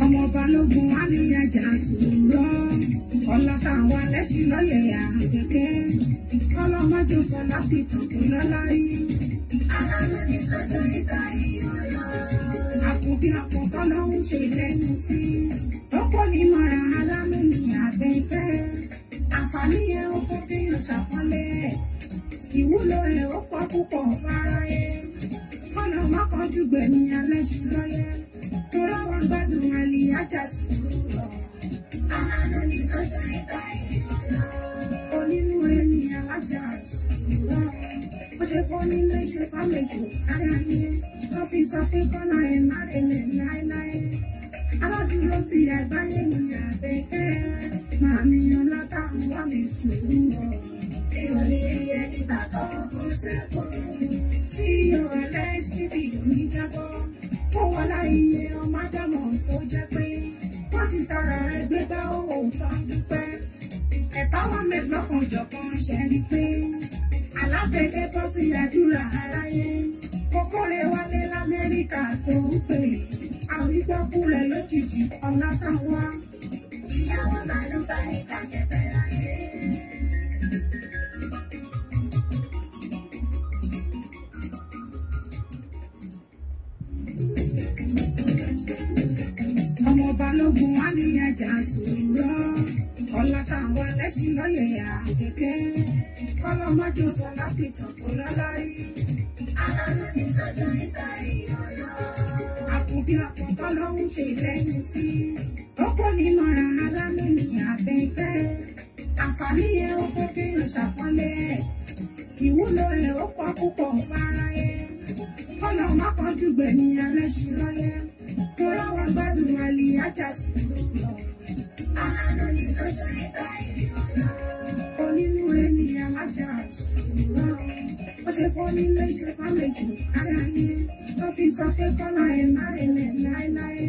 Ọmọ balógun àníyànjà sùúrọ̀ ọlá táwọn alẹ́sìn lọ́yẹ̀ àgbẹ̀kẹ́ ọlọ́mọdé fọlá pìtàn kò lọ́lá rí. Aláàánú ní sọ́jọ́ ìta ìyọ̀lọ́. Àkùnbí àpọ̀tọ́ ló ń ṣe lẹ́nu tí ó kò ní mọ̀ra aláàánú ní àgbẹ̀kẹ́. Àǹfààní ẹ̀ ó kó kéèyàn ṣàpọ́nlé ẹ̀. Ìwúlò ẹ̀ ó pọ̀ púpọ̀ fara ẹ̀. Kọ́nà mọ́kànjú gbẹ̀mí alẹ́sìn lọ́yẹ̀. Torá wa gbádùn àlìyájà sùúrù. Aláàánú ní sọ́jọ́ ìta ìyọ̀lọ́. Onínúure ni alájà sùúrù. Ó ṣe fọ́ nílé ṣe fálejò aráyé. Wọ́n fi sọ pé kọ́nà ẹ̀ má relẹ̀ láéláé. Aládùúró ti àgbáyé ni àbẹ̀kẹ́. Màmí ọlọ́tà ń wá mi sùúrù. Ìrọ̀lẹ́ ẹyẹ nígbà kan kó sẹ́kọ̀ọ́. Tí LSTV oníjábọ̀. Ó wọlá iye ọmọ ádámọ̀ tó jẹ́ pé wọ́n ti tara rẹ̀ gbé bá owó nǹkan dúpẹ́. Empowerment lọ́kànjọ̀kan ṣe ni pé alábẹ́lẹ́ bọ́ sí àdúrà aráyé. Kókórè wálé l'Amẹ́ríkà tó ń pè. Àwígbọ́kú rẹ̀ lójijì ọ̀la táwa. Ìyàwó màlúbà ìka kẹfẹ́ láyé. Ọmọ balógun àníyànjà sùúrọ̀ ọlá táwọn alẹ́sìn lọ́yẹ̀ àkẹ́kẹ́ kọ́lọ́mọdé fọlá pìtàn kò lọ́lá rí. Aláàánú ní sọ́jọ́ ìta ìyọ̀lọ́. Àkùnbí àpọ̀tọ́ ló ń ṣe lẹ́nu tí ó kò ní mọ̀ra aláàánú ní àbẹ̀kẹ́. Àǹfààní ẹ̀ ó kó kéèyàn ṣàpọ́nlé ẹ̀. Ìwúlò ẹ̀ ó pọ̀ púpọ̀ fara ẹ̀. Kọ́nà mọ́kànjú gbẹ̀mí alẹ́sìn lọ́yẹ̀. Torá wa gbádùn àlìyájà sùúrù. Aláàánú ní sọ́jọ́ ìta ìyọ̀lọ́. Onínúure ni alájà sùúrù. Ó ṣe fọ́ nílé ṣe fálejò aráyé. Wọ́n fi sọ pé kọ́nà ẹ̀ má relẹ̀ láéláé.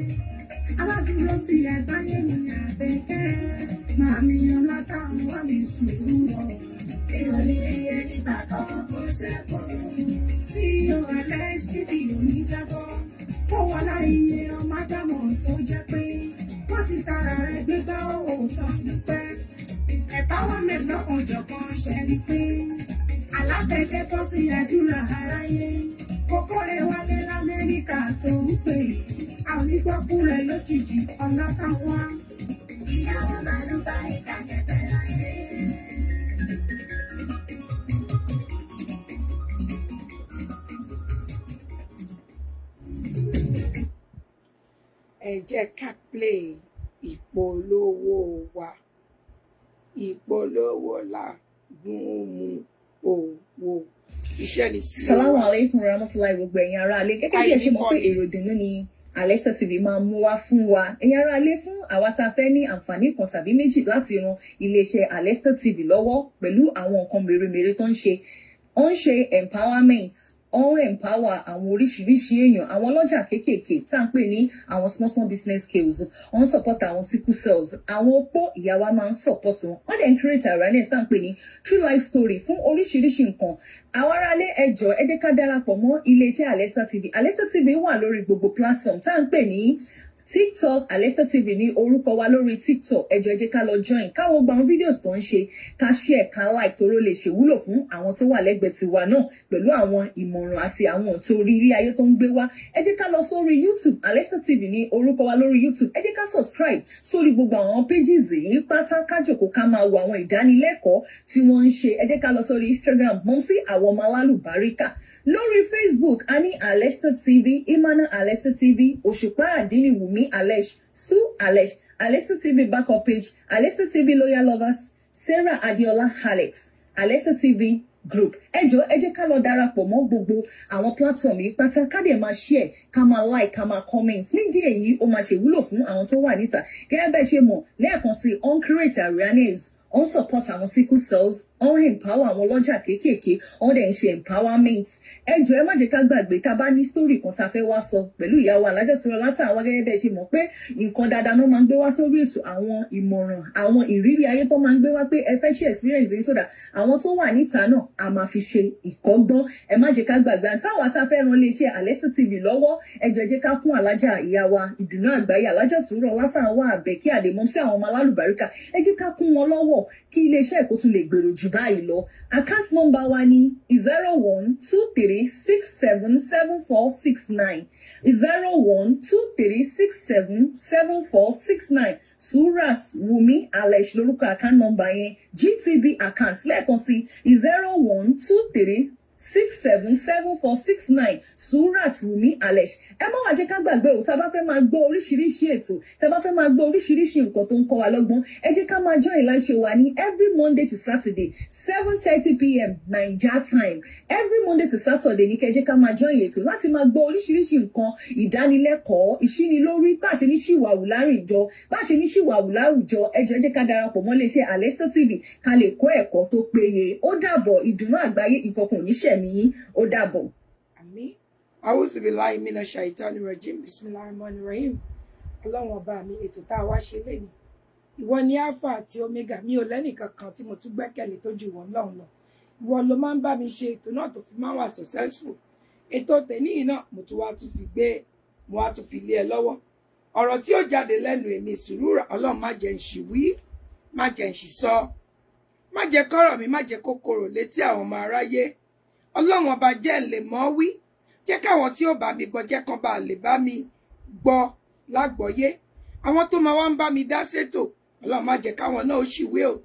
Aládùúró ti àgbáyé ni àbẹ̀kẹ́. Màmí ọlá táwọn wà ní sùúrù. Ìrọ̀lẹ́ ẹyẹ nígbà kan kó sẹ́kọ̀ọ́. Tí LSTV oníjábọ̀. Ó wọlá iye ọmọ ádámọ̀ tó jẹ́ pé wọ́n ti tara rẹ̀ gbé bá owó tán dúpẹ́. Empowerment lọ́kànjọ̀kan ṣe ni pé alábẹ́lẹ́ bọ́ sí àdúrà aráyé. Kókórè wálé l'Amẹ́ríkà tó ń pè. Àwígbọ́kú rẹ̀ lójijì ọ̀la táwa. Ìyàwó màlúbà ìka kẹfẹ́ láyé. Ẹ jẹ́ ká play ìpolówó wa. Ìpolówó la gún mu owó. Iṣẹ́ ni sí Salamu alaikum warahmatullahi gbogbo ẹ̀yin ará ilé. Gẹ́gẹ́ bí ẹ ṣe mọ̀ pé àìní èrò ìdùnnú ni Alesta TV máa mú wá fún wa. Ẹ̀yin ará ilé, fún àwa tá a fẹ́ ní àǹfààní kan tàbí méjì láti ran iléeṣẹ́ Alesta TV lọ́wọ́ pẹ̀lú àwọn nǹkan mèremère tó ń ṣe. Ó ń ṣe empowerment, ó ń empower àwọn oríṣiríṣi èèyàn, àwọn ọlọ́jà kéékèèké tá à ń pè ní àwọn small small business skills. Ó ń support àwọn sickle cells, àwọn opó ìyá wa máa ń support wọn. Wọ́n dẹ̀ ń create awareness tá à ń pè ní true life story fún oríṣiríṣi nǹkan. Àwọn aráalé, ẹ jọ̀ọ́, ẹ jẹ́ ká darapọ̀ mọ́ iléeṣẹ́ Alesta TV. Alesta TV wà lórí gbogbo platform tá à ń pè ní TikTok. Alesta TV ní orúkọ wa lórí TikTok. Ẹ jọ̀ọ́, ẹ jẹ́ ká lọ join, káwo gba àwọn videos tó ń ṣe, ká share, ká like, toró lè ṣèwúlò fún àwọn tó wà lẹ́gbẹ̀ẹ́ tiwa náà pẹ̀lú àwọn ìmọ̀ràn àti àwọn tó rí rí ayé tó ń gbé wá. Ẹ jẹ́ ká lọ sórí YouTube. Alesta TV ní orúkọ wa lórí YouTube. Ẹ jẹ́ ká subscribe sórí gbogbo àwọn pages yìí pátá, kájòkó ká máa wo àwọn ìdánilẹ́kọ̀ọ́ tí wọ́n ń ṣe. Ẹ jẹ́ ká lọ sórí Instagram, mọ́sí àwọn ọmọ alálùbáríkà. Lórí Facebook, a ní Alesta TV, Imana Alesta TV, Òṣùpá Àdínní Wùmí Alesh, Su Alesh, Alesta TV backup page, Alesta TV Loyal Lovers, Sarah Adiola Alex, Alesta TV group. Ẹ jọ̀ọ́, ẹ jẹ́ ká lọ darapọ̀ mọ́ gbogbo àwọn platform yìí pátá, ká dẹ̀ máa share, ká máa like, ká máa comment. Nídìí èyí, ó máa ṣèwúlò fún àwọn tó wà níta. Gẹ́gẹ́ bẹ́ẹ̀ ṣe mọ̀, lẹ́ẹ̀kan sí, on create awareness, Ó ń support àwọn sickle cells, ó ń empower àwọn ọlọ́jà kéékèèké, ó dẹ̀ ń ṣe empowerment. Ẹ jọ̀ọ́, ẹ má jẹ́ ká gbàgbé, tá a bá ní story kan tá a fẹ́ wá sọ pẹ̀lú ìyàwó Alájà Sùúrù Látàwá, gẹ́gẹ́ bẹ́ẹ̀ ṣe mọ̀ pé nǹkan dáadáa náà máa ń gbé wá sórí ètò, àwọn ìmọ̀ràn, àwọn ìrírí ayé tó máa ń gbé wá pé ẹ fẹ́ ṣe experience yìí sódà àwọn tó wà níta náà a máa fi ṣe ìkọ́gbọ́n. Ẹ má jẹ́ ká gbàgbé. Àti fáwọn tá a fẹ́ ran iléeṣẹ́ Alesta TV lọ́wọ́, ẹ jọ̀ọ́, ẹ jẹ́ ká kún Alájà ìyá wa Ìdùnnú Àgbáyé, Alájà Sùúrù Látàwá, Àbẹ̀kí Àdèmọ́ sí àwọn ọmọ alálùbáríkà. Ẹ jẹ́ ká kún wọn lọ́wọ́ kí iléeṣẹ́ ẹ̀kọ́ tún lè gbèrò jù báyìí lọ. Account number wa ní 0123677469, 0123677469. Surat Wumi Alesh lórúkọ account number yẹn, GTB account. Lẹ́ẹ̀kan sí, 0123677469, Surat Wumi Alesh. Ẹ má wá jẹ́ ká gbàgbé o, tá a bá fẹ́ máa gbọ́ oríṣiríṣi ètò, tá a bá fẹ́ máa gbọ́ oríṣiríṣi nǹkan tó ń kọ́ wa lọ́gbọ́n, ẹ jẹ́ ká máa join live show wa ní every Monday to Saturday, 7:30 p.m. Naija time. Every Monday to Saturday ní kẹ́ ẹ jẹ́ ká máa join ètò láti máa gbọ́ oríṣiríṣi nǹkan, ìdánilẹ́kọ̀ọ́, ìṣínilórí, bá a ṣe ní ṣìwàwù láwùjọ, bá a ṣe ní ṣìwàwù láwùjọ. Ẹ jọ̀ọ́, ẹ jẹ́ ká darapọ̀ mọ́ iléeṣẹ́ Alesta TV ká lè kọ́ ẹ̀kọ́ tó péye. Ó dàbọ̀. Ìdùnnú Àgbáyé, ìkọkùn oníṣẹ̀mí yín. Ó dàbọ̀. Àmín. A'udhu billahi minash shaitani rajim. Bismillahir rahmanir rahim. Ọlọ́run ọba mi, ètò tá a wá ṣe lénìí, ìwọ ni Alpha àti Omega. Mi ò lẹ́nìkan kan tí mo tún gbẹ́kẹ̀lé tó ju ìwọ Ọlọ́run lọ. Ìwọ ló máa ń bá mi ṣe ètò náà tó fi máa ń wà successful. Ètò tèmi yìí náà, mo tún wá tún fi gbé, mo wá tún fi lé ẹ lọ́wọ́. Ọ̀rọ̀ tí ó jáde lẹ́nu èmi Sùúrù, Ọlọ́run, má jẹ́ ń ṣì wí, má jẹ́ ń ṣì sọ, má jẹ́ kọ́rọ̀ mi, má jẹ́ kókorò létí àwọn ọmọ aráyé. Ọlọ́run ọba, jẹ́ ń lè mọ́ wí, jẹ́ káwọn tí ó bá mi gbọ́, jẹ́ kán bá lè bá mi gbọ́ lágbọ́yé. Àwọn tó máa wá ń bá mi dá sétò, Ọlọ́run, má jẹ́ káwọn náà ó ṣìwé o.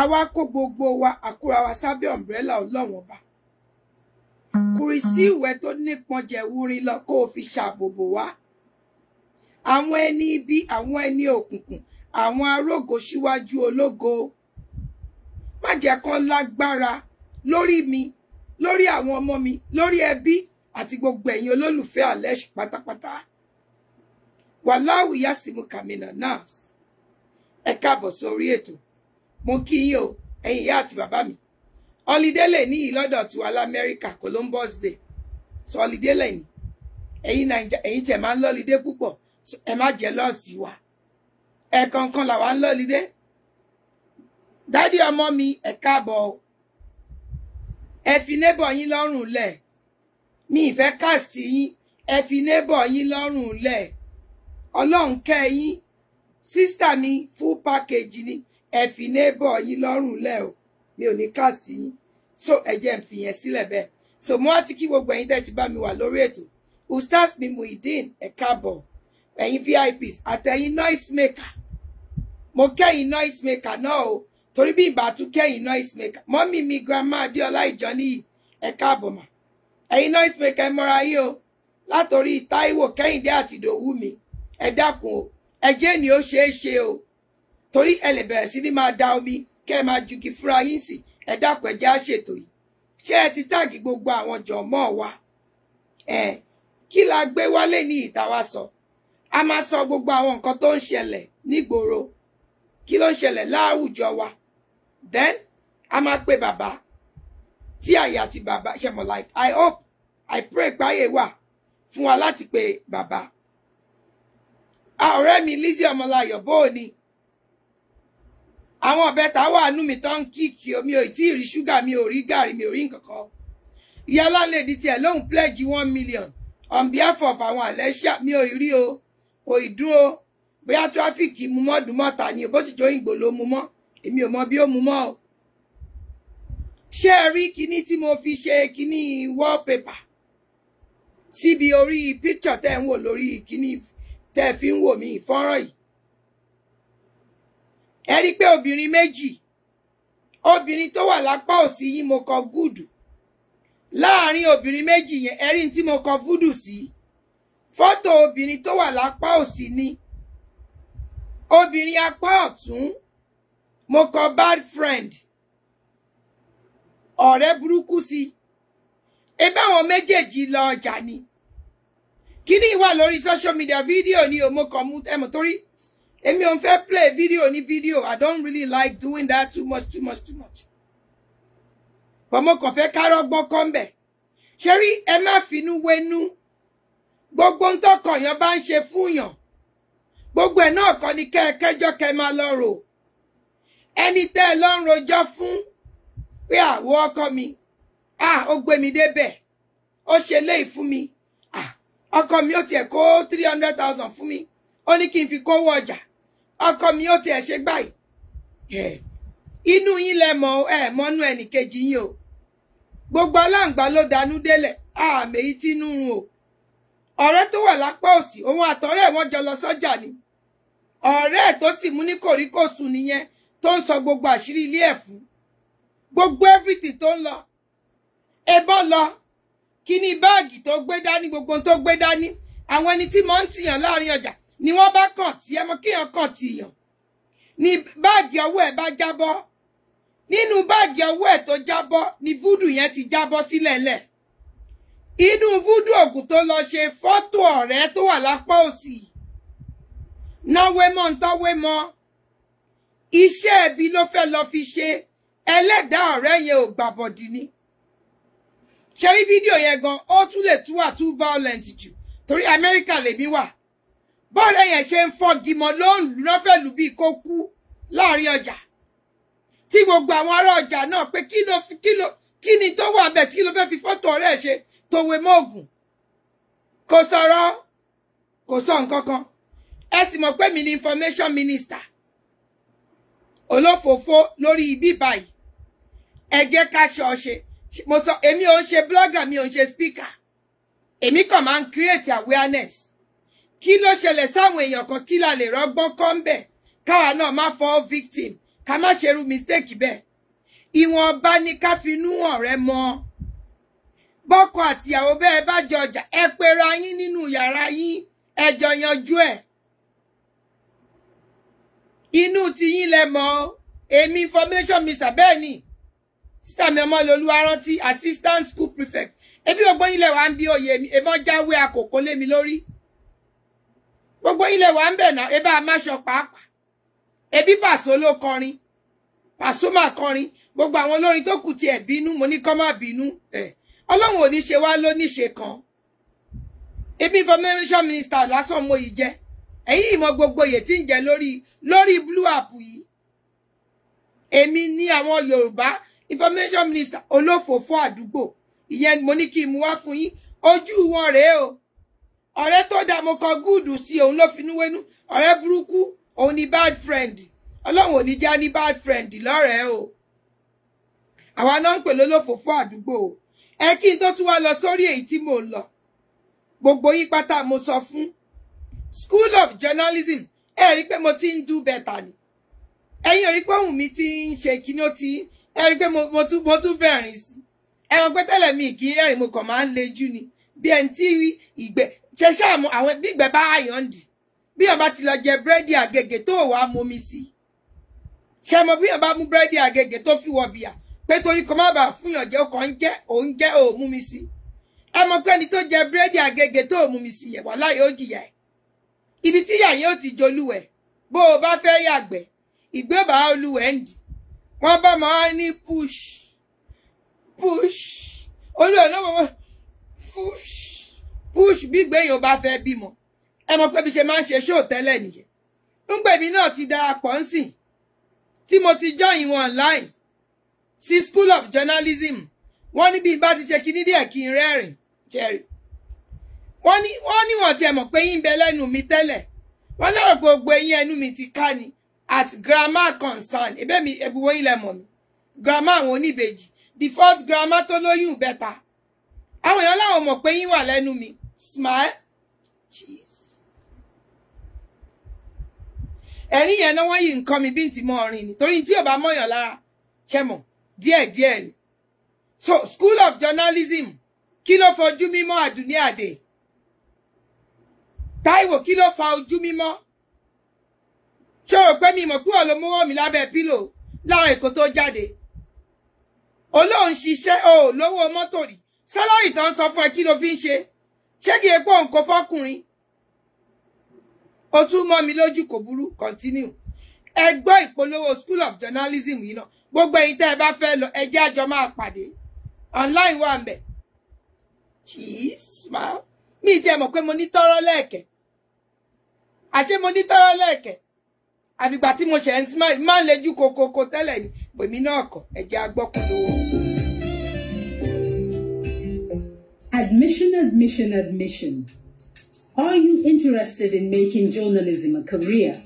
Àwa kó gbogbo wa àkúra wa sábẹ́ umbrella Ọlọ́run ọba. Kùrìsí ìwẹ̀ tó nípọn jẹ wúrin lọ, kó o fi ṣàbòbò wá. Àwọn ẹni ibi, àwọn ẹni òkùnkùn, àwọn arógo síwájú ológo, má jẹ́ kán lágbára lórí mi, lórí àwọn ọmọ mi, lórí ẹbí àti gbogbo ẹ̀yin olólùfẹ́ Alesh pátápátá. Wàláwù yásìmù kàmínà nas. Ẹ káàbọ̀ sórí ètò. Mo kí yín o, ẹ̀yin ìyá àti bàbá mi. Holiday lè ní ìlọ́dọ̀ tiwa lamẹ́ríkà, Columbus Day, so holiday lè ní. Ẹ̀yin Naija, ẹ̀yin tẹ̀ máa ń l'holiday púpọ̀, so ẹ má jẹ́ lọ́ọ̀sì wa. Ẹ̀ẹ̀kọ̀ọ̀kan làwa ń l'holiday. Daddy ọmọ mi, ẹ káàbọ̀ o. Ẹ fi neighbor yín lọ́rùn lẹ̀. Mi ìfẹ́ cast yín. Ẹ fi neighbor yín lọ́rùn lẹ̀. Ọlọ́run kẹ́ yín. Sister mi, full package ni. Ẹ fi neighbor yín lọ́rùn lẹ̀ o. Mi ò ní cast yín, so ẹ jẹ́ n fi yẹn sílẹ̀ bẹ́ẹ̀. So mo wá ti kí gbogbo ẹ̀yin tẹ́ ti bá mi wà lórí ètò. Ustaz mi Muideen, ẹ káàbọ̀. Ẹ̀yin VIPs àtẹ̀yin noise maker, mo kẹ́yìn noise maker náà o, torí bí ìbá tún kẹ́yìn noise maker. Mummy mi, grandma Adéọlá Ìjọ́níyì, ẹ káàbọ̀ mà. Ẹ̀yin noise maker, ẹ mọ́ra yín o, látòrí Táíwò, Kẹ́hìndé àti Ìdòwú mi. Ẹ dákun o, ẹ jẹ́ ni ó ṣeé ṣe o, torí ẹ lè bẹ̀rẹ̀ sí ní máa da omi kẹ́ ẹ máa jugi fúnra yín sí. Ẹ dákun, ẹ jẹ́ á ṣètò yìí. Ṣé ẹ ti tag gbogbo àwọn jọ̀mọ́ wa? Ẹ kí la gbé wálé ní ìta wa sọ? A máa sọ gbogbo àwọn nǹkan tó ń ṣẹlẹ̀ nígboro, kí ló ń ṣẹlẹ̀ láwùjọ wa. Then a máa pe bàbá tí àyè àti bàbá ṣe mọ̀. Like, I hope, I pray páyé wà fún wa láti pe bàbá. A ọ̀rẹ́ mi Lizzy Ọmọláyọ̀, bó o ní àwọn ọ̀bẹ tá wà nú mi tó ń kíkì omi, ò tí ì rí ṣúgà, mi ò rí gàrí, mi ò rí nǹkan kan. Ìyá aláǹlẹ̀dì tiẹ̀ lóhùn pledge 1 million on behalf of àwọn Alẹ́ṣà. Mi ò rí o, kò ì dún o. Bóyá traffic mú mọ́ dùnmọ́ta ni o, bó sì jó ìgbò ló mú mọ́, èmi ò mọ bí ó mú mọ́ o. Ṣé ẹ rí kinní tí mo fi ṣe kinní wallpaper síbi orí picture tẹ́ ń wò lórí kinní tẹ́ fi ń wò mí, fọ́nrán yìí? Ẹ rí i pé obìnrin méjì, obìnrin tó wà lápá òsì yín, mo kọ good. Láàárín obìnrin méjì yẹn, ẹ rí tí mo kọ voodoo sí. Fọ́tò obìnrin tó wà lápá òsì ni. Obìnrin apá ọ̀tún, mo kọ bad friend, ọ̀rẹ́ burúkú sí. Ebe àwọn méjèèjì lọ ọjà ni. Kíní wà lórí social media, fídíò ni o. Mo kàn mú ẹmọ torí Èmi ò ń fẹ́ play video ní video. I don't really like doing that too much, too much, too much. But mo kàn fẹ́ kárọ́gbọ́n kọ́ ń bẹ̀. Ṣé rí, ẹ má finú wénú. Gbogbo ń tọkọ yàn bá ń ṣe fún yàn, gbogbo ẹ̀ náà kọ́ ni kẹ́ ẹ kẹ́jọ́ kẹ́ máa lọ rò. Ẹni tẹ́ ẹ lọ ń rojọ́ fún pé àwọ̀ ọkọ mi, ó gbé mi débẹ̀, ó ṣe léyìí fún mi, ọkọ mi ó tiẹ̀ kó 300,000 fún mi, ó ní kí n fi kówó ọjà, ọkọ mi ó tiẹ̀ ṣe gbáyìí. Inú yín lẹ mọ̀, ẹ mọ́nú ẹnìkejì yín o. Gbogbo aláǹgbá ló danú délẹ̀, àmì èyí tí inú run o. Ọ̀rẹ́ tó wà lápá òsì, òun àtọ̀rẹ́ wọn jọ lọ sọ́jà ni. Ọ̀rẹ́ tó sì mú ní kòríkòsùn nìyẹn tó ń sọ gbogbo àṣírí ilé ẹ̀ fún, gbogbo everything tó ń lọ. Ẹbọ lọ kíní báàgì tó gbé dání, gbogbo tó gbé dání, àwọn ẹni tí mò ń tìyàn láàrin ọjà ni wọ́n bá kàn tí ẹ mọ kíyàn kàn tìyàn ni báàgì ọwọ́ ẹ̀ bá jábọ́. Nínú báàgì ọwọ́ ẹ̀ tó jábọ́ ni fúdù yẹn ti jábọ́ sílẹ̀ lẹ̀. Inú fúdù ògùn tó lọ ṣe fọ́tò ọ̀rẹ́ tó wà lápá òsì náwé mọ́ ń tọ́wé mọ́. Iṣẹ́ ẹbí ló fẹ́ lọ fi ṣe. Ẹlẹ́dàá ọ̀rẹ́ yẹn ò gbàbọ̀dì ni. Ṣe rí fídíò yẹn gan, ó tún lè tún wà too violent jù torí Amẹ́ríkà lèmi wà. Bọ́ọ̀lù yẹn ṣe ń fọ́gimọ̀ ló ń lù náà fẹ́ lù bíi kó kú láàrin ọjà, tí gbogbo àwọn ará ọjà náà pé kí ni tó wà bẹ́ẹ̀, kí ló fẹ́ fi fọ́tò ọ̀rẹ́ ṣe tó wé mọ́ọ̀gùn. Kò sọ̀rọ̀, kò sọ nǹkan kan. Ẹ sì mọ̀ pé mi ni information minister olófòófó lórí ibi báyìí. Ẹ jẹ́ ká ṣọ ṣe. Mo sọ, èmi ò ń ṣe blogger, mi ò ń ṣe speaker, èmi kàn máa ń create awareness. Kí ló ṣẹlẹ̀ sáwọn èèyàn kan, kí la lè rọ́gbọ́n kọ́ ń bẹ̀, káwa náà má fall victim, ká má ṣerú mistake bẹ́ẹ̀. Ìwọ̀nba ni ká finú ọ̀rẹ́ mọ́. Bọ́kọ àtìyàwó bẹ́ẹ̀ bá jọ ọjà, ẹ pera yín nínú yàrá yín, ẹ jọ yanjú ẹ̀. Inú ti yín lẹ mọ̀ o. Èmi information minister, bẹ́ẹ̀ ni sísá mi Ọmọlolúwa rántí, assistant school prefect. Ebi gbogbo yín lẹ wà ń bí oyè mi, ebọn jáwé àkókò lé mi lórí. Gbogbo yín lẹ wà ń bẹ̀ náà, ebá amáṣọ pàápàá. Ebi Pàṣọ ló kọrin, Pàṣọ máa kọrin. Gbogbo àwọn olórin tó kù tiẹ̀ bínú, mo ní kọ́ má bínú. Ọlọ́run ò ní ṣe wá lóníṣe kan. Ebi information minister lásán mo yìí jẹ́. Ẹ̀yin ìmọ̀ gbogbo oyè tí ń jẹ lórí blue app yìí. Èmi ní àwọn Yorùbá information minister olófòófó àdúgbò. Ìyẹn mo ní kí n mú wá fún yín. Ojú wọn rèé o. Ọ̀rẹ́ tó dá mo kọ gúùdù sí, òun ló finú wénú. Ọ̀rẹ́ burúkú òun ni bad friend. Ọlọ́run ò ní já ní bad friend lọ́rẹ̀ẹ́ o. Àwa náà ń pè lólófòófó àdúgbò o. Ẹ kí n tó tún wá lọ sórí èyí tí mò ń lọ. Gbogbo yín pátá mo sọ fún School of Journalism. Ẹ rí pé mo ti ń do better ni. Ẹ̀yin rí pé ohùn mi ti ń ṣe kíní, ó ti ẹ rí pé mo tún fẹ́rìn sí. Ẹ mọ̀ pé tẹ́lẹ̀ mi kì í rẹ́rìn, mo kàn máa ń lejú ni. Bí ẹni tí ìgbẹ́ ṣe ṣáàmù àwọn bí ìgbẹ́ bá àyàn ń dì. Bí ọba ti lọ jẹ búrẹ́dì àgègè tó wàá momi sí. Ṣé mo bí ọba mú búrẹ́dì àgègè tó fi wọ bìà pé torí kò má bàa fúnyàn jẹ, ó kàn ń jẹ, òun jẹ, ò mú mi sí. Ẹ mọ̀ pé ẹni tó jẹ búrẹ́dì àgègè tó mú mi sí yẹn, wàláhì ó jìyà ẹ̀. Ibi tí yà yẹn ó ti jolúwẹ̀, bó o bá fẹ́ yàgbẹ́, ìgbé bá olúwẹ̀ ń dì. Wọ́n bá máa ní push push, olúwẹ̀ náà wọ́n push push bí gbẹ̀yìn ò bá fẹ́ bímọ. Ẹ mọ̀ pé bí ṣe máa ń ṣe ṣóò tẹ́lẹ̀ nìyẹn. Ńgbẹ̀mí náà ti darapọ̀ ń sìn tí mo ti join wọn online sí School of Journalism. Wọ́n ní bí n bá ti ṣe kíní díẹ̀ kí n rẹ́rìn jẹ́rìí. Wọ́n ní wọ́n ti ẹ̀ mọ̀ pé yín bẹ lẹ́nu mi tẹ́lẹ̀. Wọ́n lérò pé gbogbo eyín ẹnu mi ti ká ni. As grammar concern, ebe mi ebuwo yín lẹ mọ̀ mi. Grammar àwọn oníbejì, the first grammar tó lóyún bẹ́ta. Àwọn èèyàn láwọn mọ̀ pé yín wà lẹ́nu mi. Smile. Cheese. Ẹ̀rín yẹn náà wọ́n yìí nǹkan mi bí n ti mọ ọ̀rìn ni. Torí tí ò bá mọ̀yàn lára, ṣe mọ̀ díẹ̀díẹ̀ ni. So School of Journalism, kí ló fojú mímọ́ Àdùnní Àdè? Táíwò, kí ló fa ojú mímọ́? Ṣé o pé mi mọ̀ pé ọ̀lọ́ mọ́wọ́ mi lábẹ́ pílò láwọn èkó tó jáde? Olóhùn ṣiṣẹ́ o lówó mọ́tò rí. Sálárì tó ń sọ fún ẹ kí ló fi ń ṣe? Ṣé kí epo òǹkó fọ́kùnrin? Ó tún mọ́ mi lójú, kò burú, continue. Ẹ gbọ́ ìpolówó School of Journalism yìí náà. Gbogbo ẹ̀yin tẹ́ ẹ bá fẹ́ lọ, ẹ jẹ́ àjọ máa pàdé online wà ńbẹ̀. Jeez, ma mi ti ẹ mọ̀ pé mo ní tọ́rọ́ lẹ́ẹ̀kẹ́. Àṣé mo ní tọ́rọ́ lẹ́ẹ̀kẹ́. Àfìgbà tí mo ṣe ń smile, máa ń lejú kokoko tẹ́lẹ̀ ni. Bèmí náà kọ̀, ẹ jẹ́ a gbọ́ polówó. Admission, admission, admission. Are you interested in making journalism a career?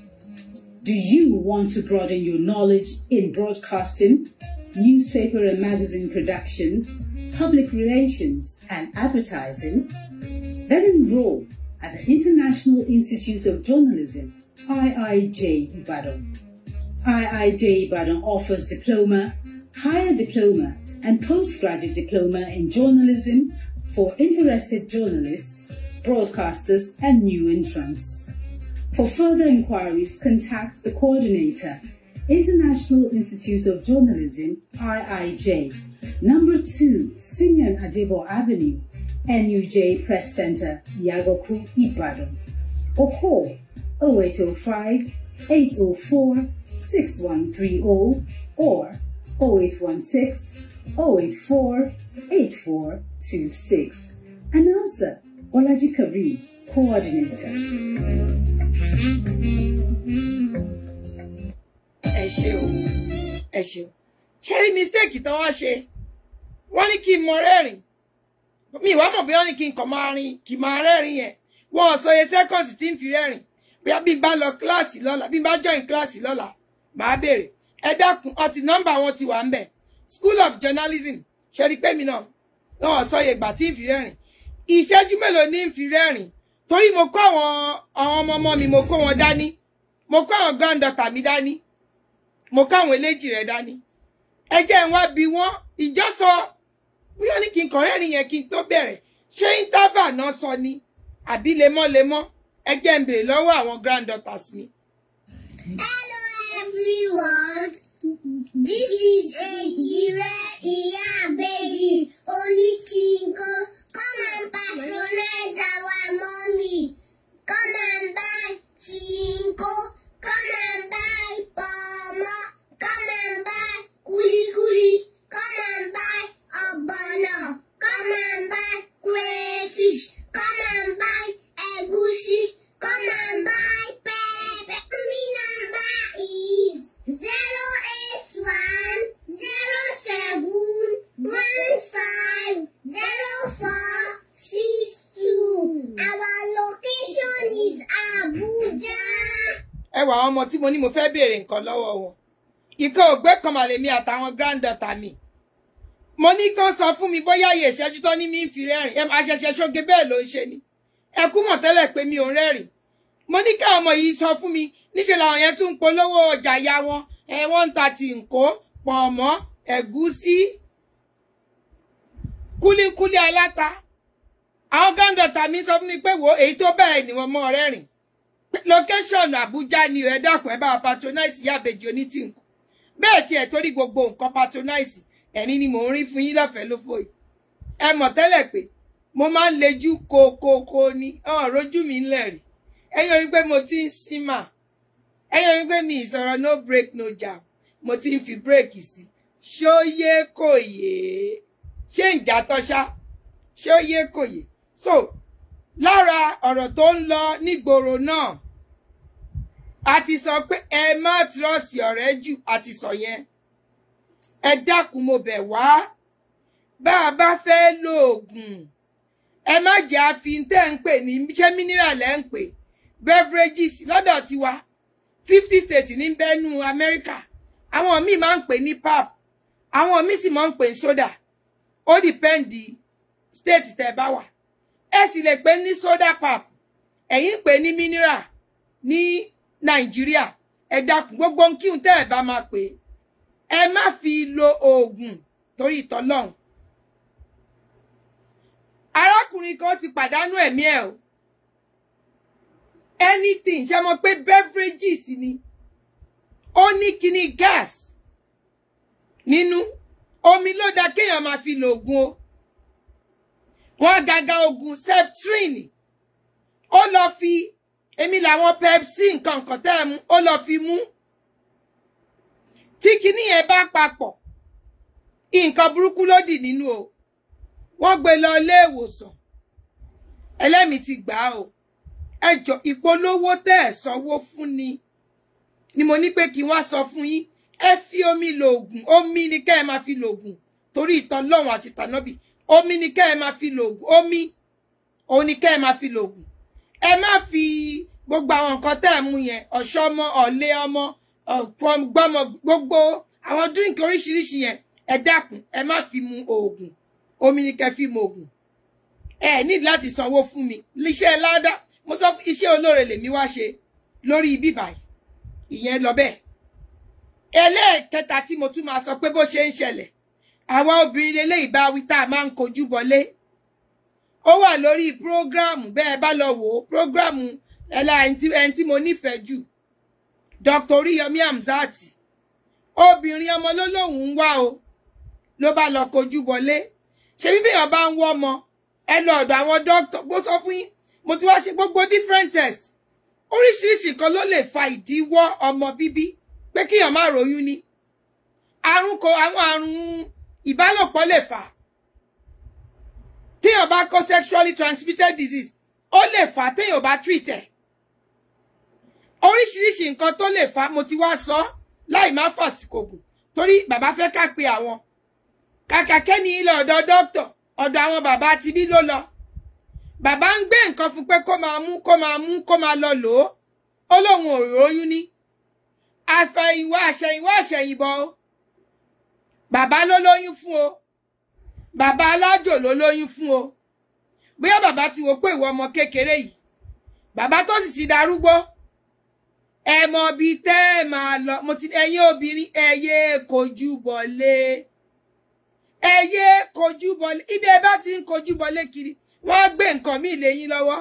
Do you want to broaden your knowledge in broadcasting, newspaper and magazine production, public relations and advertising? Then enroll at the International Institute of Journalism, IIJ Ibadan. IIJ Ibadan offers diploma, higher diploma and postgraduate diploma in journalism for interested journalists, broadcasters and new entrants. For further inquiries, contact the coordinator, International Institute of Journalism, IIJ, number 2, Simeon Adebo Avenue, NUJ Press Center, Yagoku, Ibadan, or call 0805 804 6130 or 0816 084 8426. Announcer Olaji Karim, coordinator. Ẹ ṣé o, ẹ ṣé o. Ṣé rí mistake tán wá ṣe? Wọ́n ní kí n mọ rẹ́rìn. Mi ìwà mọ̀ bí wọ́n ní kí n kàn máa rin, kí n máa rẹ́rìn yẹn. Wọ́n sọ iye seconds tí ń fi rẹ́rìn. Bóyá bí n bá lọ kíláàsì lọ́la, bí n bá join kíláàsì lọ́la, màá béèrè. Ẹ dákun, ọtí nọ́mbà wọn ti wà ń bẹ̀. School of Journalism, ṣe rí pé mi náà, wọ́n sọ iye ìgbà tí ń fi rẹ́rìn. Ìṣẹ́jú mélòó ní ń fi rẹ́rìn? Torí mo kó àwọn ọmọ ọmọ mi, mo kó wọn dání. Mo kó àwọn granddaughter mi dání. Mo kó àwọn eléjì rẹ̀ dání. Ẹ jẹ́ n wá bi wọ́n, ìjọ sọ bóyá ní kí n kàn rẹ́rìn yẹn kí n tó bẹ̀rẹ̀. Ṣé interval náà sọ ni? Àbí lemọ́lemọ́? Ẹ jẹ́ n béèrè lọ́wọ́ àwọn granddaughters mi. Hello everyone. This is Ejire Iyabeji Onitinko. Come and patronize our mommy. Come and buy tinko. Come and buy pomo. Come and buy kuli kuli. Come and buy ogbono. Come and buy crayfish. Come and buy egusi. Come and buy pepper. My number is 081 07 15 04 62. Our location is Abuja. Ẹ wà àwọn ọmọ tí mo ní mo fẹ́ béèrè nǹkan lọ́wọ́ wọn. Ìkan ògbé kan màlèmi àtàwọn granddaughter mi. Mo ní kán sọ fún mi bóyá iye ìṣẹ́jú tó ní mi ń fi rẹ́rìn. Ẹ àṣẹ̀ṣẹ̀ ṣoge bẹ́ẹ̀ ló ń ṣe ni. Ẹ kú mọ̀ tẹ́lẹ̀ pé mi ò ń rẹ́rìn. Mo ní káwọn ọmọ yìí sọ fún mi, níṣẹ́ làwọn yẹn tún ń polówó ọjà ya wọn. Ẹ wọ́n ń ta tìǹkó, pọ̀nmọ́, ẹ̀gúsí, kúlíkúlí aláta. Àwọn granddaughter mi sọ fún mi pé wo èyí tó bẹ́ẹ̀ ni wọ́n mọ́ rẹ́rìn. Location Abuja ni ẹ dákun, ẹ bá patronize Ìyábẹ̀jì Onítìǹkù. Bẹ́ẹ̀ tiẹ̀ torí gbogbo nǹkan patronize, ẹ̀rín ni mò ń rí fún yín lọ́fẹ̀ẹ́ lófò yìí. Ẹ mọ̀ tẹ́lẹ̀ pé mo máa ń lejú kokoko ni, ọ̀n rojú mi ńlẹ̀ rí. Ẹ̀yin rí pé mo ti ń símà. Ẹ̀yin rí pé mi ìsọ̀rọ̀ no break no jam. Mo ti ń fi break sí. Ṣóyé kò yé? Ṣé ń jà tọ́ṣá? Ṣóyé kò yé? So, lára ọ̀rọ̀ tó ń lọ nígboro náà, a ti sọ pé ẹ má trọ́ọ̀sì ọ̀rẹ́ jù, a ti sọ yẹn. Ẹ dákun, mo bẹ̀ wá. Bá a bá fẹ́ lo oògùn, ẹ má jẹ́ àfi tẹ́ ń pè ní ṣé mineral lẹ́ ń pè beverages lọ́dọ̀ tiwa. 50 states ní bẹ́nu Amẹ́ríkà. Àwọn míì máa ń pè ní pap, àwọn míì sì máa ń pè ní soda. Ó dìpẹ́ǹdì state tẹ́ bá wà. Ẹ sì lè pè ní soda pap, ẹ̀yin pè ní mineral ní Nàìjíríà. Ẹ dákun, gbogbo nkíhun tẹ́ ẹ bá máa pè, ẹ má fi lo oògùn torí ìtọ́lọ́hún. Arákùnrin kan ti pàdánù ẹ̀mí ẹ̀ o. Anything, ṣe mọ̀ pé beverages ni, ó ní kíní gas nínú. Omi ló da kéèyàn máa fi lo oògùn o. Wọ́n gàgà oògùn Septrin, ó lọ fi Èmi làwọn Pepsi nǹkan kan tẹ́ ẹ mú, ó lọ fi mú. Tí kinní yẹn bá papọ̀, nǹkan burúkú ló dì nínú o. Wọ́n gbé lọ ilé ìwòsàn, ẹlẹ́mìí ti gbà á o. Ẹ jọ, ìpolówó tẹ́ ẹ̀ sanwó fún ni ni mo ní pé kí wọ́n sọ fún yín. Ẹ fi omi lòògùn, omi ni kẹ́ ẹ máa fi lòògùn, torí ìtàn lọ́wọ́n àti tànọ́bì. Omi ni kẹ́ ẹ máa fi lòògùn, omi òun ni kẹ́ ẹ máa fi lòògùn. Ẹ má fi gbogbo àwọn nǹkan tẹ́ ẹ mú yẹn, ọ̀ṣọ́mọ, ọ̀lẹ́ ọmọ, ọ̀gbọ́mọ, gbogbo àwọn díríǹkì oríṣiríṣi yẹn, ẹ dákun, ẹ má fi mu oògùn. Omi ni kẹ́ fi mu oògùn. Ẹ ní láti sanwó fún mi iṣẹ́ ládá. Mo sọ iṣẹ́ olóore lèmi wá ṣe lórí ibi báyìí, ìyẹn lọ bẹ́ẹ̀. Ẹlẹ́ẹ̀kẹta tí mo tún máa sọ pé bó ṣe ń ṣẹlẹ̀, àwa obìnrin lélẹ́yìí bá wí tá a máa ń kojú bọlé. Ó wà lórí prógráàmù, bẹ́ẹ̀ bá lọ wò ó, prógráàmù ẹ̀la ẹni tí mo nífẹ̀ẹ́ jù, Dr. Oríyọmí Hamzat. Obìnrin ọmọ ló lóun ń wá o, ló bá lọ kojú bọlé. Ṣe bí bẹ́ẹ̀ bá ń wọ́ ọmọ, ẹ lọ ọ̀dọ̀ àwọn dókítà. Bó sọ fún yín, mo ti wá ṣe gbogbo different test. Oríṣiríṣi nǹkan ló lè fa ìdíwọ́ ọmọ bíbí, pé kíyàn má ròyún ni. Àrùn kò, àwọn àrùn ìbálòpọ̀ lè fà. Téèyàn bá kó sexually transmitted disease, ó lè fà téèyàn bá treat ẹ̀. Oríṣiríṣi nǹkan tó lè fà, mo ti wá sọ láì má fàsìkò gùn, torí bàbá fẹ́ ká pe àwọn. Kàkà kẹ́ni ilé ọ̀dọ̀ dókítà, ọ̀dọ̀ àwọn bàbá ti bí ló lọ. Bàbá ń gbé nǹkan fún pé kó máa mú, kó máa mú, kó máa lọ lò ó. Ó lóun ò róyún ní. Àfẹ̀yìnwá àṣẹ̀yìnwá àṣẹ̀yìnbọ̀ o. Bàbá ló lóyún fún o. Bàbá alájò ló lóyún fún o. Bóyá bàbá ti wò pé ìwọ ọmọ kékeré yìí, bàbá tó sì ti darúgbó, ẹ mọ ibi tẹ́ ẹ máa lọ. Mo ti ẹ̀yin obìnrin, ẹ yé kojú bọlé, ẹ yé kojú bọlé. Ibi ẹ bá ti ń kojú bọlé kiri, wọ́n á gbé nǹkan míì lé yín lọ́wọ́.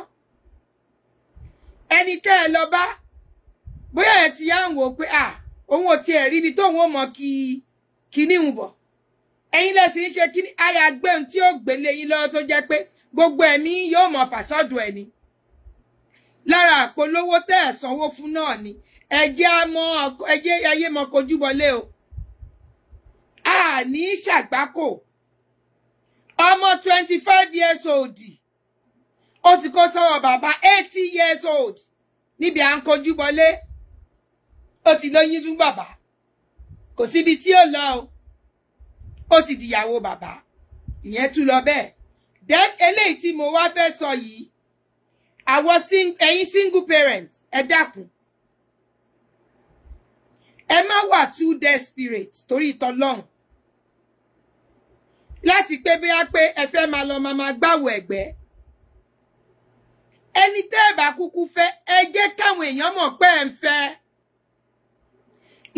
Ẹni tẹ́ ẹ lọ bá, bóyá ẹ ti yá ń wò pé à òun ò tiẹ̀ rí ibi tóun ó mọ kí kíní ń bọ̀. Ẹ̀yin lẹ́sìn ń ṣe kíní àyà gbẹ̀hùn tí ó gbélé yín lọ́wọ́, tó jẹ́ pé gbogbo ẹ̀mí yóò mọ̀ fàsọ́dọ̀ ẹ̀ ni. Lára àpolówó tẹ́ ẹ̀ sanwó fún náà ni. Ẹ jẹ́ ẹ jẹ́ ayé mọ kojú bọlé o. A ní ṣàgbákò. Ọmọ 25 years old, ó ti kó sọ́wọ́ bàbá 80 years old níbi à ń kojú bọlé. Ó ti lóyún fún bàbá, kò síbi tí ó lọ o, ó ti dìyàwó bàbá, ìyẹn tún lọ bẹ́ẹ̀. Then eléyìí tí mo wá fẹ́ sọ yìí, àwọn ẹ̀yin single parent, ẹ dákun, ẹ má wà too desperate torí ìtọ́lọ́hún láti pé bóyá pé ẹ fẹ́ máa lọ máa gbáwò ẹ̀gbẹ́. Ẹni tẹ́ ẹ bá kúkú fẹ́, ẹ jẹ́ káwọn èèyàn mọ̀ pé ẹ ń fẹ́.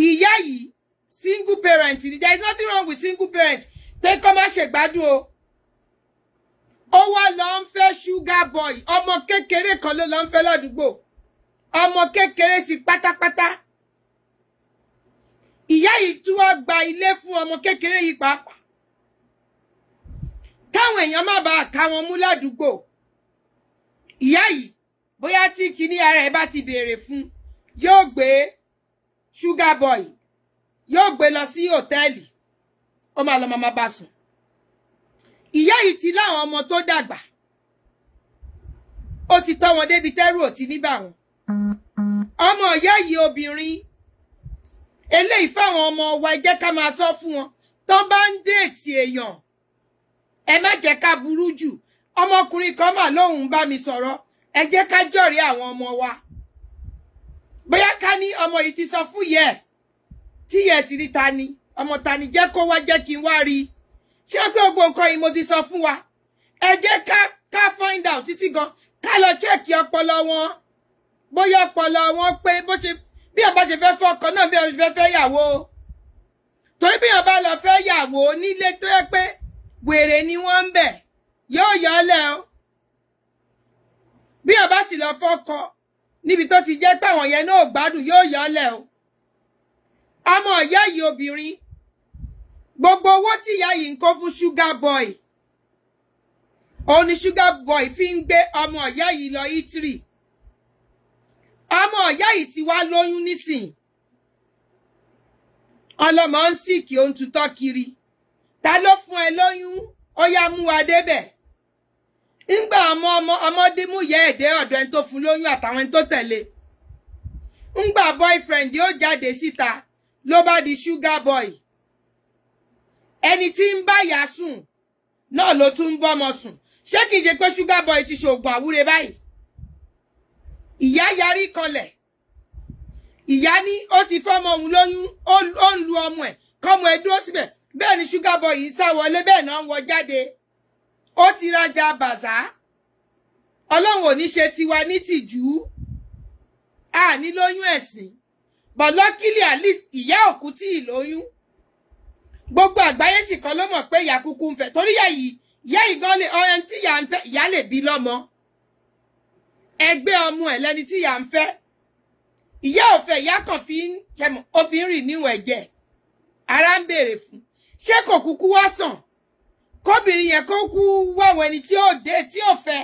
Ìyá yìí single parent ni, there is nothing wrong with single parent, pé kọ́ má ṣègbádùn o. Ó wá lọ ń fẹ́ sugar boy, ọmọ kékeré kan ló lọ ń fẹ́ ládùúgbò, ọmọ kékeré sí pátápátá. Ìyá yìí tún wá gba ilé fún ọmọ kékeré yìí pàápàá, káwọn èèyàn má bàa ká wọn mú ládùúgbò. Ìyá yìí bóyá tí kinní ara ẹ̀ bá ti béèrè fún, yóò gbé sugar boy, yóò gbé lọ sí hòtẹ́ẹ̀lì, ó máa lọ máa bá sùn. Ìyá yìí ti láwọn ọmọ tó dàgbà, ó ti tọ́ wọn débi tẹ́rù ò ti ní bà wọ́n. Ọmọ ìyá yìí obìnrin eléyìí fáwọn ọmọ wa, ẹ jẹ́ ká máa sọ fún wọn, tán bá ń déètì èèyàn, ẹ má jẹ́ ká burú jù. Ọmọkùnrin kan mà lóun bá mi sọ̀rọ̀, ẹ jẹ́ ká jọ̀rìí àwọn ọmọ wa. Bóyá ká ní ọmọ yìí ti sọ fún yẹ tí yẹ ti rí ta ni ọmọ ta ni, jẹ́ kó wá, jẹ́ kí n wá rí i. Ṣé pé gbogbo nǹkan yìí mo ti sọ fún wa, ẹ jẹ́ ká find out títí gan, ká lọ chẹ́ẹ̀kì ọpọlọ wọn, bóyá ọpọlọ wọn pé bó ṣe bí ọba ṣe fẹ́ fọ́kọ náà, bí ọba ṣe fẹ́ fẹ́ yàwó. Torí bí ọba lọ fẹ́ yàwó nílé tó yẹ pé wèrè ni wọ́n ń bẹ̀, yóò yọ ọ́ lẹ̀ o. Bí ọba sì lọ fọ́kọ níbi tó ti jẹ́ pé àwọn yẹn náà gbádùn, yóò yọ ọ́ lẹ̀ o. Ọmọ ìyá yìí obìnrin, gbogbo owó tí ìyá yìí ń kó fún sugar boy, òun ni sugar boy fi ń gbé ọmọ ìyá yìí lọ Italy. Ọmọ ìyá yìí ti wá lóyún nísìn. Ọlọ́mọ ń sìkì ohun tutọ́ kiri. Ta ló fún ẹ lóyún? Ó yá mú wa débẹ̀. Ńgbà ọmọ ọmọdé mú yẹ ẹ̀dẹ́ ọ̀dọ̀ ẹni tó fún lóyún àtàwọn ẹni tó tẹ̀lé. Ńgbà boyfriend yóò jáde síta ló bá di sugar boy. Ẹni tí ń bá ìyá sùn náà ló tún ń bọ́mọ sùn. Ṣé kìí ṣe pé sugar boy ti ṣoògùn àwúre báyìí? Ìyá yarí kanlẹ̀. Ìyá ní ó ti fọ́mọ òun lóyún, ó ń lu ọmọ ẹ̀, kọ́mọ ẹ̀ dúró síbẹ̀. Bẹ́ẹ̀ ni sugar boy yìí sá wọlé, bẹ́ẹ̀ náà ń wọ jáde. Ó ti rajà bàzá. Ọlọ́run ò ní ṣe tiwa ní tìjú. A ní lóyún ẹ̀sìn. But luckily at least ìyá òkú tí ì lóyún. Gbogbo àgbáyé sì kan ló mọ̀ pé ìyá kúkú ń fẹ́. Torí ìyá yìí gan lè ọyàn tí ìyá ń fẹ́, ìyá lè bí lọ́mọ. Ẹgbẹ́ ọmọ ẹ̀ lẹni tí ìyá ń fẹ́. Ìyá ò fẹ́, ìyá kan fi ń ṣẹmọ̀, ó fi ń rìn níwọ̀n ẹ̀jẹ̀. Ara ń béèrè fún. Ṣé kò kúkú wá sàn? Kóbìnrin yẹn kó kú wáwọn ẹni tí ó dé tí ò fẹ́.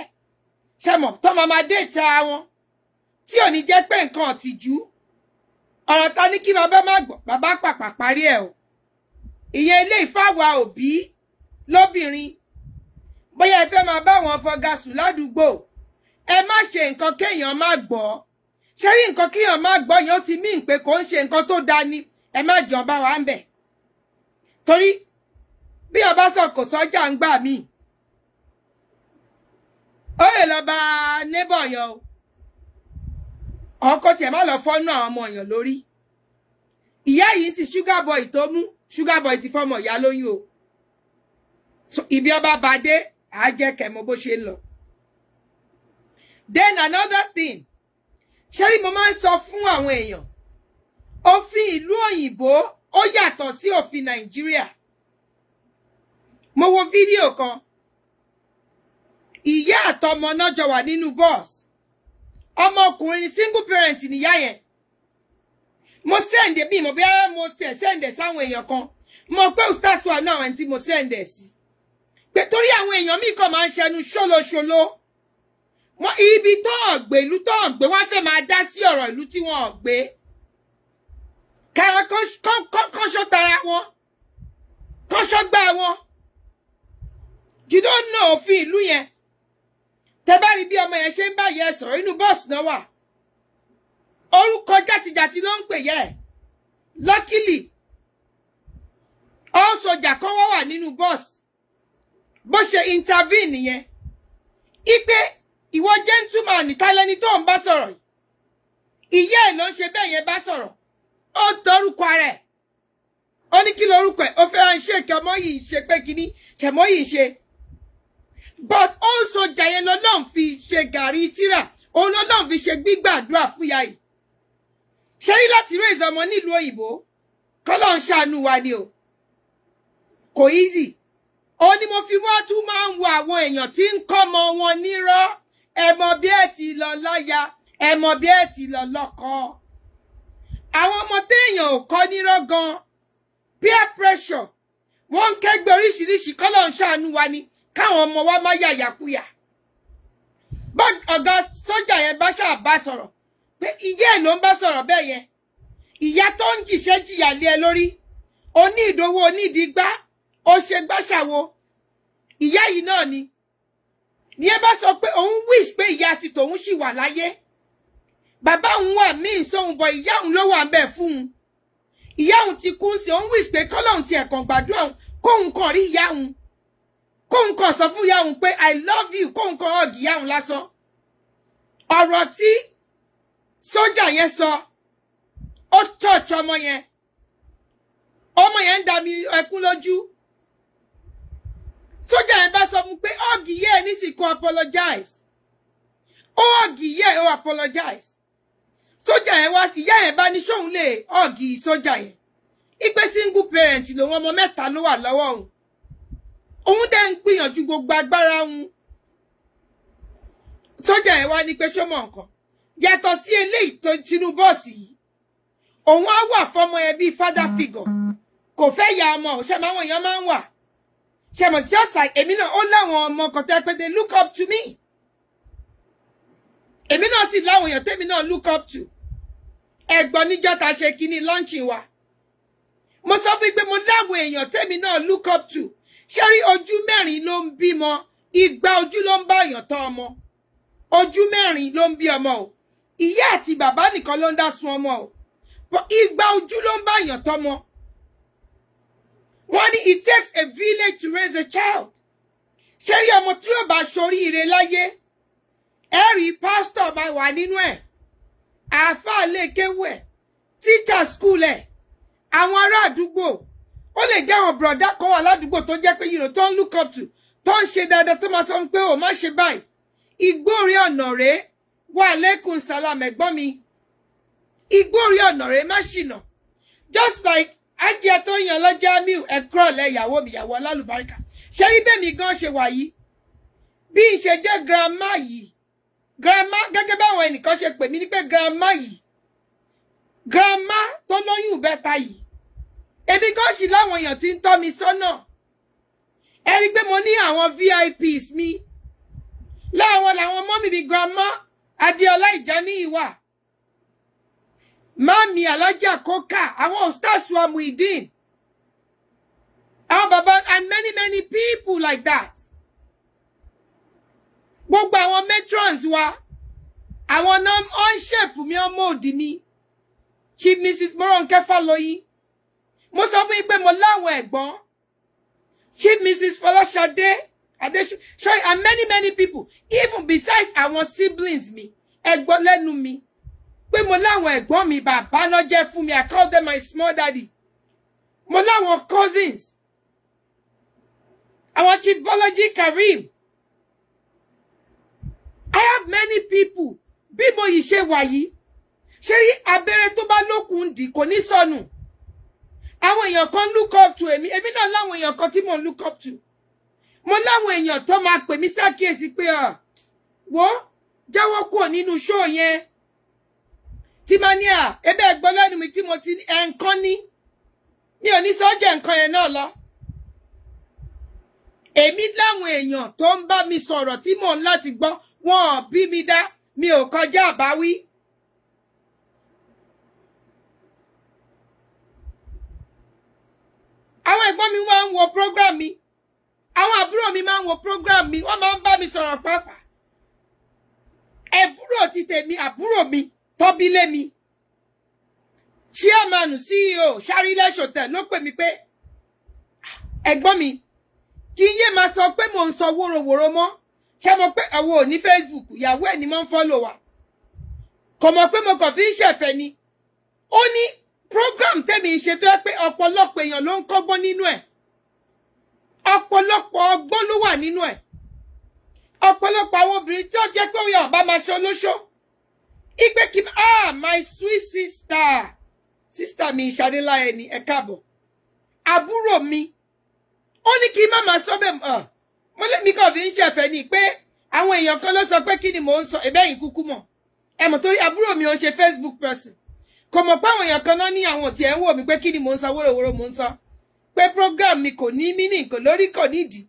Ṣẹmọ̀ tó máa máa dé ìta wọn. Tí ò ní jẹ́ pé nǹkan ọ̀tìjú. Ọ̀rọ̀ ta ní kí bàbá má gbọ́, bàbá pàpà parí ẹ̀ o. Ìyẹn ilé ìfáwa òbí lóbìnrin. Bóyá ẹ fẹ́ máa bá wọn fọgá sùn ládùúgbò. Ẹ má ṣe nǹkan kéèyàn má gbọ́. Ṣé rí nǹkan kéèyàn má gbọ́ yẹn ó ti mí pé kò ń ṣe nǹkan tó dáa ni. Ẹ má jọ bá wa ń bẹ̀. Torí bí ọba sọ kò sọ́jà ń gbà mí. Ó lè lọ bá neighbor yẹn o. Ọkọ tiẹ̀ má lọ fọ́nú àwọn ọmọ èèyàn lórí. Ìyá yìí sì sugar boy tó mú, sugar boy ti fọmọ ìyá lóyún o. So, ibi ọba bá dé, á jẹ́ kẹ́ mọ̀ bó ṣe ń lọ. Then another thing, ṣé rí mo máa ń sọ fún àwọn èèyàn, òfin ìlú òyìnbó ó yàtọ̀ sí òfin Nàìjíríà. Mo wo fídíò kan, ìyá àtọmọ náà jọ wà nínú bọ́ọ̀sì. Ọmọkùnrin single parent níyá yẹn. Mo send bí mo bí mo send sáwọn èèyàn kan. Mo pé ustaz wa náà àwọn tí mo send sí. Pé torí àwọn èèyàn míì kan máa ń ṣẹnu ṣólóṣóló. Wọ́n ibi tó ọ̀gbẹ́ ìlú tó ọ̀gbẹ́ wọ́n fẹ́ máa dá sí ọ̀rọ̀ ìlú tí wọ́n ọ̀gbẹ́. Kára kọ́ṣọ́ tara wọn. Kọ́ṣọ́ gbá wọn. You don't know òfin ìlú yẹn. Tẹ́ bá rí bí ọmọ yẹn ṣe ń bá yẹ sọ̀rọ̀ inú bọ́ọ̀sì náà wà. Orúkọ játijàti ló ń pè yẹ. Luckily, ó sọjà kan wọ́n wà nínú bọ́ọ̀sì. Bó ṣe intervene nìyẹn. Ipe ìwọ gentleman ta lẹni tó ń bá sọ̀rọ̀ yìí. Ìyá ẹ̀ ló ń ṣe bẹ́ẹ̀ yẹn bá sọ̀rọ̀. Ó torúkọ ara ẹ̀. Ó ní kí lorúkọ ẹ̀. Ó fẹ́ ń ṣe kí ọmọ yìí ṣe pé kíní ṣẹ̀mọ́ yìí ṣe. But ó sọjà yẹn lọ́lọ́run fi ṣe gàrí tíra. Òun lọ́lọ́run fi ṣe gbígbàdúrà fún ìyá yìí. Ṣé rí láti raise ọmọ nílùú òyìnbó? Kọ́lọ́run ṣàánú wa ni o. Kò easy. Ó ní mo fi wá tún máa ń wo àwọn èèyàn tí ń kọ́mọ wọn nírọ́. Ẹ mọ̀ bí ẹ ti lọ láya, ẹ mọ̀ bí ẹ ti lọ lọ́kọ. Àwọn ọmọ téèyàn ò kọ́ nírọ́ gan. Peer pressure. Wọ́n ń kẹ́gbẹ́ oríṣiríṣi. Kọ́lọ́run ṣàánú wa ni. Káwọn ọmọ wa má yàyàkuyà. Bá ọ̀gá sójà yẹn bá ṣáà bá sọ̀rọ̀. Pé ìyá ẹ̀ ló ń bá sọ̀rọ̀ bẹ́ẹ̀ yẹn. Ìyá tó ń jìṣẹ́ jìyà lé ẹ lórí. Oní ìdówó onídìígbá. Ó ṣe gbáṣàwo. Ìyá yìí náà ni. Ní ẹ bá sọ pé òun wish pé ìyá ti tòun ṣì wà láyé. Bàbá òun wà míì sóhun bọ̀ ìyá òun ló wà ń bẹ̀ fún un. Ìyá òun ti kú sí òun wish pé kọ́lọ́hún ti ẹ̀kàn gbàdúrà òun kóun kàn rí ìyá òun. Kóun kàn sọ fún ìyá òun pé I love you kóun kàn hug ìyá òun lásán. Ọ̀rọ̀ tí sójà yẹn sọ, ó touch ọmọ yẹn. Ọmọ yẹn ń da mi ẹkún lójú. Sójà yẹn bá sọ fún pé hug yẹ ẹ nísìkò apologize. Ó hug yẹ ó apologize. Sójà yẹn wá ìyá yẹn bá ní ṣóun lè hug sójà yẹn. Ipe single parent lòun ọmọ mẹ́ta ló wà lọ́wọ́ òun. Òun dẹ̀ ń gbìyànjú gbogbo agbára òun. Sójà yẹn wá ní pé ṣó mọ nǹkan. Yàtọ̀ sí eléyìí tó tinú bọ́ọ̀sì yìí. Òun á wà fọmọ yẹn bíi father figure. Kò fẹ́ ya ọmọ ò ṣe máa wọn èèyàn máa ń wà. Ṣe mọ̀ just like èmi náà ó láwọn ọmọ kan tẹ́ pé they look up to me. Èmi náà sì láwọn èèyàn tèmi náà look up to. Ẹ̀gbọ́n níjọ́ ta ṣe kíní lọ́ǹchì wa. Mo sọ fún yín pé mo láwọn èèyàn tèmi náà look up to. Ṣé rí ojú mẹ́rin ló ń bímọ, igba ojú ló ń bá èèyàn tọ́ ọmọ. Ojú mẹ́rin ló ń bí ọmọ o. Ìyá àti bàbá nìkan ló ń dá sun ọmọ o. But igba ojú ló ń bá èèyàn tọ́mọ. Wọ́n ní it takes a village to raise a child. Ṣé rí ọmọ tí yóò bá ṣoríire láyé? Ẹ rí pásítọ̀ máa wà nínú ẹ̀. Àáfàá lè kéwú ẹ̀. Teacher school ẹ̀. Àwọn ará àdúgbò. Ó lè jẹ́ àwọn bùrọ̀dá kan wà ládùúgbò tó jẹ́ pé you know, tó ń look up to, tó ń ṣe dáadáa tó máa sọ pé ó má ṣe báyìí. Igbórí ọ̀nà rèé. Wa alaikum salam ẹ̀gbọ́n mi. Igbórí ọ̀nà rèé má ṣìnà. Just like Ajé tó yan lọ́jà miu ẹ̀kúrọ̀ lẹ́ ìyàwó mi ìyàwó ọlálùbáríkà. Ṣé rí bẹ́ẹ̀ mi gan ṣe wà yìí? Bí n ṣe jẹ́ grandma yìí. Grandma gẹ́gẹ́ báwọn ẹnìkan ṣe pè mí ní pé grandma yìí. Grandma tó lóyún ìbẹ́ta yìí. Èmi gan ṣì láwọn èèyàn tí ń tọ́ mi sọ́nà. Ẹ rí pé mo ní àwọn VIPs mi. Láwọn làwọn mọ́mì mi grandma Adéọlá Ìjàníyì wà. Mami Alájà Kókà, àwọn Ustaz wa Muideen. Àwọn bàbá and many many people like that. Gbogbo àwọn matrons wa, àwọn náà ń ṣèpù mi, ọmọ òdì mi. Chief Mrs. Moronke Faloyi. Mo sọ fún yín pé mo láwọn ẹ̀gbọ́n. Chief Mrs. Fọláṣadé Adéṣu, sorry, and many many people, even besides àwọn siblings mi, ẹ̀gbọ́n lẹ́nu mi. Pé mo láwọn ẹ̀gbọ́n mi bàbá náà jẹ́ fún mi, I call them my small daddy. Mo láwọn cousins. Àwọn Chief Bọ́lájí Karim. I have many people. Bí mo yìí ṣe wà yìí, ṣé rí abẹ́rẹ́ tó bá lókun dì kò ní sọnù. Àwọn èèyàn kan look up to èmi, èmi náà láwọn èèyàn kan tí mò ń look up to. Mo láwọn èèyàn tó máa pè mí ṣàkíyèsí pé wo jáwọ́ kúrò nínú show yẹn. Tí máa ní à, ebe ẹ̀gbọ́n lẹ́nu mi tí mo ti ẹ̀ǹkan ní. Mi ò ní sọ́jà nǹkan yẹn náà lọ. Èmi láwọn èèyàn tó ń bá mi sọ̀rọ̀ tí mò ń láti gbọ́, wọn ò bí mi dá, mi ò kọjá àbáwí. Àwọn ẹ̀gbọ́n mi máa ń wo program mi. Àwọn àbúrò mi máa ń wo program mi, wọ́n máa ń bá mi sọ̀rọ̀ pàápàá. Ẹ̀búrò ti tèmi, àbúrò mi, tọ́bí lé mi. Chairman CEO Sharilesh Hotel ló pè mí pé ẹ̀gbọ́n mi kí yé máa sọ pé mò ń sọ wóróworó mọ́. Ṣé mo pé àwọn ò ní Facebook, ìyàwó ẹ̀ ni mo ń follow wa. Kò mọ̀ pé mo kàn fi ń ṣẹ̀fẹ̀ ni. Ó ní program tẹ́mi ń ṣe tó yẹ pé ọ̀pọ̀lọpọ̀ èèyàn ló ń kọ́gbọ́n nínú ẹ̀. Ọ̀pọ̀lọpọ̀ ọgbọ́n ló wà nínú ẹ̀. Ọ̀pọ̀lọpọ̀ àwọn obìnrin tí ó jẹ́ pé òun bá máa ṣe olóṣó. Igbe kí my sweet sister. Sister mi Ṣadéláyé ni ẹ káàbọ̀. Àbúrò mi. Ó ní kí má máa sọ bẹ́ẹ̀ mo lé mi kàn fi ń ṣẹ̀fẹ̀ ni pé àwọn èèyàn kan ló sọ pé kí ni mò ń sọ ẹ̀bẹ́ yìí kúkú mọ̀. Ẹ mọ̀ torí àbúrò mi ò ń ṣe Facebook person. Kò mọ̀ pé àwọn èèyàn kan náà ní àwọn tí ẹ̀ ń wò mí pé kí ni mò ń sọ wóróworó mò ń sọ. Pé program mi kò ní meaning, kò lórí kò nídìí.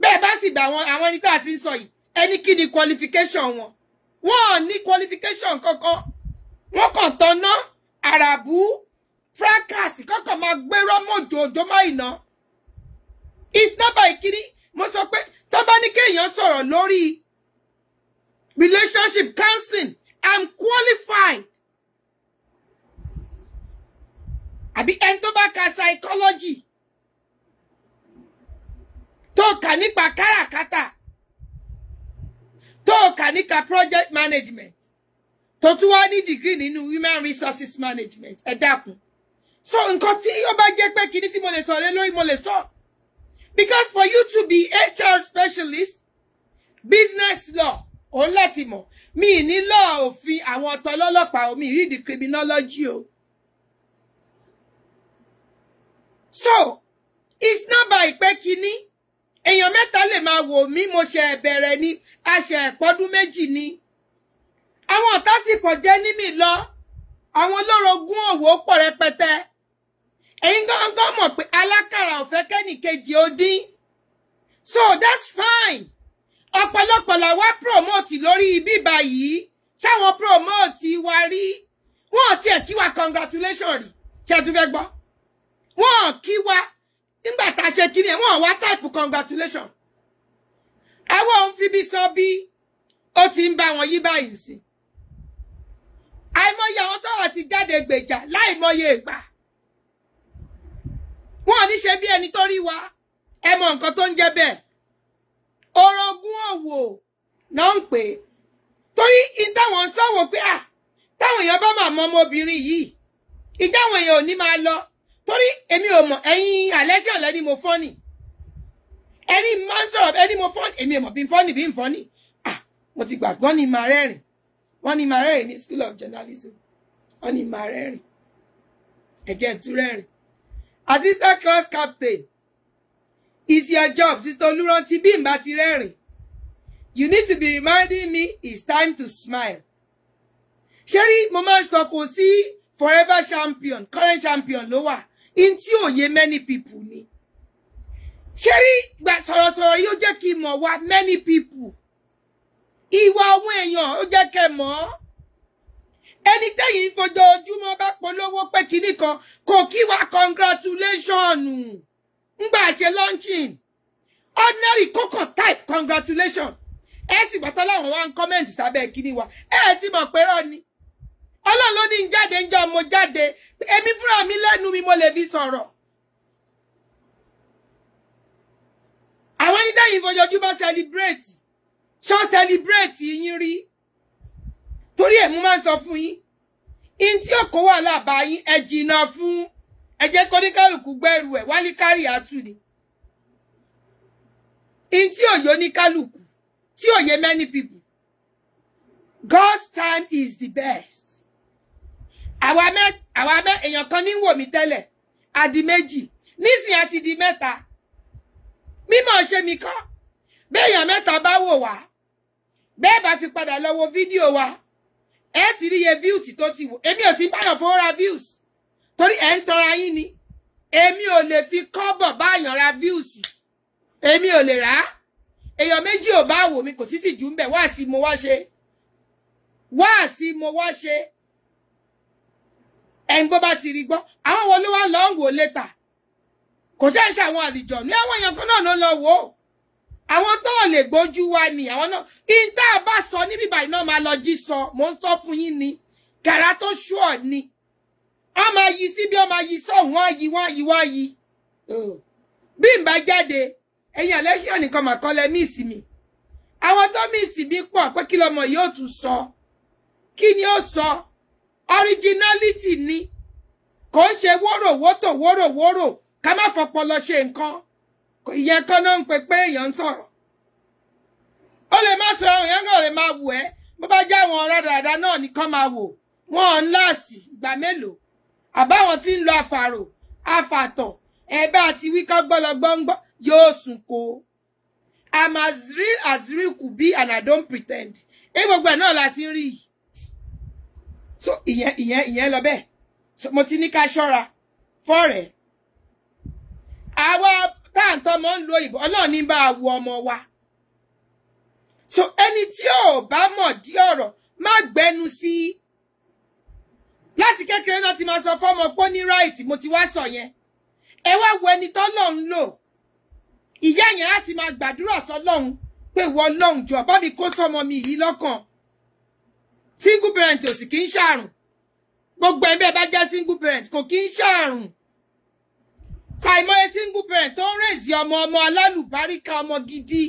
Bẹ́ẹ̀ bá sì bá àwọn ẹni tá a ti ń sọ yìí, ẹni kí ni qualification wọn. Wọ́n ò ní qualification kankan. Wọ́n kàn tanná àràbù fracas kọ́kàn máa gbérọ́ mọ́jọ òjò má ìná. It's not by kini. Mo sọ pé tó bá ní kéèyàn sọ̀rọ̀ lórí relationship counseling, I'm qualified. Àbí ẹni tó bá ka psychology, tó kà nípa káràkátà, tó kà nípa project management, tó tún wá ní degree nínú human resources management, ẹ dákun. So nǹkan tí ó bá jẹ́ pé kíní tí mo lè sọ lé lórí mo lè sọ. Because for you to be HR specialist, business law, òun láti mọ̀. Mi ní law òfin àwọn ọ̀tọ̀ ọlọ́pàá omi read the criminology o. So, it's not by pé kíní. Èèyàn mẹ́ta lè máa wò mí, mo ṣe bẹ̀rẹ̀ ni, a ṣe pọ́dún méjì ni. Àwọn ọ̀tá sì pọ̀ jẹ́ ní mi lọ. Àwọn olórogún òwò pọ̀ rẹpẹtẹ. Ẹ̀yin gangan mọ̀ pé alákàrà ò fẹ́ kẹ́nìkejì ó dín. So that's fine. Ọ̀pọ̀lọpọ̀ la wá promote lórí ibi báyìí. Ṣáwọn promote wa rí? Wọ́n tiẹ̀ kí wa congratulation rí. Ṣé ẹ tún fẹ́ gbọ́? Wọ́n kí wa nígbà tá a ṣe kíni ẹ̀, wọ́n wá type congratulation. Àwọn òun fi bí sọ bí ó ti ń bá wọn yí báyìí sí. Àìmọye àwọn tọ́rọ̀ ti jáde gbèjà láìmọye ìgbà. Wọn ò ní ṣe bí ẹni tó rí wa. Ẹ mọ nǹkan tó ń jẹ́ bẹ́ẹ̀. Orogún òwò náà ń pè é. Torí ìtàwọn sọ̀wọ́ pé à táwọn èèyàn bá máa mọ ọmọbìnrin yìí, ìdáwọn èèyàn ò ní máa lọ. Torí èmi ò mọ̀, ẹ̀yin àlẹ́ṣọ̀lẹ́ ni mo fọ́nì. Ẹni máa ń sọ̀rọ̀ ẹni mo fọ́nì, èmi ò mọ̀ bí n fọ́nì bí n fọ́nì. Ah, mo ti gbàgbọ́ ní máa rẹ́rìn. Wọ́n ní máa rẹ́rìn ní School of Journalism. Wọ́n ní máa rẹ́rìn. Ẹ̀jẹ̀ ń tú rẹ́rìn. Assistant class captain is your job. Sister Olúrántí, bí n bá ti rẹ́rìn. You need to be reminding me it's time to smile. Ṣé rí, mo máa ń sọ kò sí forever champion, current champion ló wà. In tí ò yé many people ni. Ṣé rí, gba sọ̀rọ̀sọ̀rọ̀ yóò jẹ́ kí n mọ̀ wá many people. Ìwà àwọn èèyàn ó jẹ́ kẹ́ mọ̀ ọ́. Ẹni tẹ́yìn ń fojoojúmọ́ bá polówó pé kinní kan kò kí wa congratulation. Ngbà ṣe launching. Ordinary kókàn type congratulation. Ẹ sì gbàtọ́ láwọn wá ń comment sábẹ́ kinní wa. Ẹ ti mọ̀ pé rọ́ ni. Ọlọ́run ló ní ń jáde ń jọ mo jáde. Èmi fúnra mi lẹ́nu mi mo lè fi sọ̀rọ̀. Àwọn ẹni tẹ́yìn fojoojúmọ́ celebrate. Ṣọ́ celebrate yín rí. Torí ẹ̀ mo máa ń sọ fún yín. In tí ò kó wàhálà bá yín, ẹ jìnnà fún. Ẹ jẹ́ kó ní kálukú gbẹ́rù ẹ̀ wálé kárì àtù ni. In tí ò yó ní kálukú, tí ò yé many people. God's time is the best. Àwa mẹ́ èèyàn kan ní wò mí tẹ́lẹ̀, a di méjì, nísìnyí a ti di mẹ́ta. Mímọ̀ ṣe mi kọ́, béèyàn mẹ́ta bá wò wá, bẹ́ẹ̀ bá fi padà lọ wo fídíò wa, ẹ ti rí iye views tó ti wò. Èmi ò sí báyọ̀ fowó ra views, torí ẹ̀ ń tọra yín ni. Èmi ò lè fi kọ́bọ̀ báyàn ra views, èmi ò lè rà á. Èèyàn méjì ò bá wò mí, kò sí tìjú ń bẹ̀. Wá sí mo wá ṣe, wá sí mo wá ṣe. Ẹ̀ń bó bá ti rí gbọ́, àwọn wo ló wá lọ ń wò létà? Kò ṣe ń ṣe àwọn àlìjọ ní àwọn èèyàn kan náà ló lọ wò ó. Àwọn tó lè gbójú wa ni àwọn náà. Ìta bá sọ níbí báyìí náà máa lọ jí sọ, mò ń sọ fún yín ni. Kàrà tó ṣùọ̀ ni. A máa yí sí bí ó máa yí sọ̀hún, wọ́n á yí, wọ́n á yí, wọ́n á yí. Bí n bá jáde, ẹ̀yin àlẹ́ṣẹ̀ nìkan mà kọ́ lẹ míìsì mi. Àwọn tó míìsì mi pọ̀ pé kí lọmọ yóò tún sọ. Kí ni ó sọ? Originality ni. Kò ń ṣe wóró wótò wóró wóró ká má fọpọlọ ṣe nǹkan. Ìyẹn kan náà ń pe pé èèyàn ń sọ̀rọ̀. Ó lè má sọ àwọn èèyàn kan lè máa wò ẹ́. Bó bá jẹ́ àwọn ọ̀rẹ́ dáadáa náà nìkan máa wò. Wọ́n ń láàsì ìgbà mélòó. Àbáwọn tí ń lo àfàrò, àfàtọ̀, ẹ̀ bá ti wí kọ́ gbọ́lọgbọ́ngbọ́ yóò sùn kó. I'm as real as real could be and I don't pretend. Ẹ gbogbo ẹ̀ náà la ti ń rí yìí. So ìyẹn lọ bẹ́ẹ̀. So mo ti ní ká ṣọ́ra fọ́rẹ̀ẹ́. Àwa táǹtọ́ mọ́ ń lo ìbò, Ọlọ́run ní bá a wo ọmọ wa. So ẹni tí ò bá mọ̀ dí ọ̀rọ̀ má gbẹnu sí i. Láti kékeré náà ti máa sọ fọ́mọ pé ó ní right, mo ti wá sọ yẹn. Ẹ wá wo ẹni tọ́lọ́run lò. Ìyá yẹn á ti máa gbàdúrà sọ́lọ́run pé ìwọ Ọlọ́run jọ̀ọ́ bá mi kó sọ́mọ mi yìí lọ́kàn. Single parent ò sì kí ń ṣàrùn. Gbogbo ẹ̀ bẹ́ẹ̀ bá jẹ́ single parent kò kí ń ṣàrùn. Ṣàìmọye single parent tó ń rèzì ọmọ ọmọ alálùbáríkà ọmọ gidi.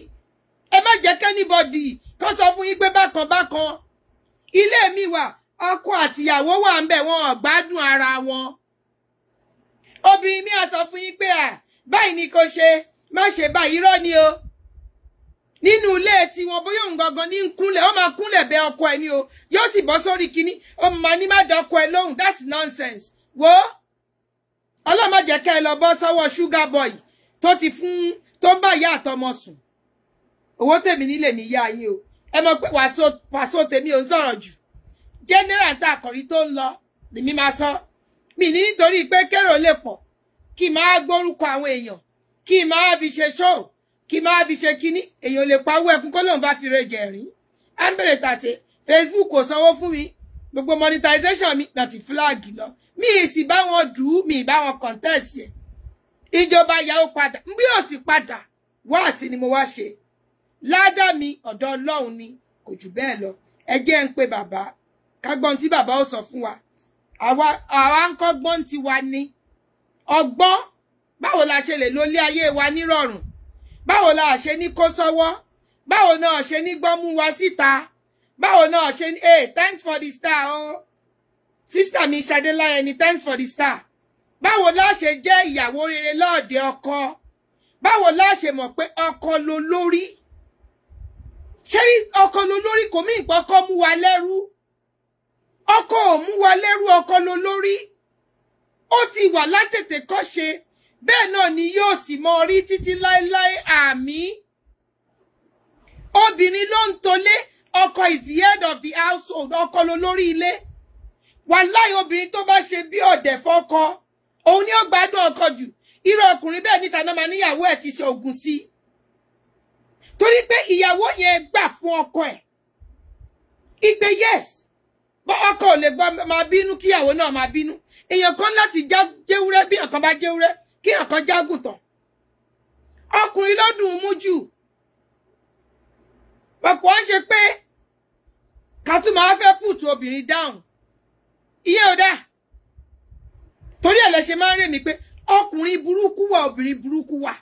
Ẹ má jẹ́ kẹ́nìbọ̀dì kó sọ fún yín pé bákan bákan. Ilé mi wà, ọkọ àtìyàwó wà ń bẹ̀, wọn ò gbádùn ara wọn. Obìnrin mi á sọ fún yín pé à báyìí ni kò ṣe, má ṣe báyìí, irọ́ ni o. Nínú ilé tiwọn bóyá òun gangan ní ń kúnlẹ̀, ó máa kúnlẹ̀ bẹ ọkọ ẹ ní o, yóò sì bọ́ sórí kinní, ó máa ní má dọ́kọ ẹ lóhùn, that's nonsense. Wo Ọlọ́run má jẹ́ kẹ́ ẹ lọ bọ́ sọ́wọ́ sugar boy tó ti fún tó ń bá ìyá àtọmọ sùn. Owó tèmi nílé mi yá yín o. Ẹ mọ̀ pé wàásù tèmi ò ń sọ̀rọ̀ jù. General tá àkọ́rí tó ń lọ lèmi máa sọ. Mi ní nítorí pé kérò lè pọ̀ kí máa gbórúkọ àwọn èèyàn, kí máa fi ṣe show, kí máa fi ṣe kíní. Èèyàn lè pa owó ẹkún kó lóun bá fi rejẹ rìn. À ń bèrè tàṣe Facebook kò sanwó fún mi, gbogbo monetization mi láti flag lọ. Mi ì sì bá wọn dù ú, mi ì bá wọn contest yẹ. Ìjọba yàwó padà, bí ò sì padà, wáàsí ni mo wá ṣe. Ládàá mi ọ̀dọ̀ Ọlọ́run ni, kò jù bẹ́ẹ̀ lọ. Ẹ jẹ́ ń pe bàbá, kágbọ́n tí bàbá ó sọ fún wa. Àwa ń kọ́gbọ́n tiwa ni. Ọgbọ́n, báwo la ṣe lè lo ilé ayé wa nírọ̀rùn? Báwo la ṣe ní kó sọ́wọ́? Báwo náà ṣe ní gbọ́mú wa síta? Báwo náà ṣe ní, hey, thanks for the star o. Sister mi Ṣadéláyẹni, thanks for the star. Báwo la ṣe jẹ́ ìyàwó rere lọ́ọ̀dẹ̀ ọkọ? Báwo la ṣe mọ̀ pé ọkọ ló lórí? Ṣé rí ọkọ ló lórí kò mí ìpọ́kọ́ mú wa lẹ́rú? Ọkọ ò mú wa lẹ́rú, ọkọ ló lórí. Ó ti wà látètè kọ́ṣe, bẹ́ẹ̀ náà ni yóò sì mọ rí títí láéláé, àmín. Obìnrin ló ń tolé, ọkọ is the head of the household, ọkọ ló lórí ilé. Wàláì obìnrin tó bá ṣe bí ọ̀dẹ̀ fọ́kọ, òun ni ó gbádùn ọkọ jù. Irú ọkùnrin bẹ́ẹ̀ níta náà máa níyàwó ẹ̀ ti ṣe ògùn sí. Torí pé ìyàwó yẹn gbà fún ọkọ ẹ̀. Ìgbé yes, bọ́ ọkọ ò lè gbọ́ máa bínú kíyàwó náà máa bínú. Èèyàn kan láti já jẹ́wúrẹ́ bí ọ̀kan bá jẹ́wúrẹ́ kí ọ̀kan jágùntàn. Ọkùnrin ló dùn ún mú jù. Ọkọ̀ ń ṣe pé ká tún máa fẹ́ pùtù obìnrin dáhùn. Ìyẹn ò dáa. Torí ẹ̀ lẹ ṣe máa ń rè mí pé ọkùnrin burúkú wà, obìnrin burúkú wà.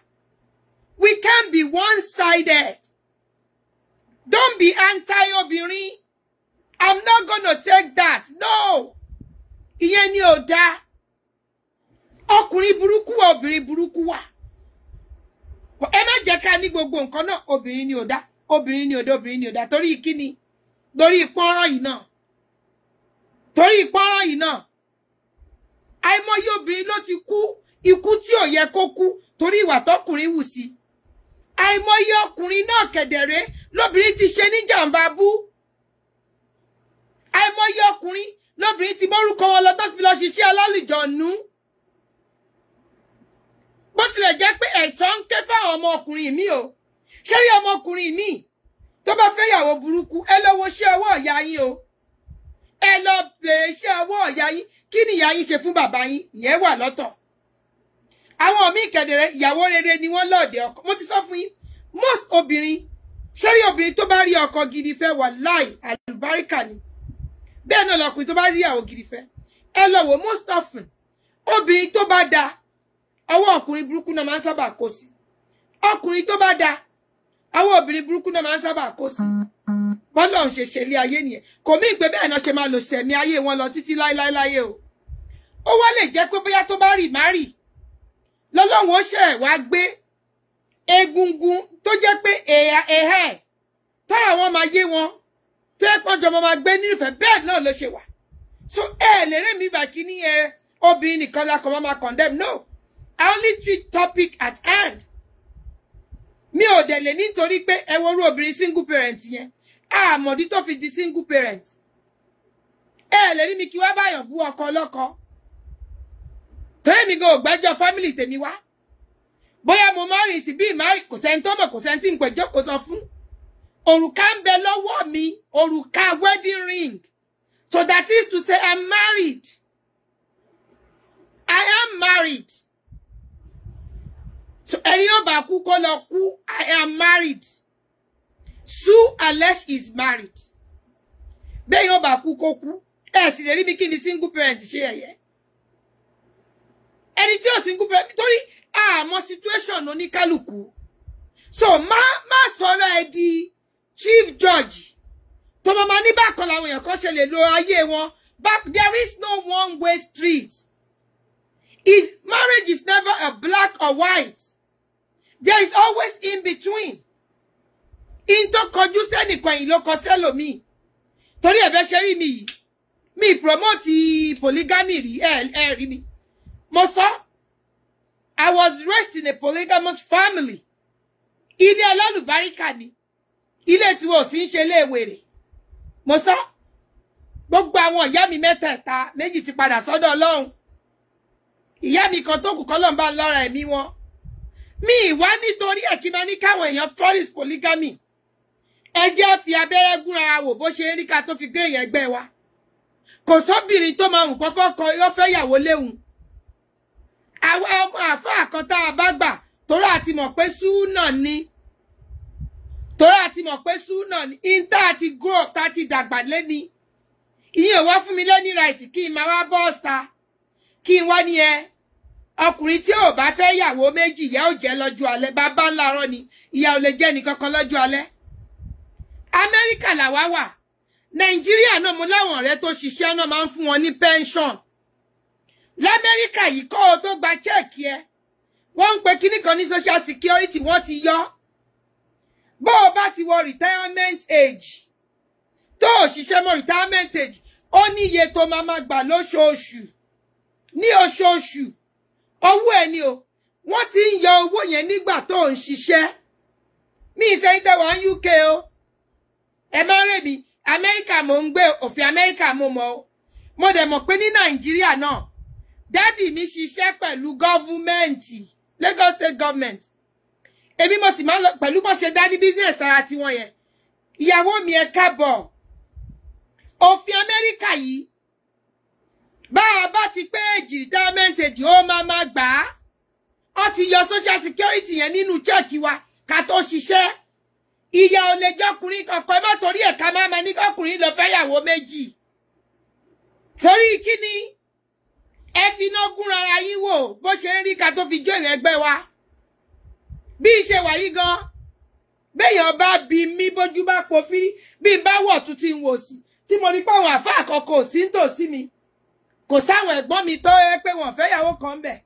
We can't be one-sided. Don't be anti-obìnrin. I'm not gonna take that. No. Ìyẹn ni ò dáa. Ọkùnrin burúkú wà, obìnrin burúkú wà. Ẹ má jẹ́ ká ní gbogbo nǹkan náà, obìnrin ni ò dáa, obìnrin ni ò dáa, obìnrin ni ò dáa. Torí kíni? Torí ìpọ́nrán yìí náà. Torí ìpọ́nrán yìí náà. Àìmọye obìnrin ló ti kú ikú tí ò yẹ kó kú torí ìwà tọkùnrin wù sí. Àìmọye ọkùnrin náà kẹ̀dẹ̀rẹ́ lóbìnrin ti ṣe níjàmbá bú. Àìmọye ọkùnrin lóbìnrin ti mórúkọ wọn lọ tó fi lọ ṣiṣẹ́ alálìjọ̀nú. Bó tilẹ̀ jẹ́ pé ẹ̀sọ́ ń ké fáwọn ọmọkùnrin mi o. Ṣé rí ọmọkùnrin mi tó bá fẹ́ yàwó burúkú, ẹ lọ wo ṣé ọwọ́ ìyá yín o. Ẹ lọ bèèrè iṣẹ́ ọwọ́ ìyá yín, kí ni ìyá yín ṣe fún bàbá yín, ìyẹn wà lọ́tọ̀. Àwọn míì kẹ̀dẹ̀rẹ̀ ìyàwó rere ni wọ́n lọ́ọ̀dẹ̀ ọkọ. Mo ti sọ fún yín, most obìnrin, ṣé rí obìnrin tó bá rí ọkọ gidi fẹ́, wà láì àlùbáríkà ni. Bẹ́ẹ̀ náà lọkùnrin tó bá rí ìyàwó gidi fẹ́. Ẹ lọ wò most often, obìnrin tó bá da, ọwọ́ ọkùnrin burúkú náà máa ń sábà kó sí. Ọkùnrin tó bá da, ọwọ́ obìnrin burúkú náà máa ń sábà kó sí. Bọ́lá ń ṣe ṣe ilé ayé nìyẹn. Kò mí pé bẹ́ẹ̀ náà ṣe máa lò sẹ̀mí ayé wọn lọ títí láéláéláyé o. Ó wá lè jẹ́ pé bóyá tó bá rì má rì lọ́lọ́run ó ṣe wá gbé egungun tó jẹ́ pé ẹ̀hẹ́ ẹ̀ tára wọn máa yé wọn tó yẹ pọ́njọ máa gbé nífẹ̀ẹ́, bẹ́ẹ̀ náà ló ṣe wà. So ẹ lè rẹ́ mi bà kí ní ẹ obìnrin nìkan la kàn máa condemn. No, I only treat topic at hand. Mi ò dẹ̀ lè nítorí pé ẹ worú obìnrin single parent yẹn, àmọ̀dí tó fi di single parent. Ẹ lè rí mi kí wá báyọ̀ bú ọkọ ọlọ́kọ. Torí mi gan ò gbẹ́jọ́ family tèmi wá. Bóyá mo má rìn sí bí ìmárì, kò sẹ́ni tó mọ̀, kò sẹ́ni tí ń pẹ̀jọ́ kò sọ fún. Òrùka ń bẹ lọ́wọ́ mi, òrùka wedding ring. So that is to say I'm married. I am married. So ẹni yóò bá kú kó lọ kú, I am married. Sue Alesh is married. Bẹ́ẹ̀ yóò bá kú kó kú. Ẹ sì lè rí mi kí ni single parent ṣe ẹ̀yẹ. Ẹni tí ò single parent nítorí àmọ́ situation oníkálukú. So má sọ̀rọ̀ ẹ di chief judge. Tó máa ní bákan làwọn èèyàn kan ṣe lè lo ayé wọn. But there is no one way street. Marriage is never a black or white. There is always in between. In tó kọjú sẹ́nìkan yìí ló kọ sẹ́lòmíì. Torí ẹ̀bẹ̀ ṣe rí mi yìí, mi promote polygamy rí, ẹ rí mi. Mo sọ, I was raised in a polygamous family. Ilé alálùbáríkà ni. Ilé tí wọ́n sì ń ṣe léèwèrè. Mo sọ, gbogbo àwọn ìyá mi mẹ́tẹ̀ẹ̀ta méjì ti padà sọ́dọ̀ Ọlọ́run. Ìyá mi kan tó kù kọ́ lọ́n bá ń lọ́ra ẹ̀mí wọn. Mi ìwá nítorí ẹ̀ kí máa ní káwọn èèyàn promise polygamy. Ẹ jẹ́ fi abẹ́rẹ́ gúnra wò bó ṣe ń rí ká tó fi gé èèyàn ẹgbẹ́ wa. Kò sóbìnrin tó máa wù kó fọ́kọ yóò fẹ́ yàwó léwu. Àwa ọmọ àfáà kan tá a bá gbà torí àti mọ̀ pé súnà ni. Torí àti mọ̀ pé súnà ni. Ìta àti grow up tá ti dàgbà léni. Ìyẹn ò wá fún mi lẹ́ni right kí n máa wá bọ́ọ̀sà. Kí n wá ní ẹ. Ọkùnrin tí ò bá fẹ́ yàwó méjì ìyá ò jẹ́ lọ́jọ́ alẹ́. Bàbá ńlá rọ́ ni. Ìyá ò lè jẹ́ nìkankan lọ́jọ́ alẹ́. Amẹ́ríkà làwa wà. Nàìjíríà náà mo láwọn ọ̀rẹ́ tó ṣiṣẹ́ náà máa ń fún wọn ní pension. L'Amẹ́ríkà yìí kó o tó gba chẹ́ẹ̀kì ẹ. Wọ́n ń pe kíní kan ní social security wọ́n ti yọ. Bó o bá ti wọ retirement age, tó o ṣiṣẹ́ mọ́ retirement age, ó ní iye tó máa máa gbà lóṣooṣù. Ní oṣooṣù, owó ẹ ni o. Wọ́n ti ń yọ owó yẹn nígbà tó o ń ṣiṣẹ́. Mi ìsẹ́yìn tẹ́ wà ní UK o. Ẹ má rè mí. Amẹ́ríkà mo ń gbé, òfin Amẹ́ríkà mo mọ̀ o. Mo dẹ̀ mọ̀ pé ní Nàìjíríà náà, dádì mi ṣiṣẹ́ pẹ̀lú gọ́fúmẹ́ǹtì, Lagos State Government. Èmi mo sì máa ń lọ pẹ̀lú bó ṣe dá ní business ara tiwọn yẹn. Ìyàwó mi ẹ káàbọ̀. Òfin Amẹ́ríkà yìí, bá a bá ti pé èjì retirement age ó máa máa gbà á. Wọ́n ti yọ social security yẹn nínú chẹ́ẹ̀kì wa ká tó ṣiṣẹ́. Ìyá ò lè jọkùnrin kankan, ẹ má torí ẹ̀ka máa ma ní kọkùnrin lọ fẹ́yàwó méjì. Torí kí ni ẹ fi iná gún ara yín wò bó ṣe ń rí ká tó fi jó ìrìn ẹgbẹ́ wa. Bí ṣe wà yí gan, béèyàn bá bí mi bójú bá pòfí, bí n bá wọ̀ tún ti ń wò sí, tí mo rí pé àwọn àfáà kan kò sí nítòsí mi, kò sáwọn ẹ̀gbọ́n mi tó yẹ pé wọ́n fẹ́yàwó kan bẹ̀.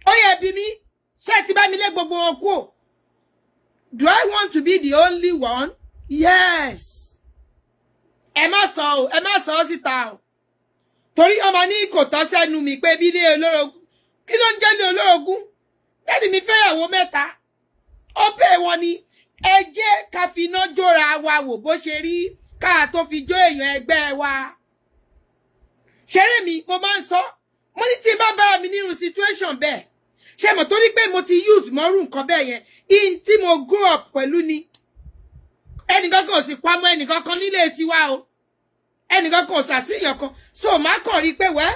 Ó yẹ bí mi, ṣé ẹ ti bá mi lé gbogbo wọn kú o? Do I want to be the only one? Yes. Ẹ má sọ o, ẹ má sọ ọ́ síta o. Torí ọmọ ní kò tọ́ sẹ́nu mi pé bí ilé olórogún. Kí ló ń jẹ́ ilé olórogún? Dádì mi fẹ́yàwó mẹ́ta. Ó pè wọ́n ni ẹ jẹ́ ká fi iná jóra wa wò bó ṣe rí ká tó fi jó èèyàn ẹgbẹ́ wa. Ṣeré mi, mo máa ń sọ, mo ní tí n bá bára mi nírú situation bẹ́ẹ̀. Ṣé mo torí pé mo ti use mọ́rú nǹkan bẹ́ẹ̀ yẹn, in tí mo grow up pẹ̀lú ni. Ẹnìkan kan ò sì pamọ́ ẹnìkan kan nílé tiwa o. Ẹnìkan kan ò sàṣìyàn kan. So màá kàn rí pé wẹ́,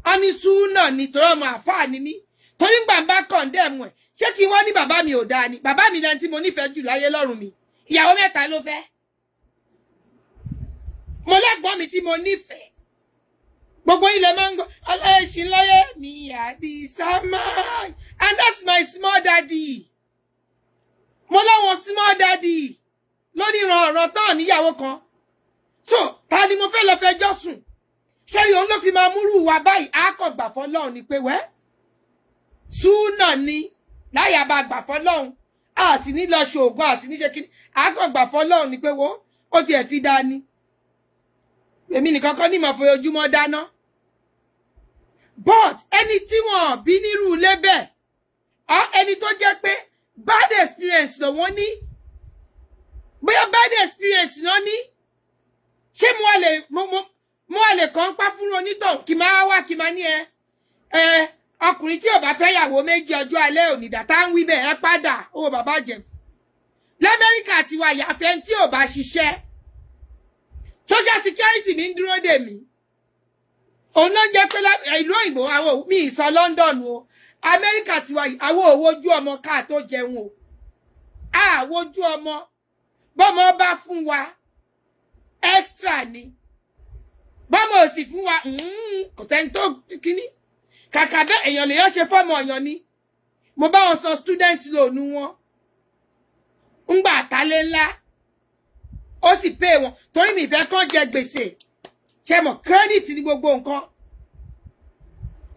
ọ́ ní súnà ni torí ọmọ àfáà ni mí. Torí ń gbà ń bá condemn ẹ̀. Ṣé kí n wá ní bàbá mi ò dáa ni? Bàbá mi lẹni tí mo nífẹ̀ẹ́ jù láyé lọ́rùn mi. Ìyàwó mẹ́ta ló fẹ́. Mo lẹ́gbọ́n mi tí mo nífẹ̀ẹ́. Gbogbo ilẹ̀ máa ń gbọ́, ọlẹ́ṣin lọ́yẹ̀ mi Àdìsá máa. And that's my small daddy. Mo láwọn small daddy lórí ìran ọ̀rọ̀ tán níyàwó kan. So, ta ni mo fẹ́ lọ fẹjọ́ sùn? Ṣé rí òun ló fi máa múrù wa báyìí? A kò gbà fọ́lọ́run ni pé wẹ́. Súnà ni láyà bá gbà fọ́lọ́run. A sì ní lọ ṣoògùn, a sì ní ṣe kíní. A kò gbà fọ́lọ́run ni pé wo, ó tiẹ̀ fi dá ni. Èmi nìkan kọ́ ní màá fojoojúmọ́ dáná. But ẹni tí wọ́n bí nírú ilé bẹ́ẹ̀, ẹni tó jẹ́ pé bad experience ló wọ́n ní. Bóyá bad experience ló ní. Ṣé mo wà lè kàn ń pa fún onítọ̀ kí máa wá kí máa ní ẹ. Ọkùnrin tí ò bá fẹ́ yàwó méjì ọjọ́ alẹ́ òní dàtá ń wí bẹ́ẹ̀ ẹ padà owó bàbá jẹ. L'Amẹ́ríkà tiwa yàfẹ́ tí ò bá ṣiṣẹ́. Social security mi ń dúró dè mí. Òun ló ń jẹ́ pé ìlú òyìnbó àwọn mi ìsọ London o. Amẹ́ríkà tiwa àwọn òwò ojú ọmọ ká tó jẹun o. Àwọ̀ ojú ọmọ bọ́mọ bá fún wa extra ni. Bọ́mọ ò sì fún wa kò sẹ́ni tó kíní. Kàkà bẹ́ẹ̀ èèyàn lè yọ́ ṣe fọ́mọ ọ̀yàn ni. Mo bá wọn san student loan wọn. Ńgbà àtàlé ńlá. Ó sì pay wọn torí mi fẹ́ kàn jẹ gbèsè. Ṣé mọ̀ credit ní gbogbo nǹkan.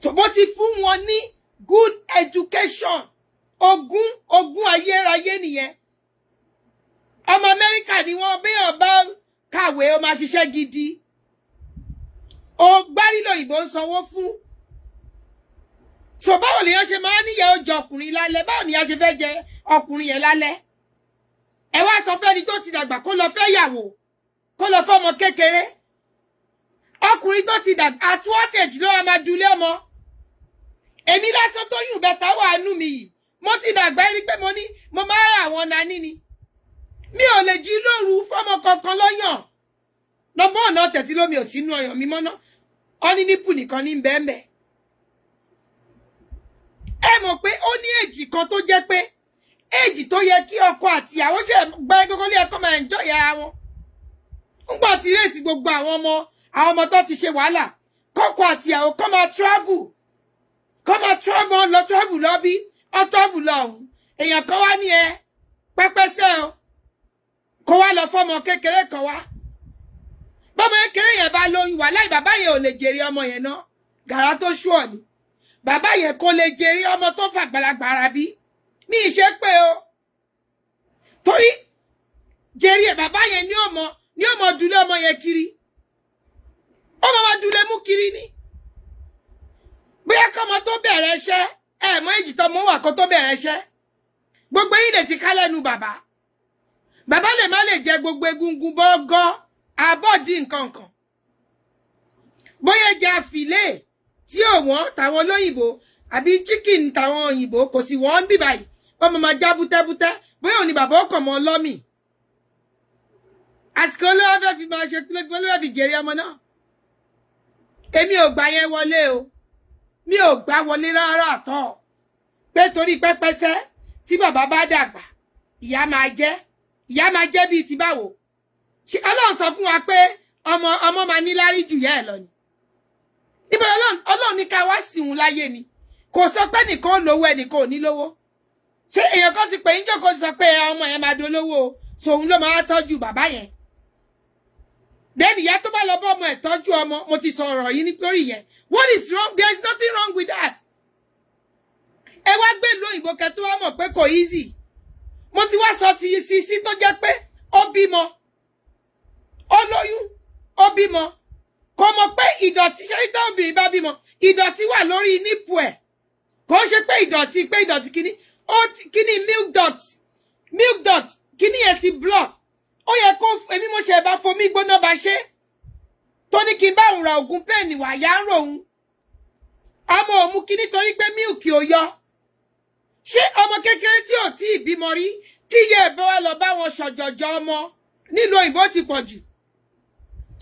So mo ti fún wọn ní good education. Ogún ogún ayérayé nìyẹn. Ọmọ Amẹ́ríkà ni wọ́n bí wọ́n bá kàwé ó máa ṣiṣẹ́ gidi. Ó gbárí lòyìnbó ń sanwó fún. So báwo lèèyàn ṣe máa níyà ó jẹ ọkùnrin lálẹ́? Báwo nìyà ṣe fẹ́ jẹ ọkùnrin yẹn lálẹ́? Ẹ wá sọ fẹ́ni tó ti dàgbà kó lọ fẹ́ yàwó, kó lọ fọ́mọ kékeré. Ọkùnrin tó ti dàgbà at what age ló máa dulé ọmọ? Èmi lásán tó yùn bẹ́ta wà nú mi yìí. Mo ti dàgbà rí pé mo ní mo máa ra àwọn nání ni. Mi ò lè jí lóru fọ́mọ kankan lọ́yàn. Lọ́mọ ọ̀nà tẹ̀tí lómi ò sínú ọyàn mi mọ́ná. Ọ́ní nípù nìkan ní bẹ́ẹ̀nbẹ́ẹ̀. Ẹ mọ̀ pé ó ní èjì kan tó jẹ́ pé èjì tó yẹ kí ọkọ àti ìyàwó ṣe gba ẹgbẹ́kọ́ lé ẹ̀kọ́ máa enjoy ara wọn. Ńgbà tí rèsì gbogbo àwọn ọmọ tó ti ṣe wàhálà, kọ́kọ àti ìyàwó kọ́ máa travel. Kọ́ máa travel lọ travel lọ bí, ọ travel lọ ọ̀hún. Èèyàn kan wá ní ẹ pẹ́pẹ́sẹ́ o. Kó wá lọ fọ́mọ kékeré kan wá. Bọ́mọ kékeré yẹn bá lóyún, wàláì bàbá yẹn ò lè jèrè ọmọ yẹn náà. Gàrà tó ṣú ọ̀ ni. Bàbá yẹn kò lè jèrè ọmọ tó fàgbàlagbà ara bí. Mi ì ṣe pé o. Torí jèrè bàbá yẹn ní ọmọ dúlé ọmọ yẹn kiri. Ọmọ máa dúlé mú kiri ni. Bóyá kọ́mọ tó bẹ̀rẹ̀ iṣẹ́, ẹ mọ èjì tọmọ wà kó tó bẹ̀rẹ̀ iṣẹ́. Gbogbo yìí lè ti ká lẹ́nu bàbá. Bàbá lè má lè jẹ gbogbo egungun bọ́gọ́ abọ́dí nǹkan kan. Bóyá jẹ àfilé tí ò wọ́n tàwọn olóyìnbó àbí chicken tàwọn òyìnbó kò sì wọ́n ń bì báyìí. Ọmọ máa já bútẹ́bútẹ́ bóyá òní bàbá ó kàn mọ́ lọ́mì. Àsìkò olówó fẹ́ fi máa ṣe olówó fi jèrè ọmọ náà. Èmi ò gbà yẹn wọlé o. Mi ò gbà wọlé rárá àtọ̀. Pé torí pẹ́pẹ́sẹ́ tí bàbá bá dàgbà, ìyá máa jẹ́. Ìyá máa jẹ́ bíi ti báwo. Ṣé Ọlọ́run sọ fún wa pé ọmọ máa níláárí jù yá ẹ̀ lọ ni? Níbo Ọlọ́run ní ká wá sìnwún láyé ni. Kò sọ pé nìkan lówó ẹnìkan ò ní lówó. Ṣé èèyàn kan ti pè ń jókòó ti sọ pé ọmọ yẹn máa dolówó o, sòun ló máa tọ́jú bàbá yẹn. Then ìyá tó bá lọ bá ọmọ ẹ̀ tọ́jú ọmọ, mo ti sọ ọ̀rọ̀ yìí nítorí yẹn. What is wrong? There is nothing wrong with that. Ẹ wá gbé ìlú òyìnbó kẹ tó wá mọ̀ pé kò easy. Mo ti wá sọ ti Sisi tó jẹ́ pé ó bímọ. Ó lóyún, ó bímọ. Kò mọ̀ pé ìdọ̀tí ṣe ní táwọn obìnrin bá bímọ, ìdọ̀tí wà lórí nípò ẹ̀. Kò ń ṣe pé ìdọ̀tí kíní, ó kíní milk dot, kíní yẹn ti block. Ó yẹ kó èmi mo ṣe bá fomi gbóná bá ṣe. Tó ní kí n bá òun ra ògùn pẹ́ẹ̀nì wà yá ń rò òun. Àmọ́ òun kíní torí pé mílìkì ò yọ. Ṣé ọmọ kékeré tí ò tí ì bímọ rí tí iye ẹ̀ bá wá lọ bá wọn ṣọ̀jọ̀jọ̀ ọmọ nílùú òyìnbó ti pọ̀ jù.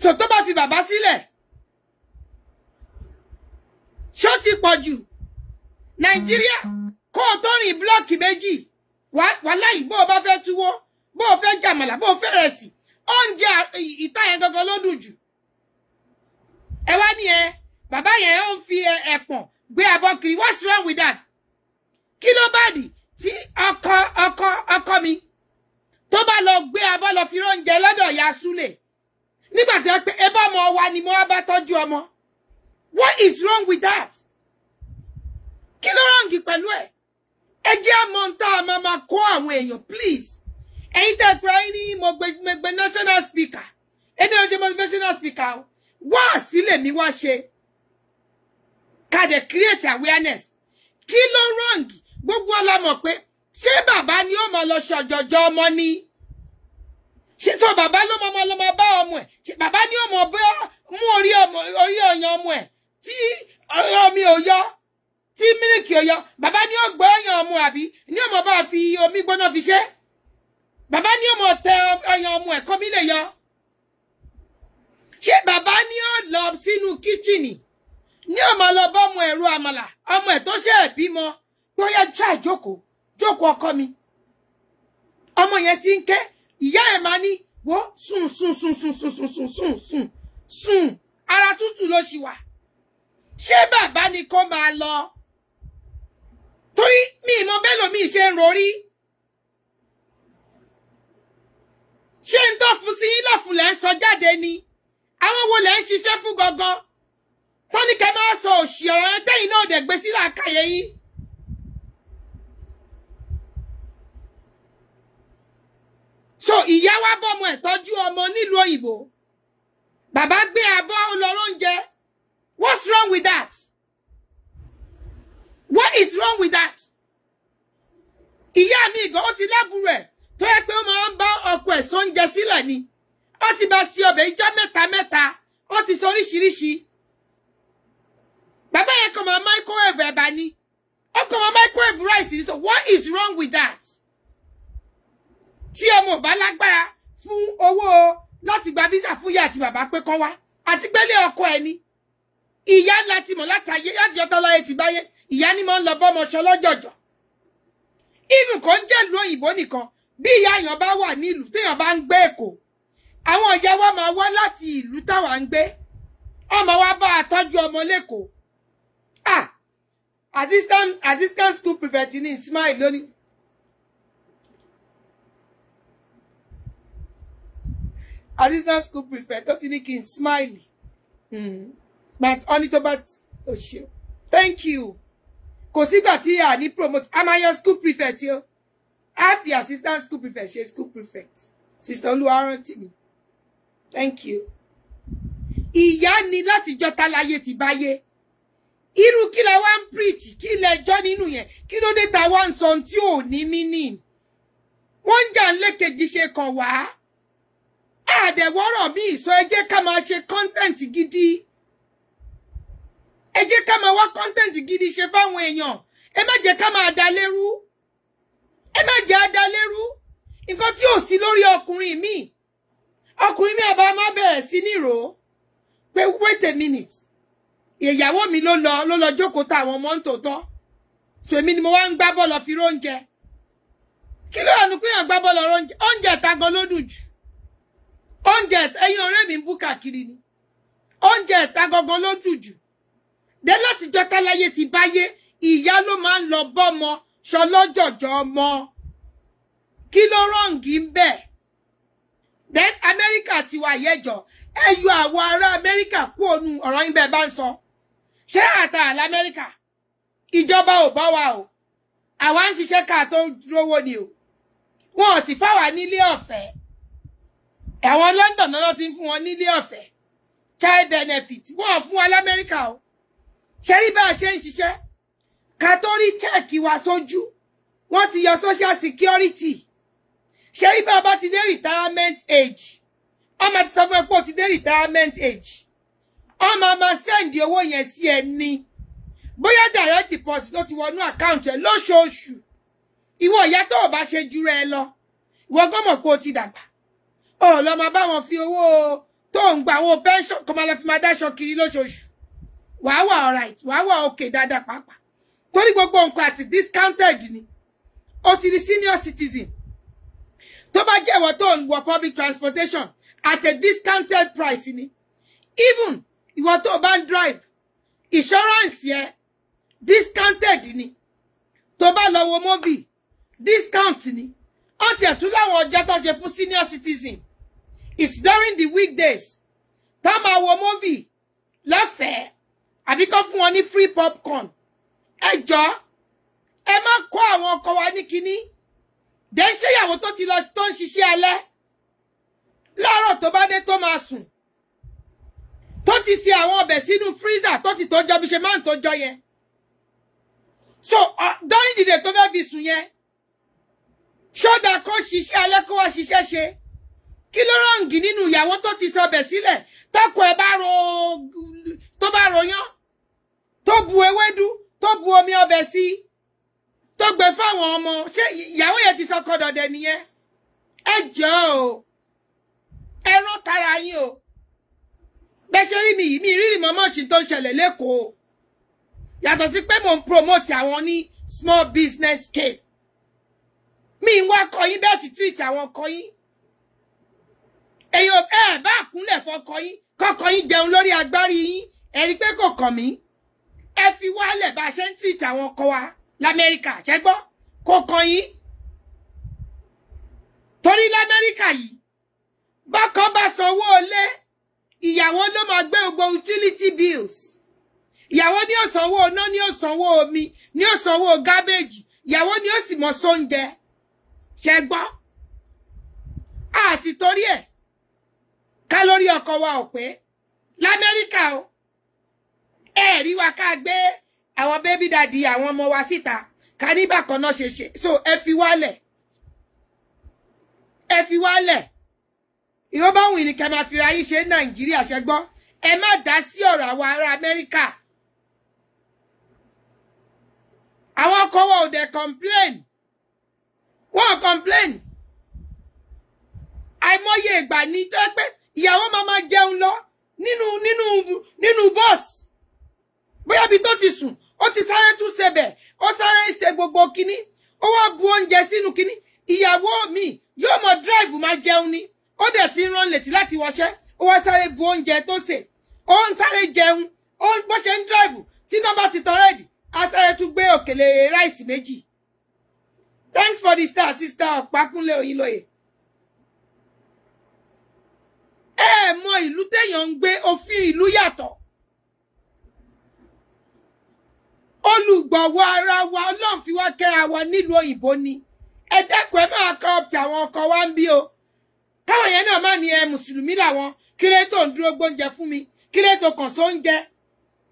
So tó bá fi bàbá sílẹ̀. Ṣó ti pọ̀ jù? Nàìjíríà kó o tó rìn búlọ́ọ̀kì méjì wàláhì bó o bá fẹ́ túwó bó o fẹ́ jàmàlà bó o fẹ́ rẹsì oúnjẹ ìta yẹn gangan ló dùn jù. Ẹ wá ní ẹ bàbá yẹn ó ń fi ẹ̀pọ̀n gbé abọ́ kiri. What's wrong with that? Kí ló bá dì tí ọkọ mi tó bá lọ gbé abọ́ lọ fi oúnjẹ lọ́dọ̀ ìyá Súlè nígbà tí wọ́n pé ẹ bá ọmọ wa ni mo wá bá tọ́jú ọmọ. What is wrong with that? Kí ló rọ̀ǹgì pẹ̀lú ẹ̀? Ẹ jẹ́ àmọ́ ń tá a máa máa kó àwọn èèyàn please. Ẹ̀yin tẹ́ pé ẹ̀yin ní mo gbé national speaker. Èmi ò ṣe motivational speaker o. Wá sílẹ̀ mi wá ṣe. Ká dẹ̀ create awareness. Kí ló rọ̀ǹgì? Gbogbo ọlá mọ̀ pé ṣé bàbá ni ó máa lọ ṣọ̀jọ̀jọ̀ ọmọ ni? Ṣé tó bàbá ló máa lọ máa bá ọmọ ẹ̀? Ṣé bàbá ni ó máa mú orí ọyàn ọmọ ẹ̀ tí omi ò yọ? Tí mílìkì ò yọ? Bàbá ni ó gbọ́ ọyàn ọmọ àbí? Ni ó máa bá fi omi gbóná fi ṣe? Bàbá ni ó máa tẹ ọyàn ọmọ ẹ̀ kọ́ mi lè yọ? Ṣé bàbá ni ó lọ sínú kíchìnì? Ni ó máa lọ bá ọmọ ẹ̀rọ àmàlà ọmọ ẹ̀ tó ṣe ẹ̀ bímọ? Bóyá já ìjókòó jókòó ọkọ mi. Ọmọ yẹn ti ń ké, ìyá ẹ̀ máa ní wo sùn sùn sùn sùn sùn sùn sùn sùn sùn sùn ara tútù ló ṣì wà. Ṣé bàbá ni kó máa lọ? Torí mi ìmọ̀ bẹ́ẹ̀ lómi ṣe ń rorí. Ṣé ń tó fún sí lọ́fun lẹ́ ń sọ jáde ni? Àwọn wo lẹ́ ń ṣiṣẹ́ fún gangan? Tọ́ni kẹ́ máa sọ òṣì ọ̀rọ̀ ẹ tẹ́yìn náà dẹ̀ gbé sílẹ̀ àkàyè yín. So ìyá wa bọ́mọ ẹ̀ tọ́jú ọmọ nílùú òyìnbó. Bàbá gbé abọ́ lọ oúnjẹ. What's wrong with that? What is wrong with that? Ìyá mi gan ó ti lábúrò ẹ̀ tó yẹ pé ó máa ń bá ọkọ ẹ̀ sóúnjẹ sílẹ̀ ni. Ó ti bá sí ọbẹ̀ ijọ́ mẹ́ta mẹ́ta. Ó ti sọ oríṣiríṣi. Bàbá yẹn kàn máa microwave ẹ̀bà ni. Ó kàn máa microwave rice ni. So what is wrong with that? Tí ọmọ ò bá lágbára fún owó láti gba visa fún ìyá àti bàbá pé kán wá, àti pélé ọkọ ẹni ìyá ńlá ti mọ̀ látàyé láti ọtọ́ láyé ti báyé, ìyá ni mo ń lọ bọ́mọ ṣọ lọ́jọ̀jọ̀. Even kò ń jẹ́ ìlú òyìnbó nìkan, bí ìyá èèyàn bá wà nílùú téèyàn bá ń gbé Èkó, àwọn ìyá wa máa wá láti ìlú táwa ń gbé, ọmọ wa bá a tọ́jú ọmọ lẹ́kọ̀ọ́. Ah, assistant school prefect ní Ismail lónìí. Assistant school prefect tó ti ní kí n smile. But only tó bá ò ṣe. Thank you. Kò sígbà tí a ní promote. A máa yan school prefect yó. A fi assistant school prefect ṣe school prefect. Sister Olúwarántí mi. Thank you. Ìyá ni láti jọta láyé ti báyé. Irú kí la wá ń preach, kí lẹjọ́ nínú yẹn, kí ló dé ta wá ń sọ tí ò ní meaning. Wọ́n ń jà ń lékejì ṣe kàn wá. Àdẹ̀wọ́rọ̀ bí ìsọ, ẹ jẹ́ ká máa ṣe content gidi. Ẹ jẹ́ ká máa wá content gidi ṣe fáwọn èèyàn. Ẹ má jẹ́ ká máa da lérú. Ẹ má jẹ́ á da lérú. Nǹkan tí ò sí lórí ọkùnrin mi. Ọkùnrin mi àbá má bẹ̀rẹ̀ sí ní rò ó pé wait a minute. Ìyàwó mi ló lọ jókòó ta àwọn ọmọ ń tòótọ́. So èmi ni mo wá ń gbá bọ́ọ̀lù fi róúnjẹ. Kí ló wà ní pé èèyàn gbá bọ́ọ̀lù róúnjẹ? Oúnjẹ ìta gan ló dùn jù. Oúnjẹ ẹ̀yin ọ̀rẹ́ mi ń bú káàkiri ni. Oúnjẹ ìta gangan ló dùn jù. Dé láti jọta láyé ti báyé, ìyá ló máa ń lọ bọ́mọ ṣọlọ́jọ̀jọ̀ ọmọ. Kí ló rọ̀ǹgì ń bẹ̀? Then Amẹ́ríkà ti wà yẹjọ́. Ẹ yọ àwọn ará Amẹ́ríkà kú ònu ọ̀rọ̀ yín bẹ́ẹ̀ bá ń sọ. Ṣé àtà l'Amẹ́ríkà? Ìjọba ò bá wa o. Àwa ń ṣiṣẹ́ ká tó rówó ni o. Wọn ò sì fáwa nílé ọ̀fẹ́. Àwọn London náà ti ń fún wọn nílé ọ̀fẹ́. Child benefit wọn ò fún wa l'Amẹ́ríkà o. Ṣé rí bá a ṣe ń ṣiṣẹ́? Ká tó rí chẹ́ẹ̀kì wa sójú. Wọ́n ti yọ social security. Ṣé rí bá a bá ti dé retirement age? Ọmọ ti sọ fún ẹ pé o ti dé retirement age. Ọmọ máa send owó yẹn sí ẹ ní. Bóyá direct deposit ó ti wọnú àkáǹtì ẹ lóṣooṣù. Ìwọ ìyá tó o bá ṣe jura ẹ lọ. Ìwọ gan mọ̀ pé o ti dàgbà. O lọ máa bá wọn fi owó tó ń gba owó pension kó máa lọ fi máa dáṣọ kiri lóṣooṣù. Wàá wà alright, wàá wà okay dáadáa pàápàá. Torí gbogbo nǹkan àti discounted ni. O ti di senior citizen. Tó bá jẹ́ ìwọ tó ń wọ public transportation at a discounted price ni. Even ìwọ tó bá ń drive, insurance yẹn discounted ni. Tó bá lọ wo movie, discount ni. Ó tiẹ̀ tún láwọn ọjọ́ tó ṣe fún senior citizen. It's during the weekdays. Tó máa wo movie lọ́fẹ̀ẹ́ àbí kó fún wọn ní free popcorn. Ẹ jọ̀ọ́, ẹ má kó àwọn ọkọ wa ní kinní. Dẹ̀ ń ṣèyàwó tó ti lọ tó ń ṣiṣẹ́ alẹ́. Láàárọ̀ tó bá dé tó máa sùn. Tó ti ṣe àwọn ọbẹ̀ sínú freezer tó ti tọ́jọ́ bí ṣe máa ń tọ́jọ́ yẹn. So during the day tó fẹ́ fi sùn yẹn. Ṣọ́dà kó ṣiṣẹ́ alẹ́ kó wá ṣiṣẹ́ ṣe. Kí ló rọ̀ǹgì nínú ìyàwó tó ti sọbẹ̀ sílẹ̀ tọkọ ẹ̀ bá ro tó bá royán tó bu ewédú tó bu omi ọbẹ̀ sí tó gbé fáwọn ọmọ. Ṣé ìyàwó yẹn ti sọkọ dọ̀dẹ̀ nìyẹn? Ẹ jọ̀ọ́ o, ẹ rán tara yín o. Bẹ́ẹ̀ ṣe rí mi yìí, mi rírì mọ́mọ́ọ̀ṣì tó ń ṣẹlẹ̀ lẹ́kọ̀ọ́. Yàtọ̀ sí pé mò ń promote àwọn ní small business scale. Mi ń wá kọ yín bẹ́ẹ̀ sì treat àwọn ọkọ yín. Èèyàn ẹ bá kúnlẹ̀ fọkọ yín, kọ́kọ yín jẹun lórí agbárí yín, ẹ rí pé kò kàn mí. Ẹ fi wálẹ̀ bá a ṣe ń treat àwọn ọkọ wa l'Amẹ́ríkà, ṣẹ́ gbọ́? Kò kàn yín. Torí l'Amẹ́ríkà yìí, bákan bá sanwó ilé, ìyàwó ló máa gbé gbogbo utility bills. Ìyàwó ni ó sanwó iná, ni ó sanwó omi, ni ó sanwó garbage, ìyàwó ni ó sì mọ sóúnjẹ. Ṣẹ́ gbọ́? A sì torí ẹ̀ ká lórí ọkọ wa ò pé l'Amẹ́ríkà o. Ẹ rí wa ká gbé àwọn baby daddy àwọn ọmọ wa síta ká ní bákan náà ṣe ṣe. So ẹ fi wálẹ̀. Ẹ fi wálẹ̀. Ìwọ bá wùn ní kẹ́ máa fi ra yín ṣe Nàìjíríà, ṣẹ́ gbọ́? Ẹ má dá sí ọ̀rọ̀ àwọn ará Amẹ́ríkà. Àwọn ọkọ wa ò dẹ̀ complain. Wọ́n complain. Àìmọye ìgbà ní tó yẹ pé ìyàwó máa máa jẹun lọ nínú nínú nínú bọ́ọ̀sì, bóyá ibi tó ti sùn, ó ti sáré tún ṣebẹ̀, ó sáré ṣe gbogbo kinní, ó wá bu oúnjẹ sínú kinní. Ìyàwó mi yóò mọ dráìvù máa jẹun ni, ó dẹ̀ ti rán létí láti wọṣẹ́, ó wá sáré bu oúnjẹ tó sè, ó ń sáré jẹun, ó bó ṣe ń dráìvù tí nọ́mbà ti tán rẹ́ẹ̀dì, á sáré tún gbé òkèlè ráìsì méjì. Thanks for the star, sister Ọ̀pákúnlé Oyinlóye. Ẹ mọ ìlú téèyàn ń gbé, òfin ìlú yàtọ̀. Olùgbọ̀wọ́ ara wa, Ọlọ́run fi wá kẹ́ra wa nílùú òyìnbó ni. Ẹ dẹ́kun, ẹ máa corrupt àwọn ọkọ wa ń bí o. Káwọn yẹn náà má ní ẹ mùsùlùmí làwọn, kí ló tó ń dúró gbóúnjẹ fún mi, kí ló tó kàn sóúnjẹ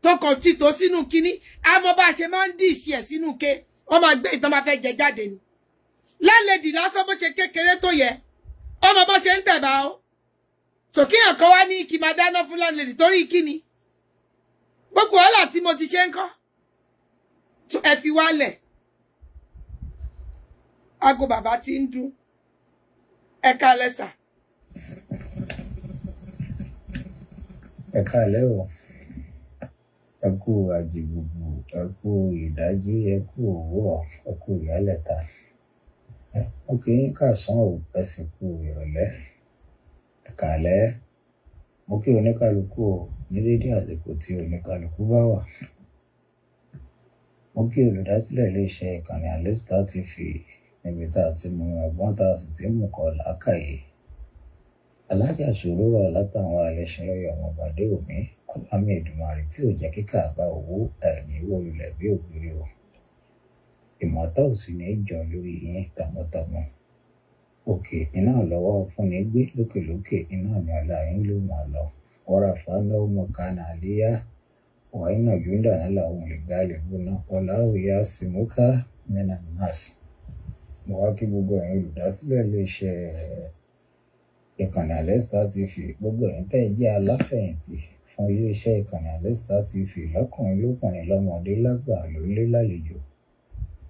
tó kàn tí tó sínú kínní. Àmọ́ bá a ṣe máa ń dì ìṣe ẹ̀ sínú ke, wọ́n máa gbé ìtàn máa fẹ́ jẹ jáde ni. Lálejì lásán bó ṣe kékeré tó yẹ, ọmọ bó ṣe ń tẹ̀bà o. Sòkíyàn kan wá ní kí máa dáná fún lálejì torí kíni? Gbogbo wàhálà tí mo ti ṣe ń kọ́. Ẹ fi wálẹ̀. Aago bàbá ti ń dún. Ẹ káalẹ́ sà. Ẹ káalẹ́ o. Ẹ kú àjìgbùgbù, ẹ kú ìdájí, ẹ kú òwúrọ̀, ẹ kú ìyálẹ̀ta. Mo kí yín káàsán o, ẹ sì kú ìrọ̀lẹ́. Ẹ káalẹ́. Mo kí oníkálukú o ní dédé àsìkò tí oníkálukú bá wà. Mo kí olùdásílẹ̀ iléeṣẹ́ ìkànnì Alesta TV níbi tá a ti mú ọgbọ́n tá a sì ti mú kọ́ làákàyè. Alájà Sòrórọ̀ látàwọn Alẹ́ṣinlọ́yẹ̀ ọmọbàdé òní, ọlámi Èdùmàrè tí ò jẹ́ kíkà bá owó ẹ̀ní wó lulẹ̀ bí ògiri o. Ìmọ̀ta ò sì ní jọ lórí yín tọmọtọmọ. Òkè iná lọ́wọ́ fúnni gbé lókèlókè, iná ní ọlá yín ló máa lọ. Wọ́rà fáná ọmọ kánà àlíyá. Wàhínà júndà nílà òun lè gálẹ̀ gbóná. Wàláhù yá símúká mínà nọ́ọ̀sì. Mo wá kí gbogbo ẹ̀yin olùdásílẹ̀ iléeṣẹ́ ìkànnì Alesta TV, gbogbo ẹ̀yin tẹ́ ẹ jẹ́ aláfẹ̀yìntì fún iléeṣẹ́ ìkànnì Alesta TV lọ́kùnrin lókùnrin lọ́mọdé lágbà lólé lálejò.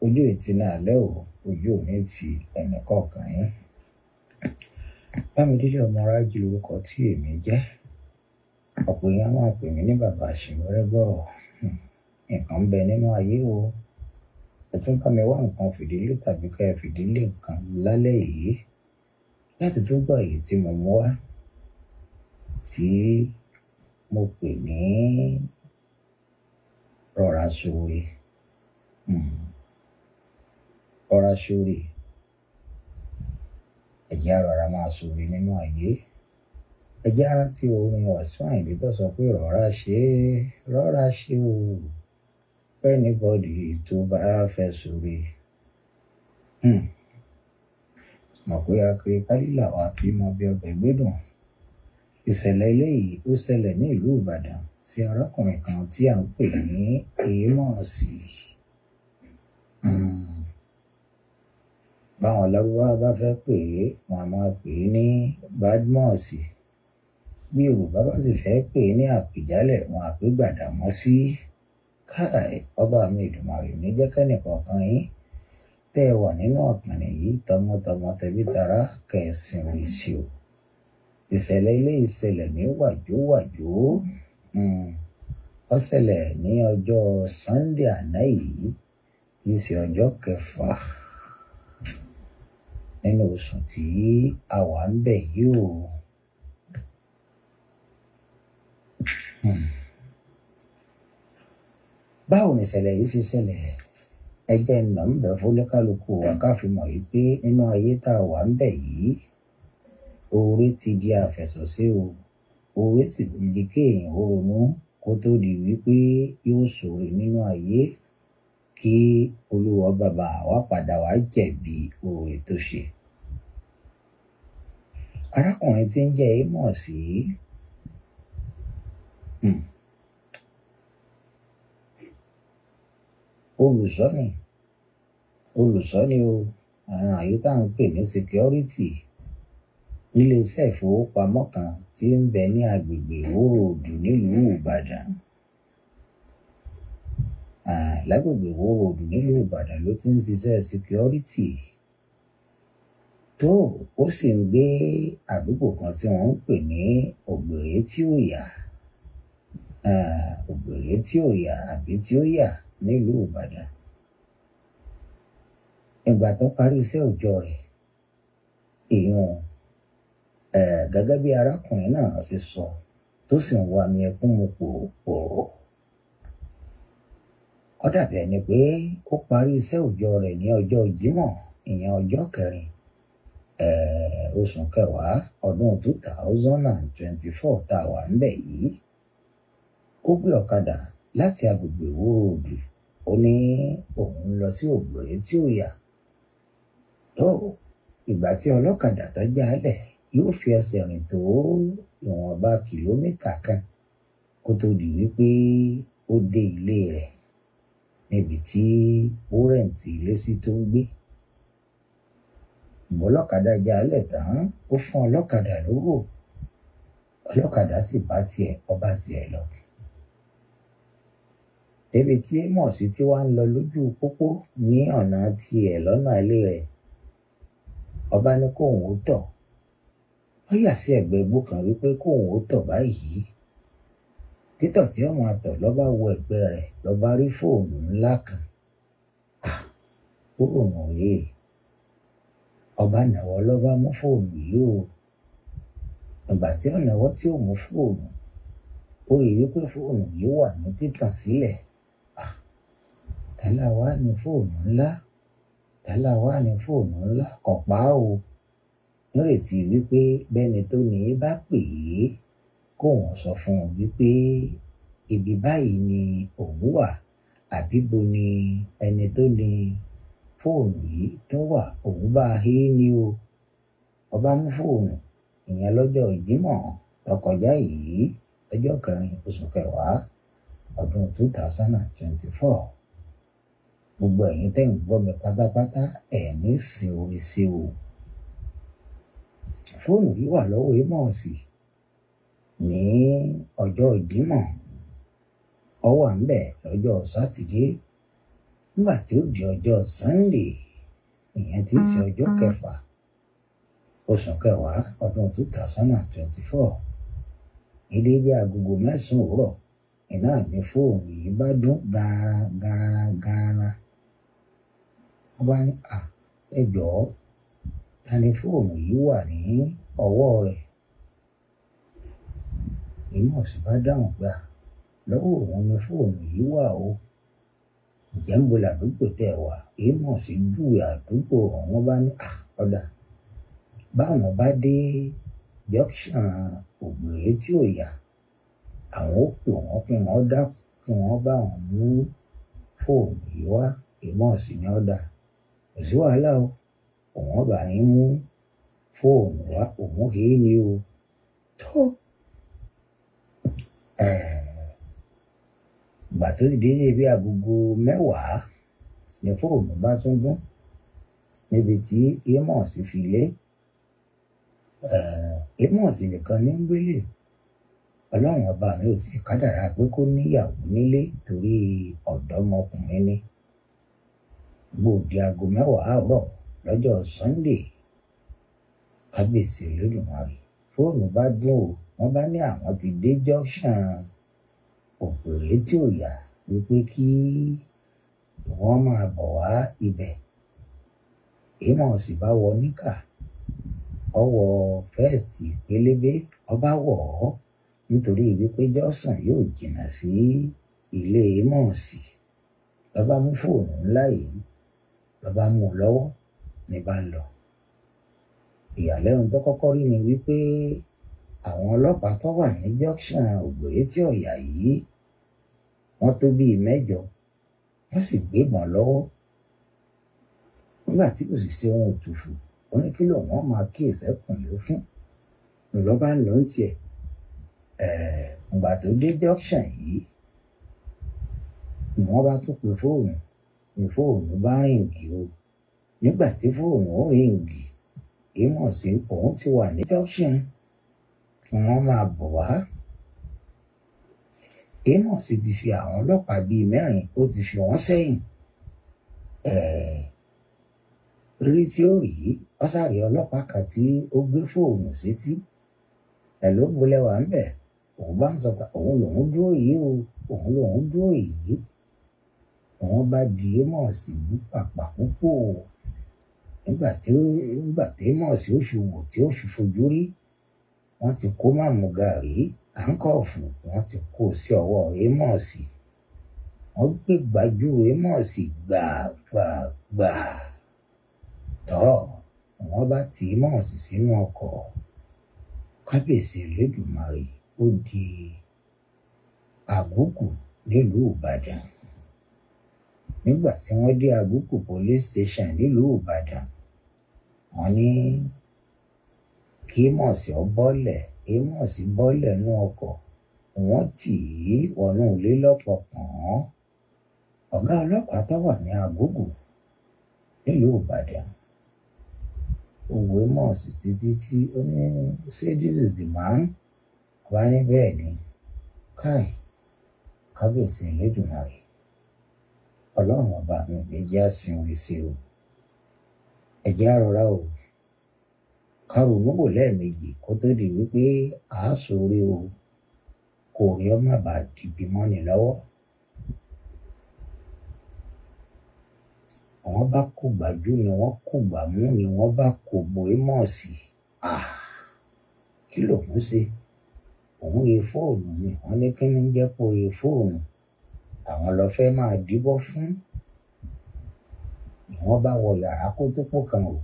Ojú ìtì náà lẹ́ o, ojú òní ti ẹnì kọ̀ọ̀kan yín. Bámidélé Ọmọrájí lorúkọ tí èmi jẹ́. Ọ̀pọ̀ èèyàn máa pè mí ní bàbá àṣewẹ́rẹ́ gbọ́rọ̀. Nǹkan ń bẹ nínú ayé o. Ẹ tún bá mi wá nǹkan fìdílé tàbí ká ẹ fìdílé nǹkan lálẹ́ yìí láti tún gbọ́ èyí tí mo mú wá tí mo pè ní rọra ṣoore. Rọra ṣoore. Ẹ jẹ́ á rọra máa ṣoore nínú ayé. Ẹ jẹ́ á rántí orin Wàsíù Àyìndé tó sọ pé rọra ṣe, rọra ṣe o. Anybody tó bá fẹ́ ṣoore. Mọ̀ pé akiri kálí làwọn àti mọ bí ọbẹ̀ gbẹ́dùn. Ìṣẹ̀lẹ̀ eléyìí ó ṣẹlẹ̀ ní ìlú Ìbàdàn sí arákùnrin kan tí à ń pè ní Èémọ̀sí. Báwọn Lárúbáwá bá fẹ́ pè é, wọn a máa pè é ní Badmọ́ọ̀sì. Bí Yorùbá bá sì fẹ́ pè é ní àpèjálẹ̀, wọn á pè Gbàdàmọ́sí. Káì, ọba mi Èdùmàrè ní jẹ́ kẹ́nìkọ̀ọ̀kan yín tẹ́ ẹ wà nínú ọ̀kànnì yìí tọmọtọmọ tẹbí tará kẹsìn rí sí o. Ìṣẹ̀lẹ̀ ilé ìṣẹ̀lẹ̀ ní wàjówàjó. Ó ṣẹlẹ̀ ní ọjọ́ Sunday àná yìí tí í ṣe ọjọ́ kẹfà nínú oṣù tí a wà ń bẹ̀ yìí o. Báwo ni ìṣẹ̀lẹ̀ yìí ṣe ṣẹlẹ̀? Ẹ jẹ́ n nà ń bẹ̀ fólúkálukú wa ká fi mọ̀ yìí pé nínú ayé tá a wà ń bẹ̀ yìí, oore ti di àfẹ̀sọ̀sí o. Oore sì ti di kéèyàn ó ronú kó tó di wípé yóò ṣoore nínú ayé kí Olúwa bàbá wa padà wá jẹ̀bi oore tó ṣe. Arákùnrin tí ń jẹ́ Èémọ̀sí, olùṣọ́ni, olùṣọ́ni o, àwọn àyè tá à ń pè ní security nílé iṣẹ́ ìfowópamọ́ kan tí ń bẹ ní agbègbè Ìwó Road nílùú Ìbàdàn. Lágbègbè Ìwó Road nílùú Ìbàdàn ló ti ń ṣiṣẹ́ security. Tó ó sì ń gbé àdúgbò kan tí wọ́n ń pè ní Ògbèré tí ó yà, Ògbèré tí ó yà àbí tí ó yà nílùú Ìbàdàn. Ìgbà tó parí iṣẹ́ òòjọ́ rẹ̀, èèyàn gẹ́gẹ́ bí arákùnrin náà ṣe sọ, tó sì ń wá mi ẹkún mu pòròpòrò. Ó dàbí ẹni pé ó parí iṣẹ́ òòjọ́ rẹ̀ ní ọjọ́ Jímọ̀, ìyẹn ọjọ́ kẹrin, oṣù kẹwàá ọdún 2024 tá a wà ńbẹ̀ yìí. Ó gbé ọ̀kadà láti agbègbè Ìwó Roòdù, ó ní òun ń lọ sí Ògbèré tí ó yà. Tó ìgbà tí ọlọ́kadà tó jálẹ̀ yóò fi ẹsẹ̀ rìn tó ìwọ̀nba kìlómítà kan kó tó di wípé ó dé ilé rẹ̀ níbi tí ó rẹ̀ǹtì ilé sí tó ń gbé. Ìgbọ́lọ́kadà jálẹ̀ tán, ó fún ọlọ́kadà lówó. Ọlọ́kadà sì bá tiẹ̀, ọba tiẹ̀ lọ. Débi tí Amos ti wá ń lọ lójú pópó ní ọ̀nà tiẹ̀ lọ́nà ilé rẹ̀, ọba ní kóun ó tọ̀. Ó yà sí ẹ̀gbẹ́ igbó kan wípé kóun ó tọ̀ báyìí. Títọ̀ tí ọmọ àtọ̀ ló bá wo ẹ̀gbẹ́ rẹ̀ ló bá rí fóònù ńlá kan. Fóònù rèé. Ọba nàwọ́ ló bá mú fóònù yìí o. Ìgbà tí ó nàwọ́ tí ò mú fóònù, ó rí wípé fóònù yìí wà ní títàn sílẹ̀. Tálá wá ní fóònù ńlá, tálá wá ní fóònù ńlá, kò pa á o. Nírètí wípé bẹ́ni tó ní í bá pè é, kóun sọ fún un wípé ibi báyìí ni òun wà, àbí bo ni ẹni tó ní fóònù yìí tó wà, òun bá a hé ní o. Ọba mú fóònù ìyẹn lọ́jọ́ Jímọ̀ tó kọjá yìí, ọjọ́ kẹrin oṣù kẹwàá ọdún 2024. Gbogbo ẹ̀yin tẹ́ ń gbọ́ mi pátápátá, ẹ̀ ní sin orí sí o. Fóònù yìí wà lọ́wọ́ Amos ní ọjọ́ Jímọ̀, ó wà ńbẹ̀ lọ́jọ́ Sátidé. Nígbà tí ó di ọjọ́ Sunday, ìyẹn tí í ṣe ọjọ́ kẹfà oṣù kẹwàá ọdún 2024, ní déédéé agogo 9 òwúrọ̀, iná ní fóònù yìí bá dún gàrà gàrà gàrà. Wọ́n bá ní, ẹ jọ̀ọ́, ta ni fóònù yìí wà ní ọwọ́ rẹ̀? Amos bá dáhùn pé, lọ́wọ́ òun ni fóònù yìí wà o. Ǹjẹ́ ń bo làdúgbò tẹ́ wà? Amos júwe àdúgbò ọ̀hún, bá ní, ọ̀dà. Báwọn bá dé junction Ògbèré tí ò yà, àwọn ó pè wọ́n kí wọ́n dákun, kí wọ́n bá wọn mú fóònù yìí wá. Amos ní ọ̀dà. Kò sí wàhálà o. Òun ọba yín mú fóònù wá, òun kì í ní o. Tó ìgbà tó di déédéé bí agogo 10 ni fóònù bá tún dún níbi tí Amos fi lé. Amos nìkan ní ń gbélé. Ọlọ́run ọba mi ò tí ì kádàrá pé kó níyàwó nílé torí ọ̀dọ́mọkùnrin ni. Gbòdì aago 10 àárọ̀ lọ́jọ́ Sunday, kábíyèsí Olódùmarè, fóònù bá dún o. Wọ́n bá ní àwọn ti dé junction Ògbèré tí ò yà wípé kí wọ́n máa bọ̀ wá ibẹ̀. Amos bá wọ níkà, ọwọ́ fẹ́ẹ̀sì pélébé ọba wọ̀ ọ́ nítorí wípé junction yóò jìnnà sí ilé Amos. Lọ́ba mú fóònù ńlá yìí, lọ́ba mú un lọ́wọ́ ní bá ń lọ. Ìyàlẹ́nu tó kọ́kọ́ rí ni wípé àwọn ọlọ́pàá tó wà ní junction Ògbèré tí ò yà yìí, wọ́n tó bíi 8, wọ́n sì gbébọn lọ́wọ́. Nígbà tí kò sì ṣe ohun òtúfù, ó ní kí lòun máa kíyèsẹ́kùn ló fún. Ńlọ bá ń lọ ń tiẹ̀. Ìgbà tó dé junction yìí, ni wọ́n bá tún pe fóònù, ni fóònù bá ríǹgì o. Nígbà tí fóònù ó ríǹgì, Amos òun ti wà ní junction kí wọ́n máa bọ̀ wá. Amos ti fi àwọn ọlọ́pàá bíi 4, ó ti fi wọ́n sẹ́yìn. Rírí tí ó rí, ó sáré ọlọ́pàá kan tí ó gbé fóònù sétí. Ẹ̀ ló gbolẹ̀ wà ń bẹ̀. Òun bá ń sọ pé òun lòún dúró yìí o, òun lòún dúró yìí. Òun bá di Amos mú pàpà púpọ̀. Nígbà tí Amos ó fi wò tí ó fi fojú rí, wọ́n ti kó máàmù gàrí, àńkọ̀fù, wọ́n ti kó sí ọwọ́ Amos. Wọ́n gbé gbájú Amos gbàgbàgbà. Tọ́, wọ́n bá ti Amos sínú ọkọ̀. Kábíyèsí Elédùmarè, ó di Àgùkù nílùú Ìbàdàn. Nígbà tí wọ́n dé Àgùkù police station nílùú Ìbàdàn, wọ́n ní kí Amos ó bọ́lẹ̀. Amos bọ́lẹ̀ nú ọkọ̀, wọ́n tì í wọnú ilé lọ́pọ̀ pọ̀n. Ọ̀gá ọlọ́pàá tó wà ní Àgùkù nílùú Ìbàdàn, ó wo Amos títí tí ó ní, "Say this is the man?" Ọba ní bẹ́ẹ̀ ni. Káì, kábíyèsí Elédùmarè, Ọlọ́run ọba mi ò ní jẹ́ àsìn orí sí o. Ẹ jẹ́ á rọra o. Ká ronú wò lẹ́ẹ̀mejì kó tó di wípé à á sóore o. Kò rí ọ má bàa dìbì mọ́ni lọ́wọ́. Àwọn bá kó gbàjú ni wọ́n kó gbàmú ni wọ́n bá kó bo Amos. Kí lòun ṣe? Òun rí fóònù ni. Wọ́n ní kí ní jẹ́ kó rí fóònù. Àwọn lọ fẹ́ máa díbọ́ fún. Ni wọ́n bá wọ yàrá kótópó kan o.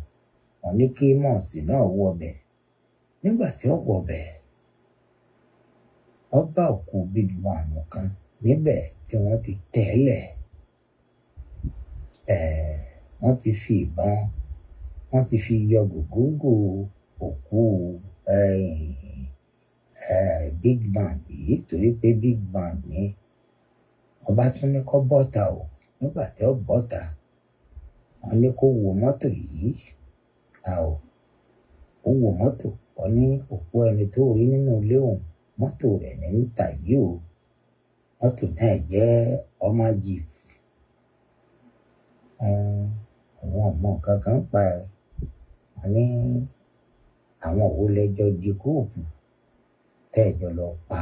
Wọ́n ní kí Amos náà wọ bẹ̀. Nígbà tí ó wọ bẹ̀, ó bá òkú Big Man kan níbẹ̀ tí wọ́n ti tẹ́lẹ̀. Wọ́n ti fi ìbọn, wọ́n ti fi yọ gògóńgò òkú Big Man yìí torí pé Big Man ni. Ọba tún ní kó bọ́ta o. Nígbà tí ó bọ́ta, wọ́n ní kó wo mọ́tò yìí. Ó wo mọ́tò, wọ́n ní òkú ẹni tó rí nínú ilé òun, mọ́tò rẹ̀ ní ń tà yìí o. Mọ́tò náà jẹ́ ọmọ jeep. Àwọn ọmọ kankan pa ẹ̀. Wọ́n ní àwọn wo lẹ́jọ́ di kóòpù tẹ́ẹ̀jọ lọ pa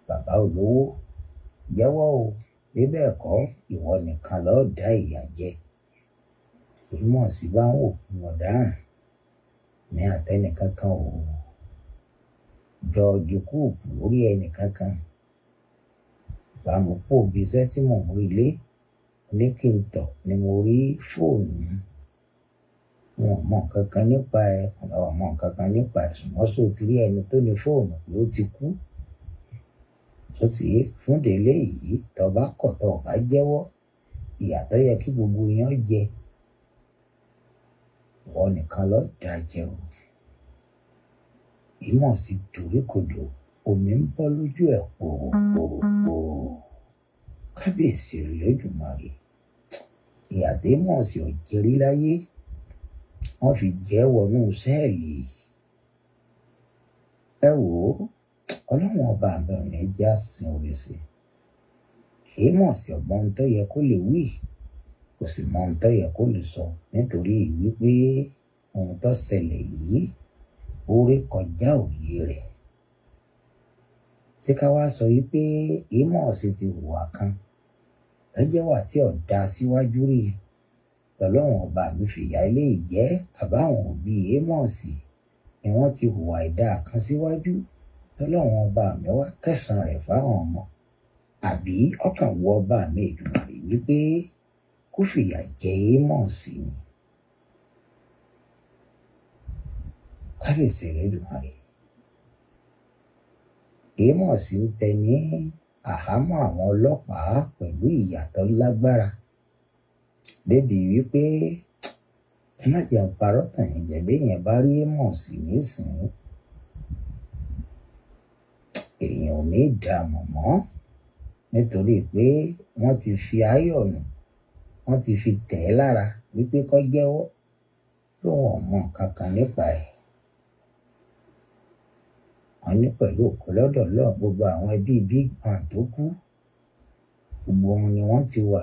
bàbá olówó. Jẹ́wọ́ o, bí bẹ́ẹ̀ kọ́, ìwọ nìkan ló dá ìyà jẹ. Amos bá ń wò fún ọ̀daràn ní àtẹnìkankan ò jọ di kóòpù lórí ẹnìkankan. Bá mo pò bí iṣẹ́ tí mò ń rí lé, ní kí n tọ̀ ni mo rí fóònù. Wọn ò mọ nǹkan kan nípa ẹ̀, wọn ò mọ nǹkan kan nípa ẹ̀, ṣùgbọ́n ṣó ti rí ẹni tó ní fóònù pé ó ti kú. Tó ti yé, fún délé yìí, tó bá kọ̀ tó bá jẹ́wọ́, ìyà tó yẹ kí gbogbo yẹn jẹ, ìwọ nìkan ló dá jẹ o. Amos doríkodò, omi ń bọ́ lójú ẹ̀ pòròpòròpòrò. Kábíyèsí Olódùmarè, ìyà tí Amos ò jẹrí láyé, wọ́n fi jẹ́ wọnú sẹ́ẹ̀lì. Ẹ wò ó, Ọlọ́run ọba mi ò ní jẹ́ àsìn orí sí. Amos ọ̀gbọ́n ohun tó yẹ kó lè wí, kò sì mọ ohun tó yẹ kó lè sọ, nítorí wípé ohun tó ṣẹlẹ̀ yìí ó rí kọjá òye rẹ̀. Ṣé ká wá sọ wípé Amos ti hùwà kan tó jẹ́ wà tí ò da síwájú rí? Ọlọ́run ọba mi fìyà ilé ìjẹ́ àbáwọn òbí Amos ni wọ́n ti hùwà ìdá kan síwájú tọ́lọ́run ọba mi wá kẹsàn-án rẹ̀ fáwọn ọmọ. Àbí ọkàn wọ ọba mi Èdùmàrè wípé kó fìyà jẹ Amos ni. Kábíyèsí Olódùmarè, Amos ń bẹ ní àhámọ́ àwọn ọlọ́pàá pẹ̀lú ìyàtọ̀ lágbára. Débi wípé ẹ má jẹun parọ́ tàn yín jẹ bí èèyàn bá rí Amos nísìnyí, èèyàn ò ní dààmú mọ́ nítorí pé wọ́n ti fi áyọ̀nù, wọ́n ti fi tẹ̀ ẹ́ lára wípé kó jẹ́wọ́ lóun ò mọ nǹkan kan nípa ẹ̀. Wọ́n ní pẹ̀lú òkú lọ́dọ̀ lọ́ọ̀ gbogbo àwọn ẹbí Big Man tó kú, gbogbo wọn ni wọ́n ti wà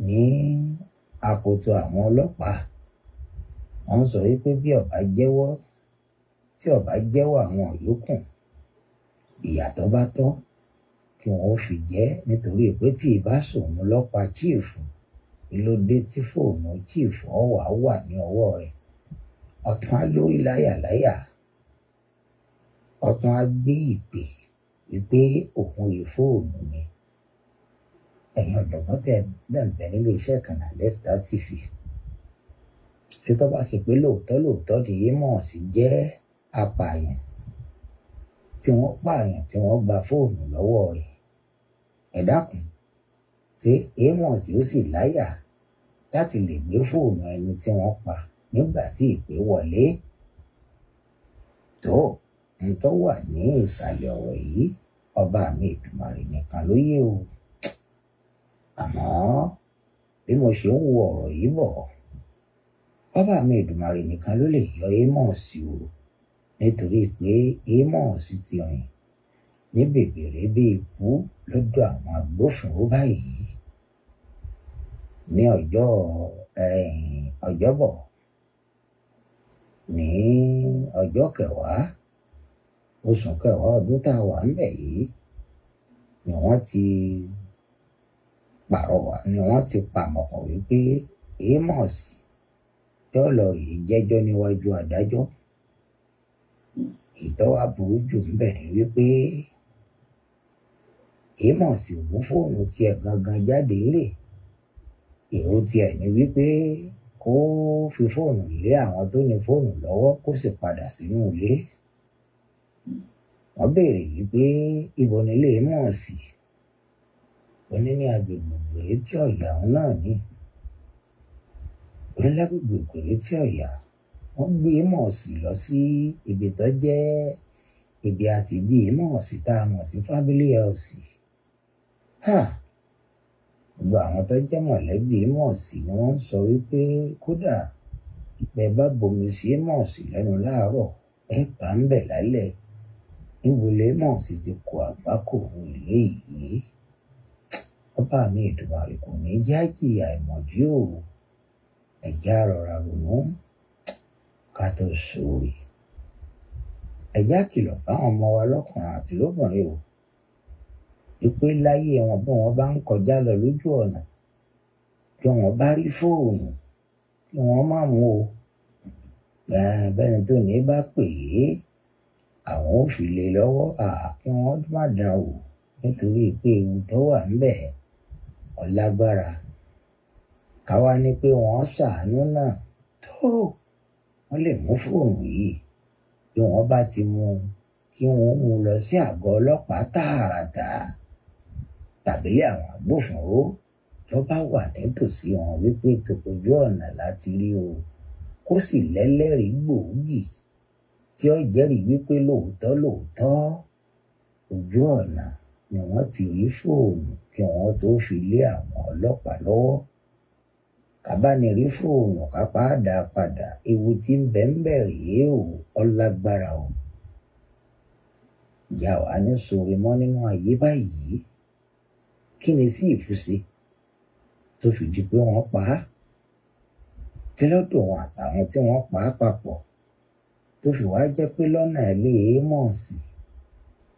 ní akoto àwọn ọlọ́pàá Wọ́n sọ wípé bí ọba jẹ́wọ́, tí ọba jẹ́wọ́ àwọn yòókù, ìyà tó bá tọ́ kí wọ́n ó fi jẹ́, nítorí pé tí ìbá sòun lọ́pa chíìfù, ló dé tí fóònù chíìfù ọ̀wà wà ní ọwọ́ rẹ̀. Ọ̀tún á lórí láyàláyà, ọ̀tún á gbé ìpè wípé òun rí fóònù ni. Ẹ̀yin ọ̀jọ̀gbọ́n tẹ̀ ń bẹ nílé iṣẹ́ kan Alesta TV, ṣé tó bá ṣe pé lóòótọ́ lóòótọ́ ni Amos jẹ́ apààyàn tí wọ́n pààyàn tí wọ́n gba fóònù lọ́wọ́ rẹ̀, ẹ dákun, ṣé Amos ó sì láyà láti lè gbé fóònù ẹni tí wọ́n pa nígbà tí ìpè wọlé? Tó ń tó wà ní ìsàlẹ̀ ọ̀rọ̀ yìí, ọba mi Èdùmàrè nìkan ló yé o. Àmọ́ bí mo ṣe ń wo ọ̀rọ̀ yìí bọ̀, ọba mi Èdùmàrè nìkan ló lè yọ Amos o, nítorí pé Amos ti rìn ní bèbèrè bí ikú lọ́dọ̀ àwọn agbófinró báyìí. Ní ọjọ́ ọjọ́bọ̀ ní ọjọ́ kẹwàá oṣù kẹwàá ọdún tá a wà ńbẹ̀ yìí ni wọ́n ti pàrọwà, ni wọ́n ti pàmọ̀pọ̀ wípé Amos yóò lọ rèé jẹ́jọ́ níwájú adájọ́. Ìtọ́wà burú jù ńbẹ̀ ni wípé Amos ò mú fóònù tiẹ̀ gangan jáde nílé. Èrò tiẹ̀ ni wípé kó fi fóònù lé àwọn tó ní fóònù lọ́wọ́ kó sì padà sínú ilé. Wọ́n béèrè wípé ibo nílé Amos? Ó ní ní agbègbè Ògbèrè tí Ọ̀yà òun náà ní. Ó ní lágbègbè Ògbèrè tí Ọ̀yà. Wọ́n gbé Amos lọ sí ibi tó jẹ́ ibi àti bí Amos tá a mọ̀ sí family house. Gbogbo àwọn tó jẹ́ mọ̀lẹ́bí Amos ni wọ́n sọ wípé kódà bẹ́ẹ̀ bá bomi sí Amos lẹ́nu láàárọ̀, ẹ bá ń bẹ̀ lálẹ́. Níbo lè Amos ti kó àgbákò ilé yìí? Ọba mi Èdùmàrè kò ní já jìyà ìmọ̀dí o. Ẹ̀já rọra ronú ká tó sóore. Ẹ̀já kìlọ̀ fáwọn ọmọ wa lọ́kùnrin àti lóbìnrin o, wípé láyé wọn bí wọ́n bá ń kọjá lọ lójú ọ̀nà, bí wọ́n bá rí fóònù kí wọ́n má mú o. Bẹ́ẹ̀ni tó ní bá pè é, àwọn ò fi lé lọ́wọ́, kí wọ́n má dán o, nítorí pé ewu tó wà ńbẹ̀ ọ̀lágbára. Ká wá ní pé wọ́n ṣàánú náà tó, wọ́n lè mú fóònù yìí. Bí wọ́n bá ti mú un, kí wọ́n mú un lọ sí àgọ́ ọlọ́pàá tààràtà tàbí àwọn agbófinró tó bá wà nítòsí wọn wípé tó ojú ọ̀nà láti rí o, kó sì lẹ́lẹ́rìí gbòógì tí ó jẹ́rìí wípé lóòótọ́ lóòótọ́ ojú ọ̀nà ni wọ́n ti rí fóònù kí wọ́n tó fi lé àwọn ọlọ́pàá lọ́wọ́. Kábàánì rí fóònù kápá dá padà, ewu tí ń bẹ ń bẹ rèé o, ọlágbára o. Ìyá wa ní sóore mọ́ nínú ayé báyìí. Kí ni sí ìfúnṣe tó fi di pé wọ́n pa á? Kí lọ́dọ̀ wọn àtàwọn tí wọ́n pa á papọ̀ tó fi wá jẹ́ pé lọ́nà ilé Amos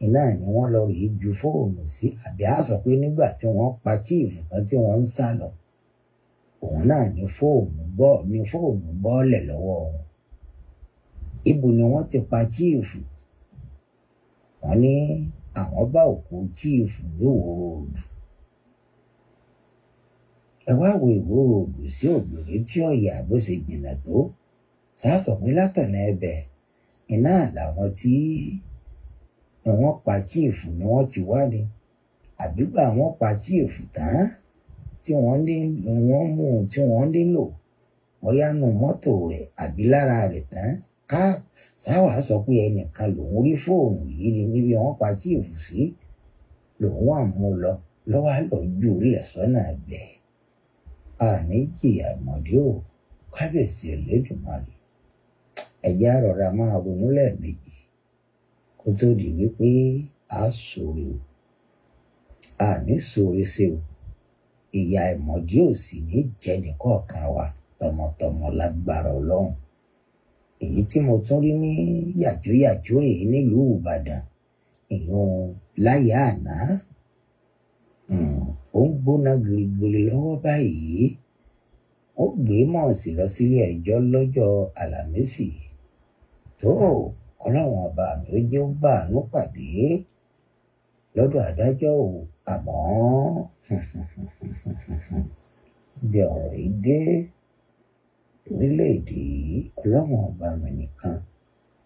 iná ni wọ́n lọ rèé ju fóònù sí? Àbí á sọ pé nígbà tí wọ́n pa chíìfù tán tí wọ́n ń sá lọ, òun náà ni fóònù bọ́ọ̀lẹ̀ lọ́wọ́ wọn. Ibo ni wọ́n ti pa chíìfù? Wọ́n ní àwọn bá òkú chíìfù níwòrò òdù. Ẹ wá wo ìwòrò òdù sí Ògbèrè tí Ọ̀yà bó ṣe jìnnà tó. Sáà sọ pé látọ̀nà ẹbẹ̀ iná làwọn tí wọ́n pa chíìfù ni wọ́n ti wá ni, àbígbà wọ́n pa chíìfù tán tí wọ́n ní wọ́n mú un tí wọ́n nílò bóyá nù mọ́tò rẹ̀ àbí lára rẹ̀ tán. Ká sáwà sọ pé ẹnìkan lòún rí fóònù yìí ni níbi wọ́n pa chíìfù sí, lòún wà mú un lọ lọ́wọ́ lọ jù ú lẹ̀ sọ́nà ẹ̀bẹ̀. Àní jìyà ìmọ̀dí o, kábíyèsí Elédùmarè. Ẹ̀já rọra máa ronú lẹ́ẹ̀mejì kó tó di wípé a sòrè o. Àní sòrè ṣe o. Ìyà ìmọ̀dí ò sì ní jẹ́ nìkọ̀ọ̀kan wa tọmọtọmọ lágbára Ọlọ́run. Èyí tí mo tún rí ní yàjóyàjó rèé nílùú Ìbàdàn, ìyún láyà àná, ó ń gbóná girigiri lọ́wọ́ báyìí. Ó gbé Mọ́ọ̀sì lọ sílé ẹjọ́ lọ́jọ́ Àlàmísì. Tó kọ́láwọn ọba mi ó jẹ́ ó bá àánú pàdé lọ́dọ̀ adájọ́ o. Àmọ́ ibi ọ̀rọ̀ yìí dé orílẹ̀-èdè yìí, Ọlọ́run ọba mi nìkan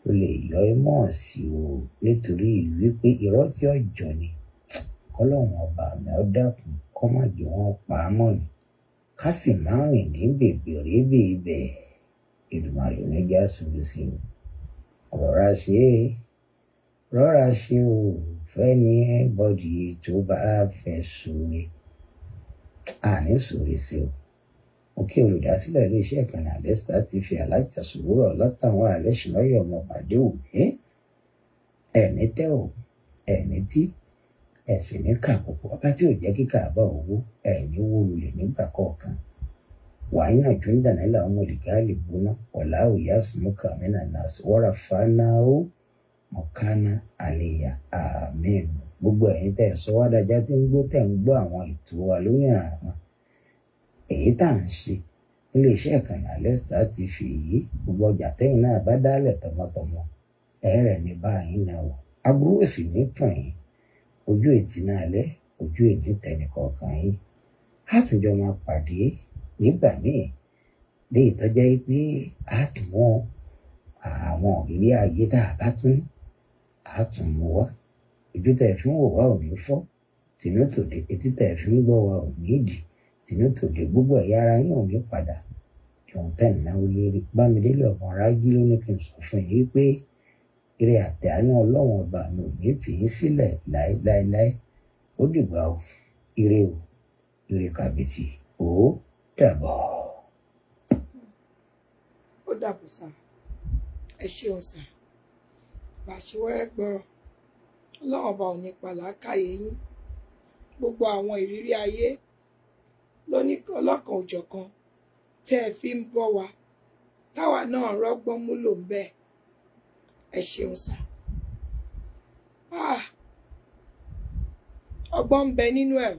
ló lè yọ ẹ́ Mọ́ọ̀sì o, nítorí wípé irọ́ tí ọjọ́ ni. Kọ́lọ́run ọba mi ó dákun kó má jẹ́ wọ́n pa á mọ́ ni, ká sì má rìn ní bèbèrébè ibẹ̀. Èdùmàrè ò ní já ṣubú sí o. Rọra ṣe é, rọra ṣe o, fẹ́ni bọ́dì tó bá fẹ́ ṣoore. Àní ṣoore sí o. Òkè olùdásílẹ̀ iléeṣẹ́ ìkànnì Alesta TV Alájà Sùwúrọ̀ látàwọn Alẹ́ṣinlọ́yẹ̀ ọmọ pàdé òní. Ẹ̀ní tẹ́ o, ẹ̀ní tí, ẹ̀sìn ní kàkókò. Ọba tí ò jẹ́ kíkà bá owó, ẹ̀ní wó lulẹ̀ nígbà kọ̀ọ̀kan. Wàhánà júndà nílà ọmọ olùgáàlì gbóná, ọ̀là òyà sùnmùkà mínà náà wọ́rà fanáwó mọ̀kánná àlèyà àmín. Gbogbo ẹ̀yin tẹ́ ẹ̀ sọ wá dájá tí ń gbọ́ tẹ̀ ń gbọ́ àwọn ètò wa lórí àwọn èyí tá à ń ṣe níléeṣẹ́ ìkànnì Alesta TV yìí. Gbogbo ọjà tẹ́yìn náà bá dálẹ̀ tọmọtọmọ, ẹ̀rẹ̀ ní báyìí náà wò. Aburú ò sì ní kàn yín. Ojú ètí náà lẹ́, ojú èní tẹnìkọ̀ọ̀kan yín. Á tún jọ máa pàdé nígbà míì léyìí tó jẹ́ pé á tún mú àwọn ìrírí ayé tá a bá tún ní, á tún mú wá. Ojú tẹ̀ fi ń wò wá ò ní fọ́, tìǹú tòde. Etí tẹ̀ fi ń gbọ́ wá ò ní dì, tìǹú tòde. Gbogbo ẹ̀yà ara yín ò ní padà. Ìwọ̀n tẹ̀ ń náwó lórí. Bámidélé ọmọ Rájí ló ní kí n sọ fún yín pé ire àti àánú Ọlọ́run ọba mi ò ní fi yín sílẹ̀ láéláéláé. Ó dìgbà o, ire o, ire kàbìtì, ó dàbọ̀. Ó dàbọ̀ sà, ẹ ṣeun sà, bàṣẹwẹ́rẹ́ gbọ́rọ̀. Ọlọ́run ọba ò ní pa làákàyè yín. Gbogbo àwọn ìrírí ayé lóní ọlọ́kan òjọ̀kan tẹ́ ẹ fi ń bọ́ wa, táwa náà rọ́gbọ́n múlò ń bẹ́ẹ̀. Ẹ ṣeun sà. Ọgbọ́n ń bẹ nínú ẹ̀.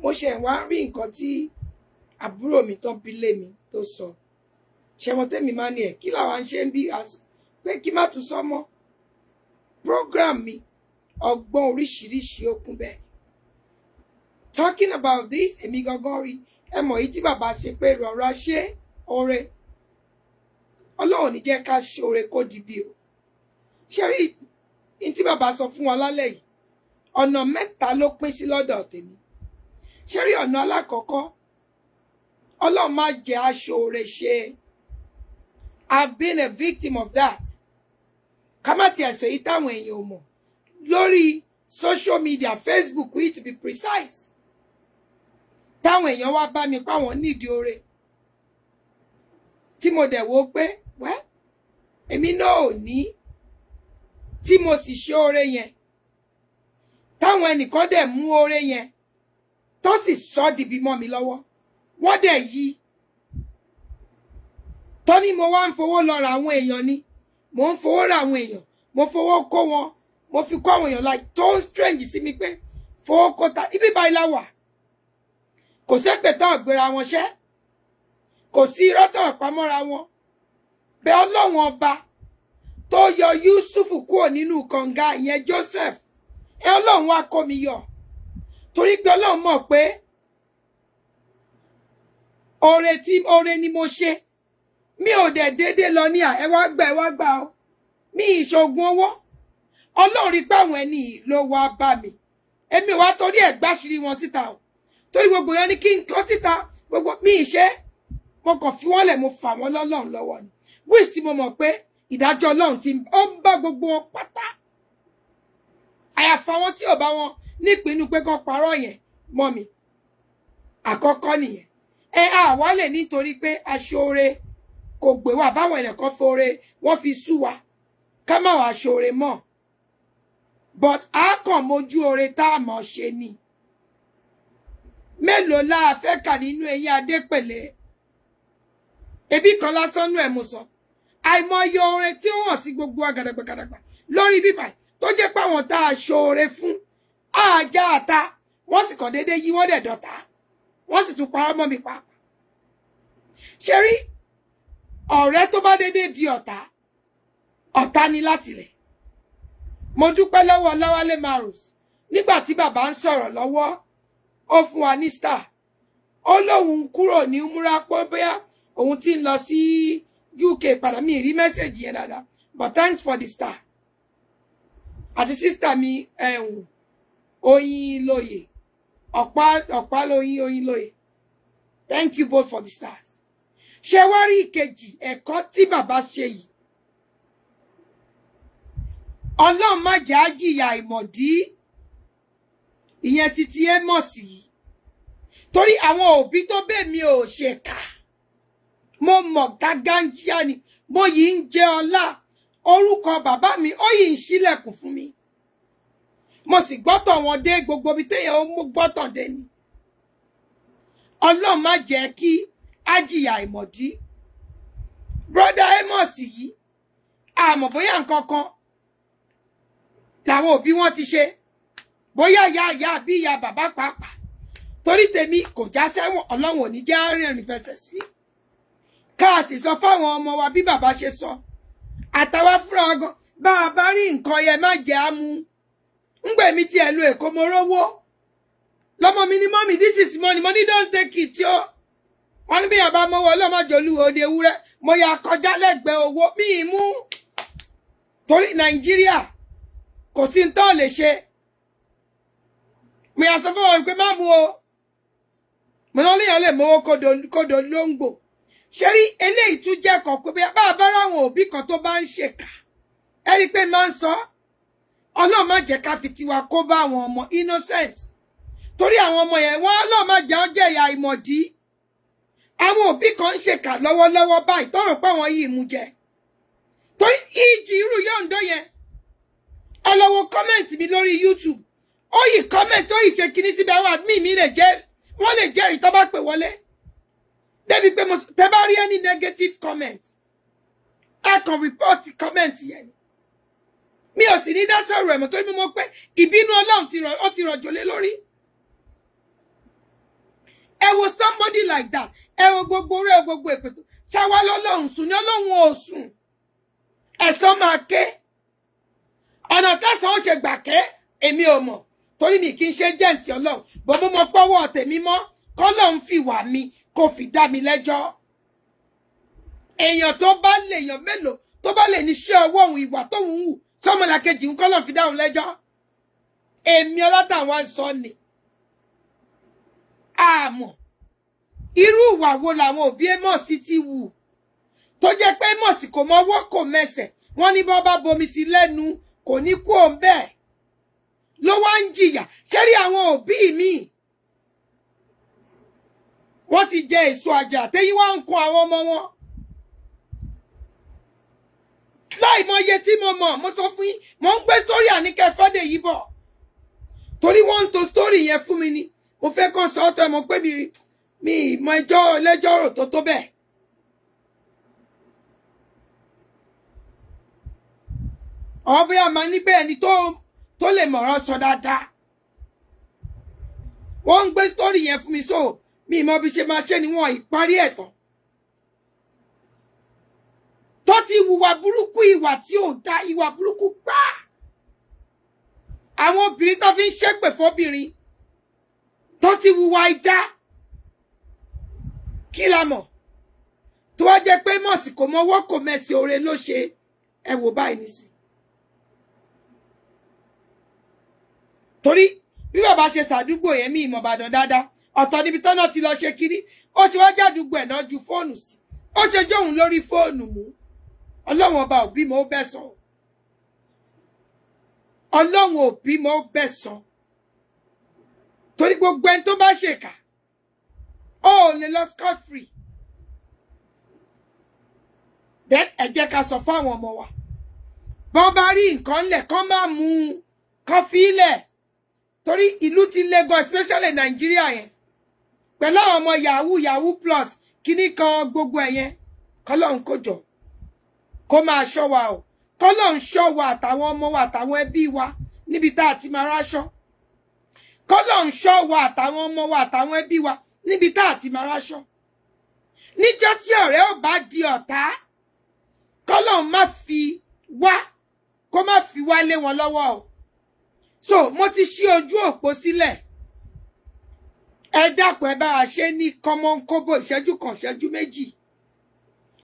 Mo ṣe wá ń rí nǹkan tí àbúrò mi tán bí lé mi tó sọ. Ṣẹ̀wọ̀n tẹ́mi máa ní ẹ̀ kí làwa ń ṣe ń bí pé kí má tún sọ mọ́. Program mi ọgbọ́n oríṣiríṣi ó kún bẹ́ẹ̀. Talking about this, èmi gangan rí ẹ mọ̀ yìí tí bàbá ṣe pé rọra ṣe oore. Ọlọ́run ní jẹ́ ká ṣoore kó di bí o. Ṣé rí ní tí bàbá sọ fún wa lálẹ́ yìí, ọ̀nà mẹ́ta ló pín sí lọ́dọ̀ tèmi. Ṣé rí ọ̀nà alákọ̀ọ́kọ́, Ọlọ́run má jẹ́ aṣoore ṣe. I've been a victim of that. Ká má tiẹ̀ sọ èyí táwọn èèyàn ò mọ̀ lórí social media, Facebook we to be precise. Táwọn èèyàn wá bá mi páwọn nídìí oore, tí mo dẹ̀ wò pé wẹ́ èmi náà ò ní, tí mo sì ṣe oore yẹn, táwọn ẹnìkan dẹ̀ mú oore yẹn tó sì sọ dìbì mọ́ mi lọ́wọ́, wọ́n dẹ̀ yí tó ní mo wá ń fowó lọ ra àwọn èèyàn ni, mo ń fowó ra àwọn èèyàn, mo fowó kó wọn, mo fi kó àwọn èèyàn like tó ń strange sí mi pé fowó kó ta ibi báyìí la wà. Kò sẹ́pẹ̀ tá ọ̀gbéra wọn ṣẹ́, kò sí irọ́ tó pamọ́ra wọn. Bẹ́ẹ̀ Ọlọ́run ọba tó yọ Yúsúfù kúrò nínú kànga ìyẹn Joseph, ẹ Ọlọ́run wá kó mi yọ, torí pé Ọlọ́run mọ̀ pé oore tí oore ni mo ṣe. Mi ò dẹ̀ déédéé lọ ní à ẹ wá gbà, ẹ wá gbà o, mi ìṣògùn owó. Ọlọ́run rí pé àwọn ẹni yìí ló wá bá mi, èmi wá torí ẹ̀ gbáṣírí wọn síta o, torí gbogbo yẹn ní kí n kọ́ síta gbogbo mi ìṣe. Mo kàn fi wọ́n lẹ̀, mo fà wọ́n lọ́lọ́run lọ́wọ́ ni, which tí mo mọ̀ pé ìdájọ́ Ọlọ́run ti ó ń bá gbogbo wọn pátá. Àyàfà wọn tí ò bá wọn nípinnu pé kán parọ́ yẹn mọ́ mi. Àkọ́kọ́ nìyẹn. Ẹ àwa lè nítorí pé aṣoore kò gbé wa, báwọn èèyàn kan fore wọ́n fi sú wa ká má wàá ṣoore mọ́, but a kàn mójú oore tá a mọ̀ ṣe ni. Mélòó la fẹ́ kà nínú eyín Adépèlé? Ebi kan lásán nú ẹ̀ mo sọ. Àìmọye oore tí ó hàn sí gbogbo agàdàgbàgàdàgbà lórí bíbà tó jẹ́ pé àwọn tá a ṣoore fún àjà àta, wọ́n sì kàn déédéé yí wọ́n dẹ̀ dọ̀tá, wọ́n sì tún parọ́ mọ́ mi pàápàá. Ṣe rí ọ̀rẹ́ tó bá déédéé di ọ̀tá, ọ̀tá ni látilẹ̀. Mo dúpẹ́ lọ́wọ́ Ọláwálé Marus nígbà tí bàbá ń sọ̀rọ̀ lọ́wọ́, ó fún wa ní star. Ó lóun kúrò ní umra pé bóyá òun ti ń lọ sí UK padà, mi rí mẹ́sẹ̀gì yẹn dáadáa, but thanks for the star. Àti sísítà mi ẹ̀hún Oyin Lóye, ọ̀pá lóyin Oyin Lóye, thank you both for the stars. Ṣé wá rí ìkejì ẹ̀kọ́ tí bàbá ṣe yìí? Ọlọ́run má jẹ́ á jìyà ìmọ̀dí, ìyẹn títí Amos yìí, torí àwọn òbí tó bẹ́ẹ̀ mi ò ṣèkà. Mo mọ̀ gágánjíá ni mo yìí ń jẹ ọlá orúkọ bàbá mi, ó yìí ń ṣílẹ̀kùn fún mi. Mo sì gbọ́tọ̀ wọn dé gbogbo ibi téèyàn ó mú gbọ́tọ̀ dé ni. Ọlọ́run má jẹ́ kí á jìyà ìmọ̀dí. Brother Amos yìí, àmọ́ bóyá nǹkan kan làwọn òbí wọn ti ṣe, bóyá ìyá ìyá àbí ìyá bàbá pàápàá, torí tèmi kò já sẹ́wọ̀n. Ọlọ́run ò ní jẹ́ rìnrìn fẹsẹ̀ sí. Ká sì sọ fáwọn ọmọ wa bí bàbá ṣe sọ, àtàwa fúnra gan, bá a bá rí nǹkan yẹn má jẹ́ á mú. Ńgbà èmi tí ẹ lo Èkó mo rówó lọ́mọ mi ní mọ́mì, this is money, money don't take it o. Wọ́n ní bí yàrá mọ́wọ́ ọlọ́mọdé olúwo òde ewúrẹ́, mo yà kọjá lẹ́gbẹ̀ẹ́ owó mi ì mú, torí Nàìjíríà kò sí ní tó lè ṣe. Mo yà sọ fún wọn pé má mú o, mo náà léèyàn lè mówó kódò lóńgbò. Ṣé rí eléyìí tún jẹ́ kan pé bá a bá ráwọn òbí kan tó bá ń ṣèkà, ẹ rí i pé máa ń sọ, Ọlọ́run má jẹ́ ká fi tiwa kó bá àwọn ọmọ innocent, torí àwọn ọmọ yẹn wọ́n Ọlọ́run má jẹ́ ọ́n jẹ̀yà ìmọ̀dí. Àwọn òbí kan ń ṣèkà lọ́wọ́lọ́wọ́ báyìí tó rò pé àwọn yìí mú jẹ, torí ìjì irú yọ̀ǹdó yẹn. Ẹ lọ wo kọ́mẹ̀ntì mi lórí YouTube, ó yìí kọ́mẹ̀ntì, ó yìí ṣe kinní síbi, àwọn admin mi lè jẹ́, wọ́n lè jẹ́rìí tó bá pè wọlé. Débi pé tẹ bá rí any negative comment, ẹ kàn report comment yẹn ni. Mi ò sì ní dá sọ̀rọ̀ ẹ̀mọ́, torí mo mọ̀ pé ìbínú Ọlọ́run ó ti rọ̀jò lé lórí. Ẹ wo somebody like that, ẹ wo gbogbo orí, ẹ wo gbogbo èpè tó ṣáwá lọ́lọ́run sùn ní Ọlọ́run ò sùn, ẹ̀san máa ké. Ọ̀nà tẹ̀sán ó ṣe gbà ké èmi ò mọ̀, torí mi kì í ṣe jẹ́ǹtì Ọlọ́run, bọ́ mo mọ pọ́wọ́ tèmi mọ́, kọ́lọ́run fi wà mí kó fi dá mi lẹ́jọ́. Èèyàn tó bá lè, èèyàn mélòó tó bá lè ní ṣé ọwọ́ òun ìwà tóun hù sọmọlàkejì ń kọ́lọ́run fi dáhùn lẹ́jọ́. Èmi Ọlátàwọn sọ ni àmọ́ irú ìwà wo làwọn òbí Amos ti wù tó jẹ́ pé Amos kò mọwọ́ kò mẹsẹ̀, wọ́n ní bọ́ bá bomi sí lẹ́nu kò ní kú òun bẹ́ẹ̀ ló wá ń jìyà. Ṣé rí àwọn òbí mi, wọ́n ti jẹ èso àjà tẹ́yí wá ń kún àwọn ọmọ wọn. Láì mọ iye tí mo mọ̀, mo sọ fún yín, mo ń gbé sórí Àníkẹ́ Fádèyí yìí bọ̀, torí wọ́n ń to sórí yẹn fún mi ni. Mo fẹ́ kàn sọ ọ́ tọ́ ẹ mọ̀ pé mi mọ ẹjọ́ ẹlẹ́jọ́ rò tó tó bẹ́ẹ̀. Ọ̀ bóyá máa ní bẹ́ẹ̀ ni tó lè mọ̀rọ̀ sọ dáadáa. Wọ́n ń gbé sórí yẹn fún mi, so mi mọ bí ṣe máa ṣe ni wọn ìparí ẹ̀ tán. Tó ti hùwà burúkú, ìwà tí ò da, ìwà burúkú gbáà. Àwọn obìnrin tó fi ń ṣépè fọ́bìnrin tó ti hùwà ìdá, kí la mọ̀? Tó wá jẹ́ pé mọ̀sí kò mọwọ́ kò mẹsẹ̀ oore ló ṣe, ẹ wò báyìí nísìn. Torí bí bàbá ṣe ṣàdúgbò yẹn, mi ìmọ̀ Ìbàdàn dáadáa, ọ̀tọ̀ níbi tọ́nà ti lọ ṣe kiri, ó ṣe wá jàdúgbò ẹ̀ náà ju fóònù sí, ó ṣe jóun lórí fóònù mú. Ọlọ́run ọba òbí mọ́ ó bẹ́ sọ, Ọlọ́run òbí mọ́ ó bẹ́ sọ, torí gbogbo ẹni tó bá ṣèkà ó lè lọ scot free. Then ẹ jẹ́ ká sọ fáwọn ọmọ wa, bọ́n bá rí nǹkan lẹ̀ kán má mú un, kán fi lẹ̀, torí ìlú ti Lagos, especially Nàìjíríà yẹn, pẹ̀lú àwọn ọmọ yahoo yahoo plus kíní kan gbogbo ẹ̀ yẹn, kọ́lọ́run kó jọ kó máa ṣọ́ wa o. Kọ́lọ́run ṣọ́ wa àtàwọn ọmọ wa àtàwọn ẹbí wa níbi tá a ti máa ráṣọ. Kọ́lọ́run ṣọ́ wa àtàwọn ọmọ wa àtàwọn ẹbí wa níbi tá a ti máa ráṣọ. Níjọ́ tí ọ̀rẹ́ ò bá di ọ̀tá, kọ́lọ́run má fi wá, kó má fi wá lé wọn lọ́wọ́ o. So mo ti ṣí ojú òpó sílẹ̀. Ẹ dákun, ẹ bá wa ṣe ní kọ́mọ́nkóbó, ìṣẹ́jú kan, ìṣẹ́jú méjì.